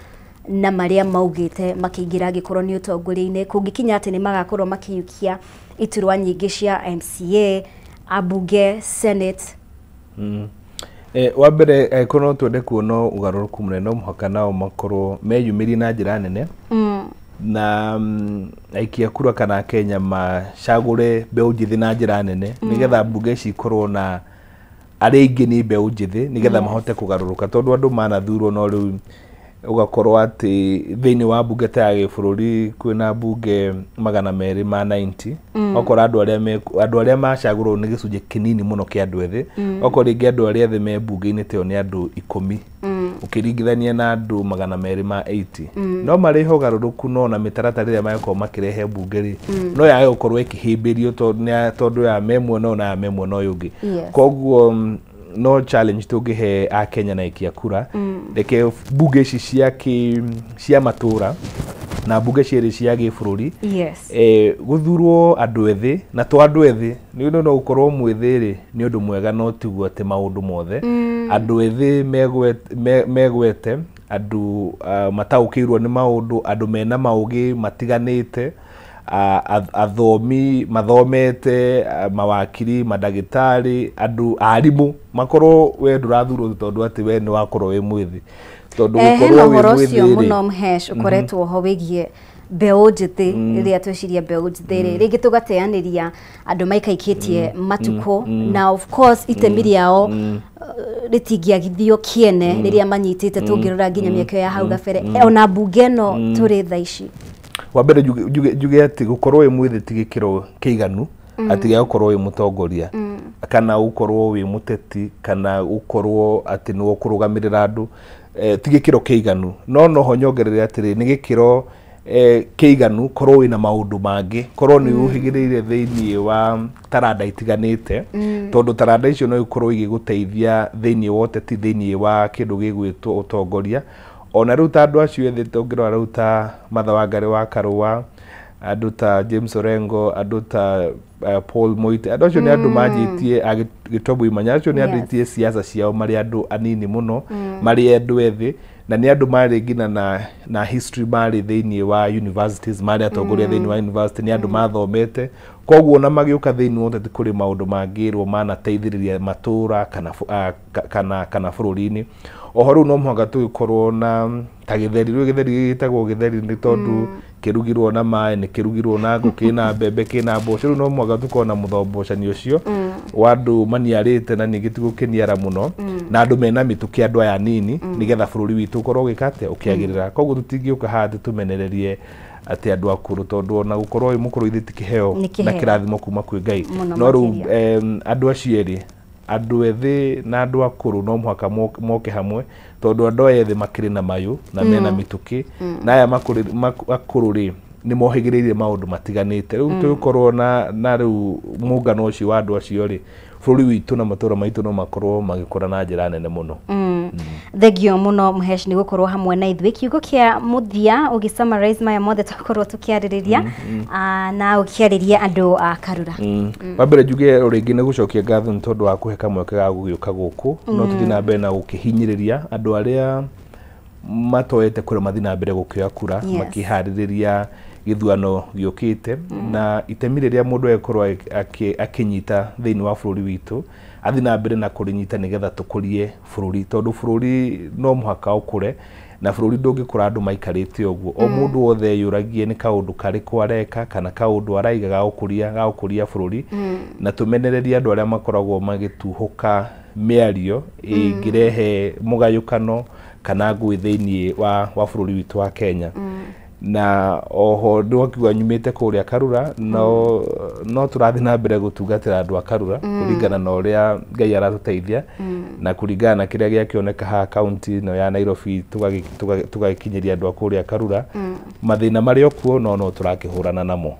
na marĩa maugĩte makĩingĩra angĩkorwo nĩ ũtongoria-inĩ, kũngĩkinya atĩ nĩ magakorwo makĩiyũkia iturwa nyingĩ cia MCA, ambunge, Senate? Wa mbere angĩkorwo no twende kuona ũgarũrũku mũnene no mũhaka nao makorwo meyumĩrie na njĩra nene na aikia kura kana Kenya macagũre mbeũ njĩthĩ na njĩra nene nĩgetha mbunge ici ikorwo na arĩa aingĩ nĩ mbeũ njĩthĩ nĩgetha mahote kũgarũrũka, tondũ andũ manathurwo no rĩu Ũgakorwo atĩ thĩinĩ wa mbunge ta ya gĩbũrũri kwĩna mbunge 290. Okorwo andũ arĩa macagũrwo nĩ gĩcunjĩ kĩnini mũno kĩa andũ ethĩ. Okorwo rĩngĩ andũ arĩa ethĩ me mbunge-inĩ ta ĩyo nĩ andũ 10 ũkĩringithania na andũ 280. No marehe ũgarũrũku no na mĩtaratara ĩrĩa mangĩkorwo makĩrehe mbunge rĩ, no yage gũkorwo ĩkĩhĩmbĩrio tondũ ya me mwena ũyũ na ya me mwena ũyũ ũngĩ. Koguo no challenge tũngĩhe Akenya na aikia kura, reke mbunge ici cia matũra na mbunge cierĩ cia gĩbũrũri gũthurwo andũ ethĩ, na to andũ ethĩ nĩ ũndũ no gũkorwo mwĩthĩ rĩ nĩ ũndũ mwega no tiguo atĩ maũndũ mothe. Andũ ethĩ megwete, andũ mataũkĩirwo nĩ maũndũ, andũ mena maũgĩ matiganĩte, athomi mathomete, mawakiri, mandagĩtarĩ, andũ arimũ, makorwo we ndũrathurwo tondũ atĩ we nĩ wakorwo wĩ mwĩthĩ. Tondũ gũkorwo wĩ ũhoro ũcio mwĩthĩ rĩ, mũno Mhesh ũkoretwo ho wĩgiĩ mbeũ njĩthĩ. Rĩrĩa tweciria mbeũ njĩthĩ rĩ, rĩngĩ tũgateanĩria andũ maikaikĩtie matukũ, na of course itemi rĩao rĩtingĩagithio kĩene rĩrĩa manyitĩte, tũngĩrora nginya mĩaka ya hau gabere ona mbunge ĩno tũrĩ thaa ici. Wa mbere njuge atĩ gũkorwo wĩ mwĩthĩ ti gĩkĩro kĩiganu atĩ gĩa gũkorwo wĩ mũtongoria kana gũkorwo wĩ mũteti kana gũkorwo atĩ nĩwe ũkũrũgamĩrĩra andũ, ti gĩkĩro kĩiganu. No noho nyongerere atĩrĩ, nĩ gĩkĩro kĩiganu korwo wĩna maũndũ mangĩ, korwo nĩ ũhĩgĩrĩire thĩinĩ wa taranda itiganĩte, tondũ taranda icio no ikorwo igĩgũteithia thĩinĩ wa ũteti, thĩinĩ wa kĩndũ gĩgwĩtwo ũtongoria. Ona rĩu ta andũ acio ethĩ tũngĩrora rĩu ta Martha Wangari wa Karũa, andũ ta James Orengo, andũ ta Paul Moite, andũ acio nĩ andũ manjĩtie Gĩtobu Imanya, acio nĩ andũ itie siasa ciao marĩ andũ anini mũno, marĩ andũ ethĩ, na nĩ andũ marĩ nginya na history, marĩ thĩinĩ wa universities, marĩ atongoria thĩinĩ wa university, nĩ andũ mathomete. Koguo ona magĩũka thĩinĩ wa ũteti kũrĩ maũndũ mangĩrwo manateithĩrĩria matũra kana bũrũri-inĩ. Oho rĩu no mũhaka tũgĩkorwo na ta gĩtheri, rĩu gĩtheri gĩtagwo gĩtheri nĩ tondũ kĩrugirwo na maĩ, nĩ kĩrugirwo na ngũ, kĩna mbembe, kĩna mboco. Rĩu no mũhaka tũkorwo na mũthombocanio ũcio wa andũ maniarĩte na ningĩ ti gũkĩniara mũno, na andũ mena mĩtũkĩ, andũ aya anini, nĩgetha bũrũri witũ ũkorwo ũgĩka atĩa, ũkĩagĩrĩra. Koguo tũtingĩũka haha atĩ tũmenererie atĩ andũ akũrũ, tondũ ona gũkorwo wĩ mũkũrũ ithe ti kĩheo na kĩrathimo kuma kwĩ Ngai. No rĩu andũ acio erĩ, andũ ethĩ na andũ akũrũ, no mũhaka moke hamwe, tondũ andũ aya ethĩ makĩrĩ na mayũ na mena mĩtũkĩ, na aya akũrũ rĩ nĩ mohĩgĩrĩire maũndũ matiganĩte. Rĩu tũgĩkorwo na rĩu mũngano ũcio wa andũ acio rĩ, bũrũri witũ na matũra maitũ no makorwo magĩkũra na njĩra nene mũno. Thengio mũno Mhesh nĩ gũkorwo hamwe na ithuĩ. Kiugo kĩa mũthia ũgĩ summarize maya mothe twakorwo tũkĩarĩrĩria, na ũkĩarĩria andũ a Karura. Wa mbere njuge o rĩngĩ nĩ gũcokia ngatho nĩ tondũ wa kũhe kamweke ga gũgĩũka gũkũ, no tũthiĩ na mbere na gũkĩhinyĩrĩria andũ arĩa matoete kura mathiĩ na mbere gũkĩoya kura, makĩharĩrĩria gĩthurano gĩũkĩte, na itemi rĩrĩa mũndũ egũkorwo akĩnyita thĩinĩ wa bũrũri witũ athiĩ na mbere na kũrĩnyita nĩgetha tũkũrie bũrũri, tondũ bũrũri no mũhaka ũkũre, na bũrũri ndũngĩkũra andũ maikarĩte ũguo. O mũndũ wothe eyũragie nĩ kaũndũ karĩkũ areka kana kaũndũ araiga ga gũkũria bũrũri, na tũmenererie andũ arĩa makoragwo magĩtuhũka mĩario ĩngĩrehe mũgayũkano kana ngũĩ thĩinĩ wa bũrũri witũ wa Kenya. Na oho ndwakiuga nyumĩte kũrĩa Karura, no tũrathiĩ na mbere gũtungatĩra andũ a Karura kũringana na ũrĩa Ngai aratũteithia, na kũringana na kĩrĩa gĩakĩoneka haha kaunti ĩno ya Nairobi, tũgagĩkinyĩria andũ a kũrĩa Karura mathĩna marĩ o kuo, no tũrakĩhũrana namo.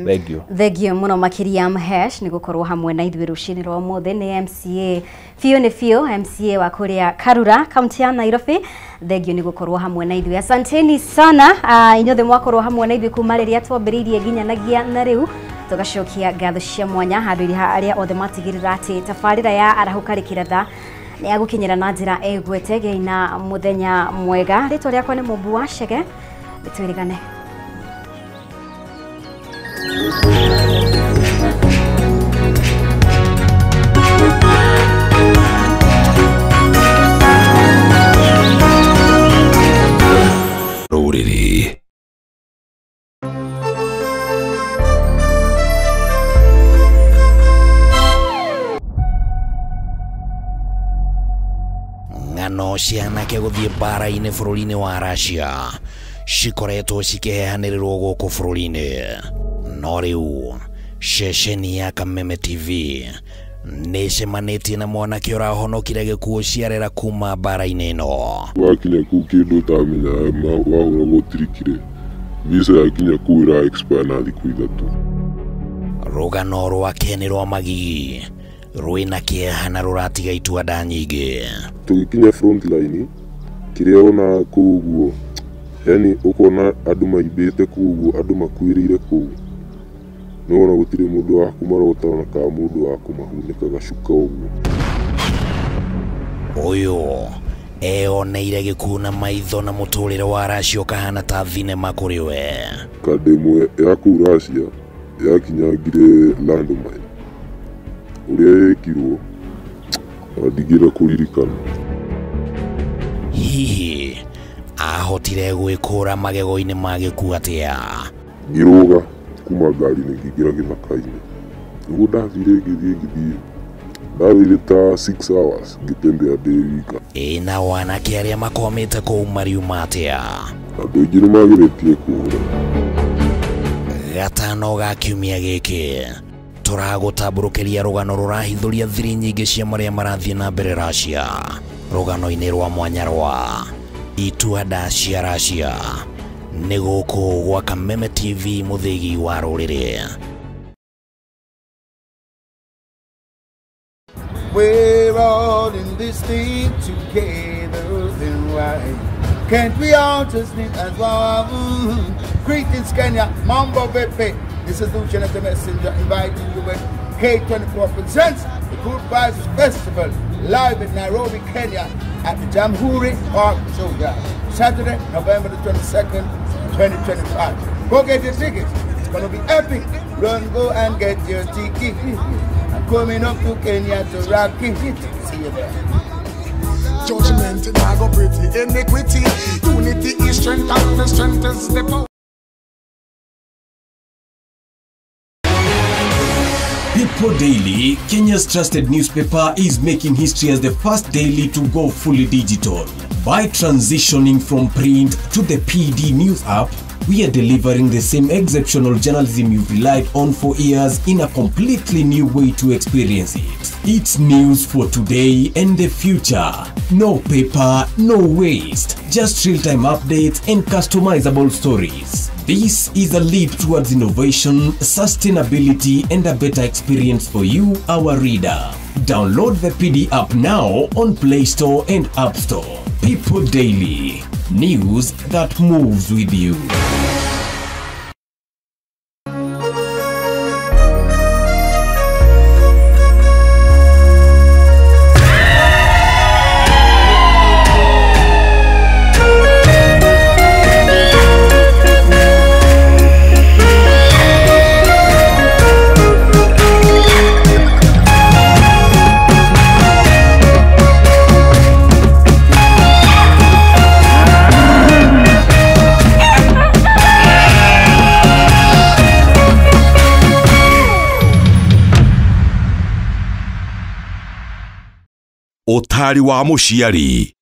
Thank you. Thengio mũno makĩria Mhesh nĩ gũkorwo hamwe na ithuĩ rũcinĩ rwa ũmũthĩ. Nĩ MCA biũ, nĩ biũ MCA wa kũrĩa Karura, kaunti ya Nairobi. Thengio nĩ gũkorwo hamwe na ithuĩ, asanteni sana inyuothe mwakorwo hamwe na ithuĩ kuma rĩrĩa twambĩrĩirie nginyanagia na rĩu. Tũgacokia ngatho cia mwanya handũ arĩa othe matigĩrĩra atĩ tabarĩra ya Arahũka Rĩkĩratha nĩ yagũkinyĩra na njĩra ĩgwete. Gĩai na mũthenya mwega. Rĩtwa rĩakwa nĩ Mũmbu wa Chege, twĩrĩgane. Rũrĩrĩ. Ng'ano cia anake gũthiĩ mbara-inĩ bũrũri-inĩ wa Russia cikoretwo cikĩheanĩrĩrwo gũkũ bũrũri-inĩ. No rĩu ceceni ya Kameme TV nĩcemanĩtie na mwanake ũrahonokire gĩkuũ ciarera kuma mbara-inĩ ĩno. Wakinya kũu kĩndũ ũtamenya wahũragwo tirikire visa yakinya kũu ĩra expire na thikũ 3. Rũgano rwake nĩ rwa magigi rwĩna kĩeha na rũratiga itua nyingĩ. Tũgĩkinya front line kĩrĩa ona kũu ũguo, yani ũkona andũ maimbĩte kũu ũguo, andũ makuĩrĩire kũu, nĩwona gũtirĩ mũndũ wa kũmarota ona kana mũndũ wa kũmahunĩka gacuka ũguo. Ũyũ eoneire gĩkuũ na maitho na mũtũrĩre wa Russia ũkahana ta thinema kũrĩ we. Kanda ĩmwe ya kũu Russia yakinyangire landmine ũrĩa yekirwo ndingĩenda kũririkana. Hihi ahotire gwĩkũra magego-inĩ ma gĩkuũ atĩa? Ngĩrũga kuma ngari-inĩ ngĩingĩra gĩthaka-inĩ, nĩguo ndathire ngĩthiĩ ndathire ta 6 hours ngĩtembea ndĩ wika. Ĩ nao anake arĩa makwamĩte kũu mariuma atĩa? Andũ aingĩ nĩmageretie kũũra. Gatano ga kiumia gĩkĩ tũragũtambũrũkĩria rũgano rũrahithũria thiri nyingĩ cia marĩa marathiĩ na mbere Russia, rũgano-inĩ rwa mwanya rwa itua-nda cia Russia. Nĩ gũkũ gwa Kameme TV, mũthĩgi wa rũrĩrĩ. We're all in this thing together, then why can't we all just live as one? Greetings Kenya, Mambo Vipi. This is Lucian the Messenger inviting you with K24 presents the Good Vibes Festival live in Nairobi, Kenya at the Jamhuri Park Showground, Saturday, November the 22nd, 2025. Go get your tickets. It's gonna be epic. Run, go and get your ticket. I'm coming up to Kenya to rock it. See you there. Judgment in I go pretty iniquity. Unity is strength and the strength is the power. People Daily, Kenya's trusted newspaper, is making history as the first daily to go fully digital. By transitioning from print to the PD News app, we are delivering the same exceptional journalism you've relied on for years in a completely new way to experience it. It's news for today and the future. No paper, no waste. Just real-time updates and customizable stories. This is a leap towards innovation, sustainability, and a better experience for you, our reader. Download the PD app now on Play Store and App Store. People Daily. News that moves with you. Ũtari wa mũciari.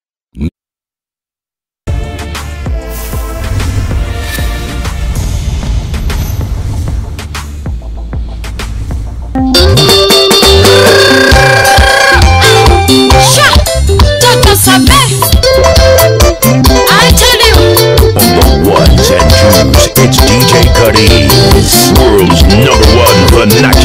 I tell you. On the ones and twos, it's DJ Cuddy's world's #1 vernacular.